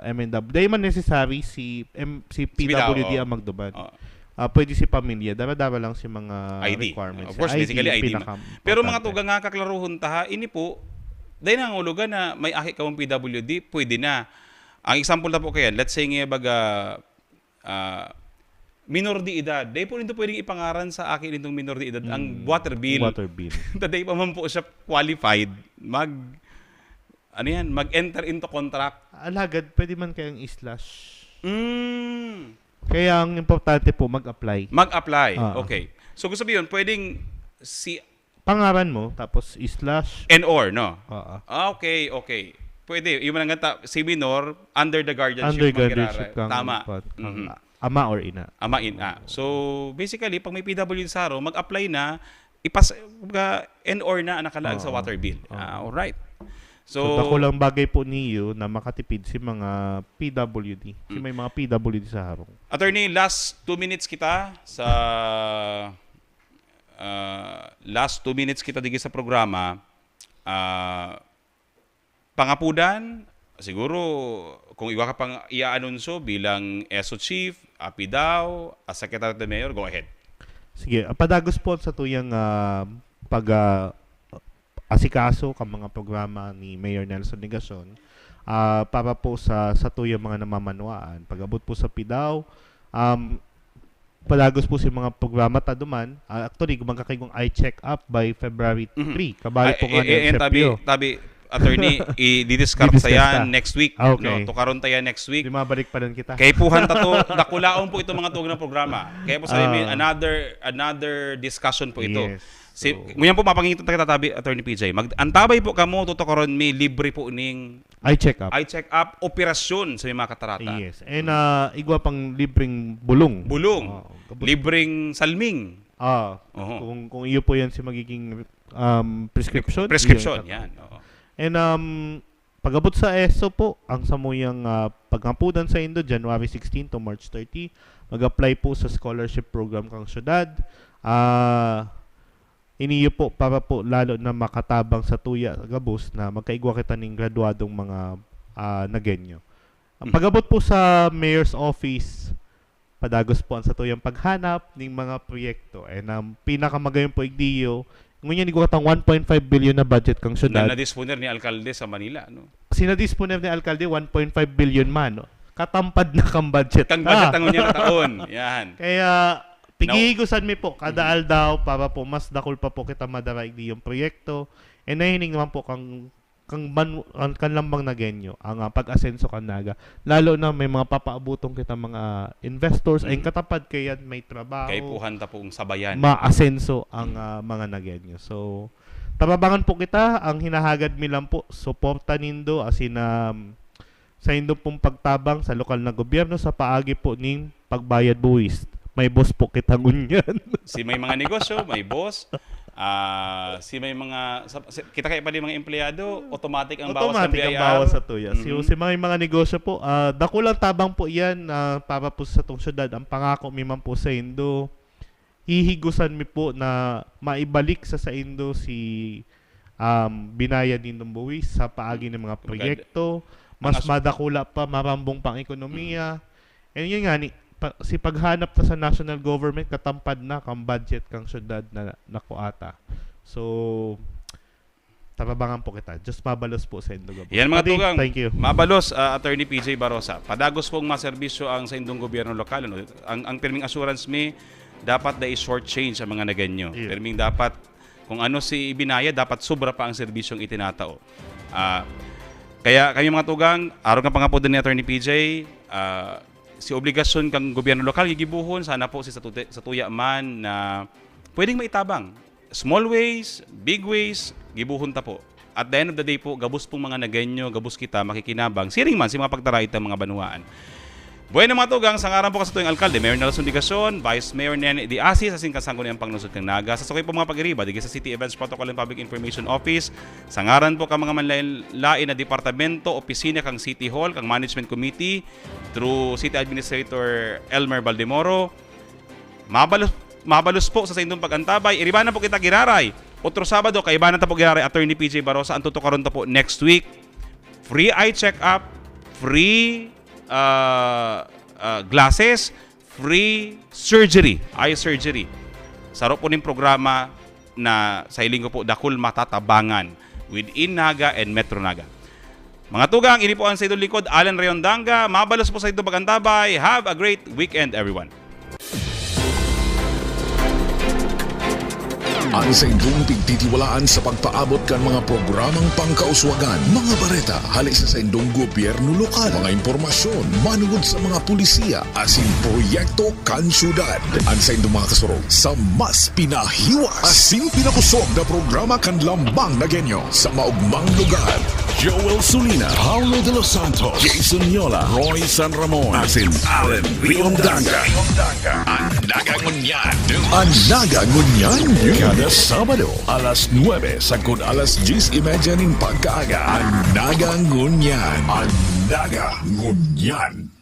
M N W. Dahil man necessary si M-, si P W D P W D, oo. ang magduman. Oo. Ah, pwede si pamilya, dara-dara lang si mga I D. requirements. Of course, I D, basically, I D man. pinaka-importante. Pero mga tugang nga, kaklaruhon ta ha, ini po, dahil nangangulugan na may aki kang P W D, pwede na. Ang example na po kayan, let's say nga, baga, ah, minor de edad. Dahil po nito pwedeng ipangaran sa aki nitong minor de edad ang Mm, water bill. water bill. Dahil pa man po siya qualified, mag, ano yan, mag-enter into contract. Alagad, pwede man kayang i-slash. Mm. Kaya ang importante po, mag-apply. Mag-apply. Ah. Okay. So, gusto mo yun, pwedeng si Pangaran mo, tapos i-slash. And or, no? Oo. Ah, okay, okay. Pwede. Yung mga ta-, si minor, under the guardianship Under guardianship mangyayari. kang Tama. kwan, kang Mhm. ama or ina. Ama, ina. So, basically, pag may P W D sa harong, mag-apply na, ipas-, kumbaga, and or na ang nakalaag sa Oo. water bill. Oo. Ah, alright. So, So, dakulang bagay po niyo na makatipid si mga P W D. Si Mm. may mga P W D sa harong. Attorney, last two minutes kita sa, ah, last two minutes kita digi sa programa. Ah, pangapudan, siguro, kung iwa ka pang i-aanunsyo bilang ESO chief, APDAO, as secretary to mayor, go ahead. Sige, ah, padagos po sa tuyang, ah, pag, ah, asikaso kan mga programa ni Mayor Nelson Legacion, ah, para po sa, sa tuyang mga namamanwaan. Pag-abot po sa APDAO, um, padagos po sa mga programa ta duman. Ah, actually, magkakaigong eye check-up by February Mhm. three. Kabali Ay, po nga eh, ni eh, eh, tabi, Serpio. tabi, attorney, i-discuss Didiscuss ta yan ta. next week, Ah, okay. no? Tukaron ta yan next week. Di mabalik pa rin kita. Kaipuhan ta to, dakulaon po itong mga tugang na programa. Kaya po sabi mi, Ah. another, another discussion po ito. Yes. Si, So, ngunyan po, mapangiton ta kita, tabi, Attorney P J. Mag-, antabay po kamo, tutukaron mi, libre po ning Eye check-up. eye check-up, operasyon sa mga katarata. Yes. And, Mm. ah, igwa pang libreng bulong. Bulong. Oo. Kabut- Libreng salming. Ah, Oho. kung, kung iyo po yan si magiging, um, prescription, Prescription, iyo, yan. Oo. And, um, pag-abot sa ESO po, ang samuyang, ah, paghapudan sa indo, January sixteen to March thirty, mag-apply po sa scholarship program kang syudad. Ah, iniyo po para po lalo na makatabang sa tuya gabos na magkaigwa kita ning graduadong mga, ah, Nagueño. Ang Mhm. pag-abot po sa mayor's office, padagos po ang satuyang paghanap ning mga proyekto. And ang pinakamagayon po igdiyo, ngunyan igwa tang one point five billion na budget kang Na syudad. nadisponer ni alkalde sa Manila, no? Sinadisponer ni alkalde, one point five billion man, no? Katampad na kang budget Kang na. budget ang ngunyan na taon. Yan. Kaya, Now, pigihigosan mi po, kada Mhm. aldaw, para po mas dakul pa po kita madara igdiyong proyekto. And nahihiling naman po kang kan ban-, kan, kan lambang Nagueño, ang, ah, pag-asenso kan Naga. Lalo na may mga papaaboton kita mga investors, ay Mm. katapad kaiyan may trabaho, Kaipuhan ta pong sabayan. Maasenso ang, ah, mga Nagueño. So, tababangan po kita, ang hinahagad mi lang po, suporta nindo, asin, um, sa indo pong pagtabang sa lokal na gobyerno sa paagi po ning pagbayad buwis. May boss po kita ngunyan. Si may mga negosyo, may boss. Ah, si may mga, sa, si, kita kaya pala yung mga empleyado, automatic ang bawas ng Automatic ang B I R. Bawas sa tuya. Si, Mhm. si mga, mga negosyo po, ah, dakulang tabang po yan, ah, para po sa tong syudad. Ang pangako mi man po sa indo, hihigusan mi po na maibalik sa saindo si, um, binayad nindong buwis sa paagi ng mga Kumbaga, proyekto. Mas mga su- madakula pa, marambong pang ekonomiya. Mm. And yun nga, ni, pa, si paghanap ta sa national government, katampad na kang budget kang syudad na nakuha ta. So, tababangan po kita. Diyos mabalos po sa indo gabos. Yan, mga Pati, tugang. Thank you. Mabalos, ah, Attorney P J Barosa. Padagos pong maserbisyo ang sa indong gobyerno lokal. Ano? Ang, ang pirming assurance mi, dapat dai shortchange ang mga Nagueño. Iyo. Pirming dapat, kung ano si ibinayad, dapat sobra pa ang serbisyong itinatao. Ah, kaya kami, mga tugang, arog nga pangapod ni Attorney P J, ah, si obligasyon kang gobyerno lokal, gigibuhon, sana po si sa tute-, sa tuya man na pwedeng maitabang. Small ways, big ways, gibuhon ta po. At the end of the day po, gabos pong mga Nagueño, gabos kita, makikinabang, siring man si mga pagtaraid ta mga banwaan. Bueno, mga tugang, sa ngaran po kan satuyang alkalde, Mayor Nelson Digacion, Vice Mayor Nene Diasis, asin kan Sangguniang Panglusod kan Naga, sa sakoy po mga pag-iriba, digdi sa City Events Protocol and Public Information Office, sa ngaran po kan mga manlaen-laen na departamento, opisina kan City Hall, kan Management Committee, through City Administrator Elmer Baldemoro, mabalos, mabalos po sa saindong pag-antabay. Iriba na po kita giraray. Otro Sabado, kaiba na ta po giraray, Attorney P J Barosa, ang tutukaron ta po next week. Free eye check-up, free, ah, ah, glasses, free surgery, eye surgery. Saro po ning programa na sa hiling ko po, dakul matatabangan within Naga and Metro Naga. Mga tugang, ini po ang sa idong lingkod, Alan Rayon Danga. Mabalos po sa idong pag-antabay. Have a great weekend, everyone. An saindong pigtitiwalaan sa pagpaabot kan mga programang pangkauswagan, mga bareta hale sa saindong gobyerno lokal, mga impormasyon manungod sa mga pulisiya asin proyekto kan syudad. An saindong mga kasurog sa mas pinahiwas asin pinakosog na programa kan Lambang Nagueño sa maogmang lugar. Joel Sulina, Paulo de los Santos, Jason Yola, Roy San Ramon, asin Alan Riondanga. An Naga Ngunyan. An Naga Ngunyan. Kada Sabado, alas nuebe sagkod alas dyes y media nin pagkaaga. An Naga Ngunyan. An Naga Ngunyan.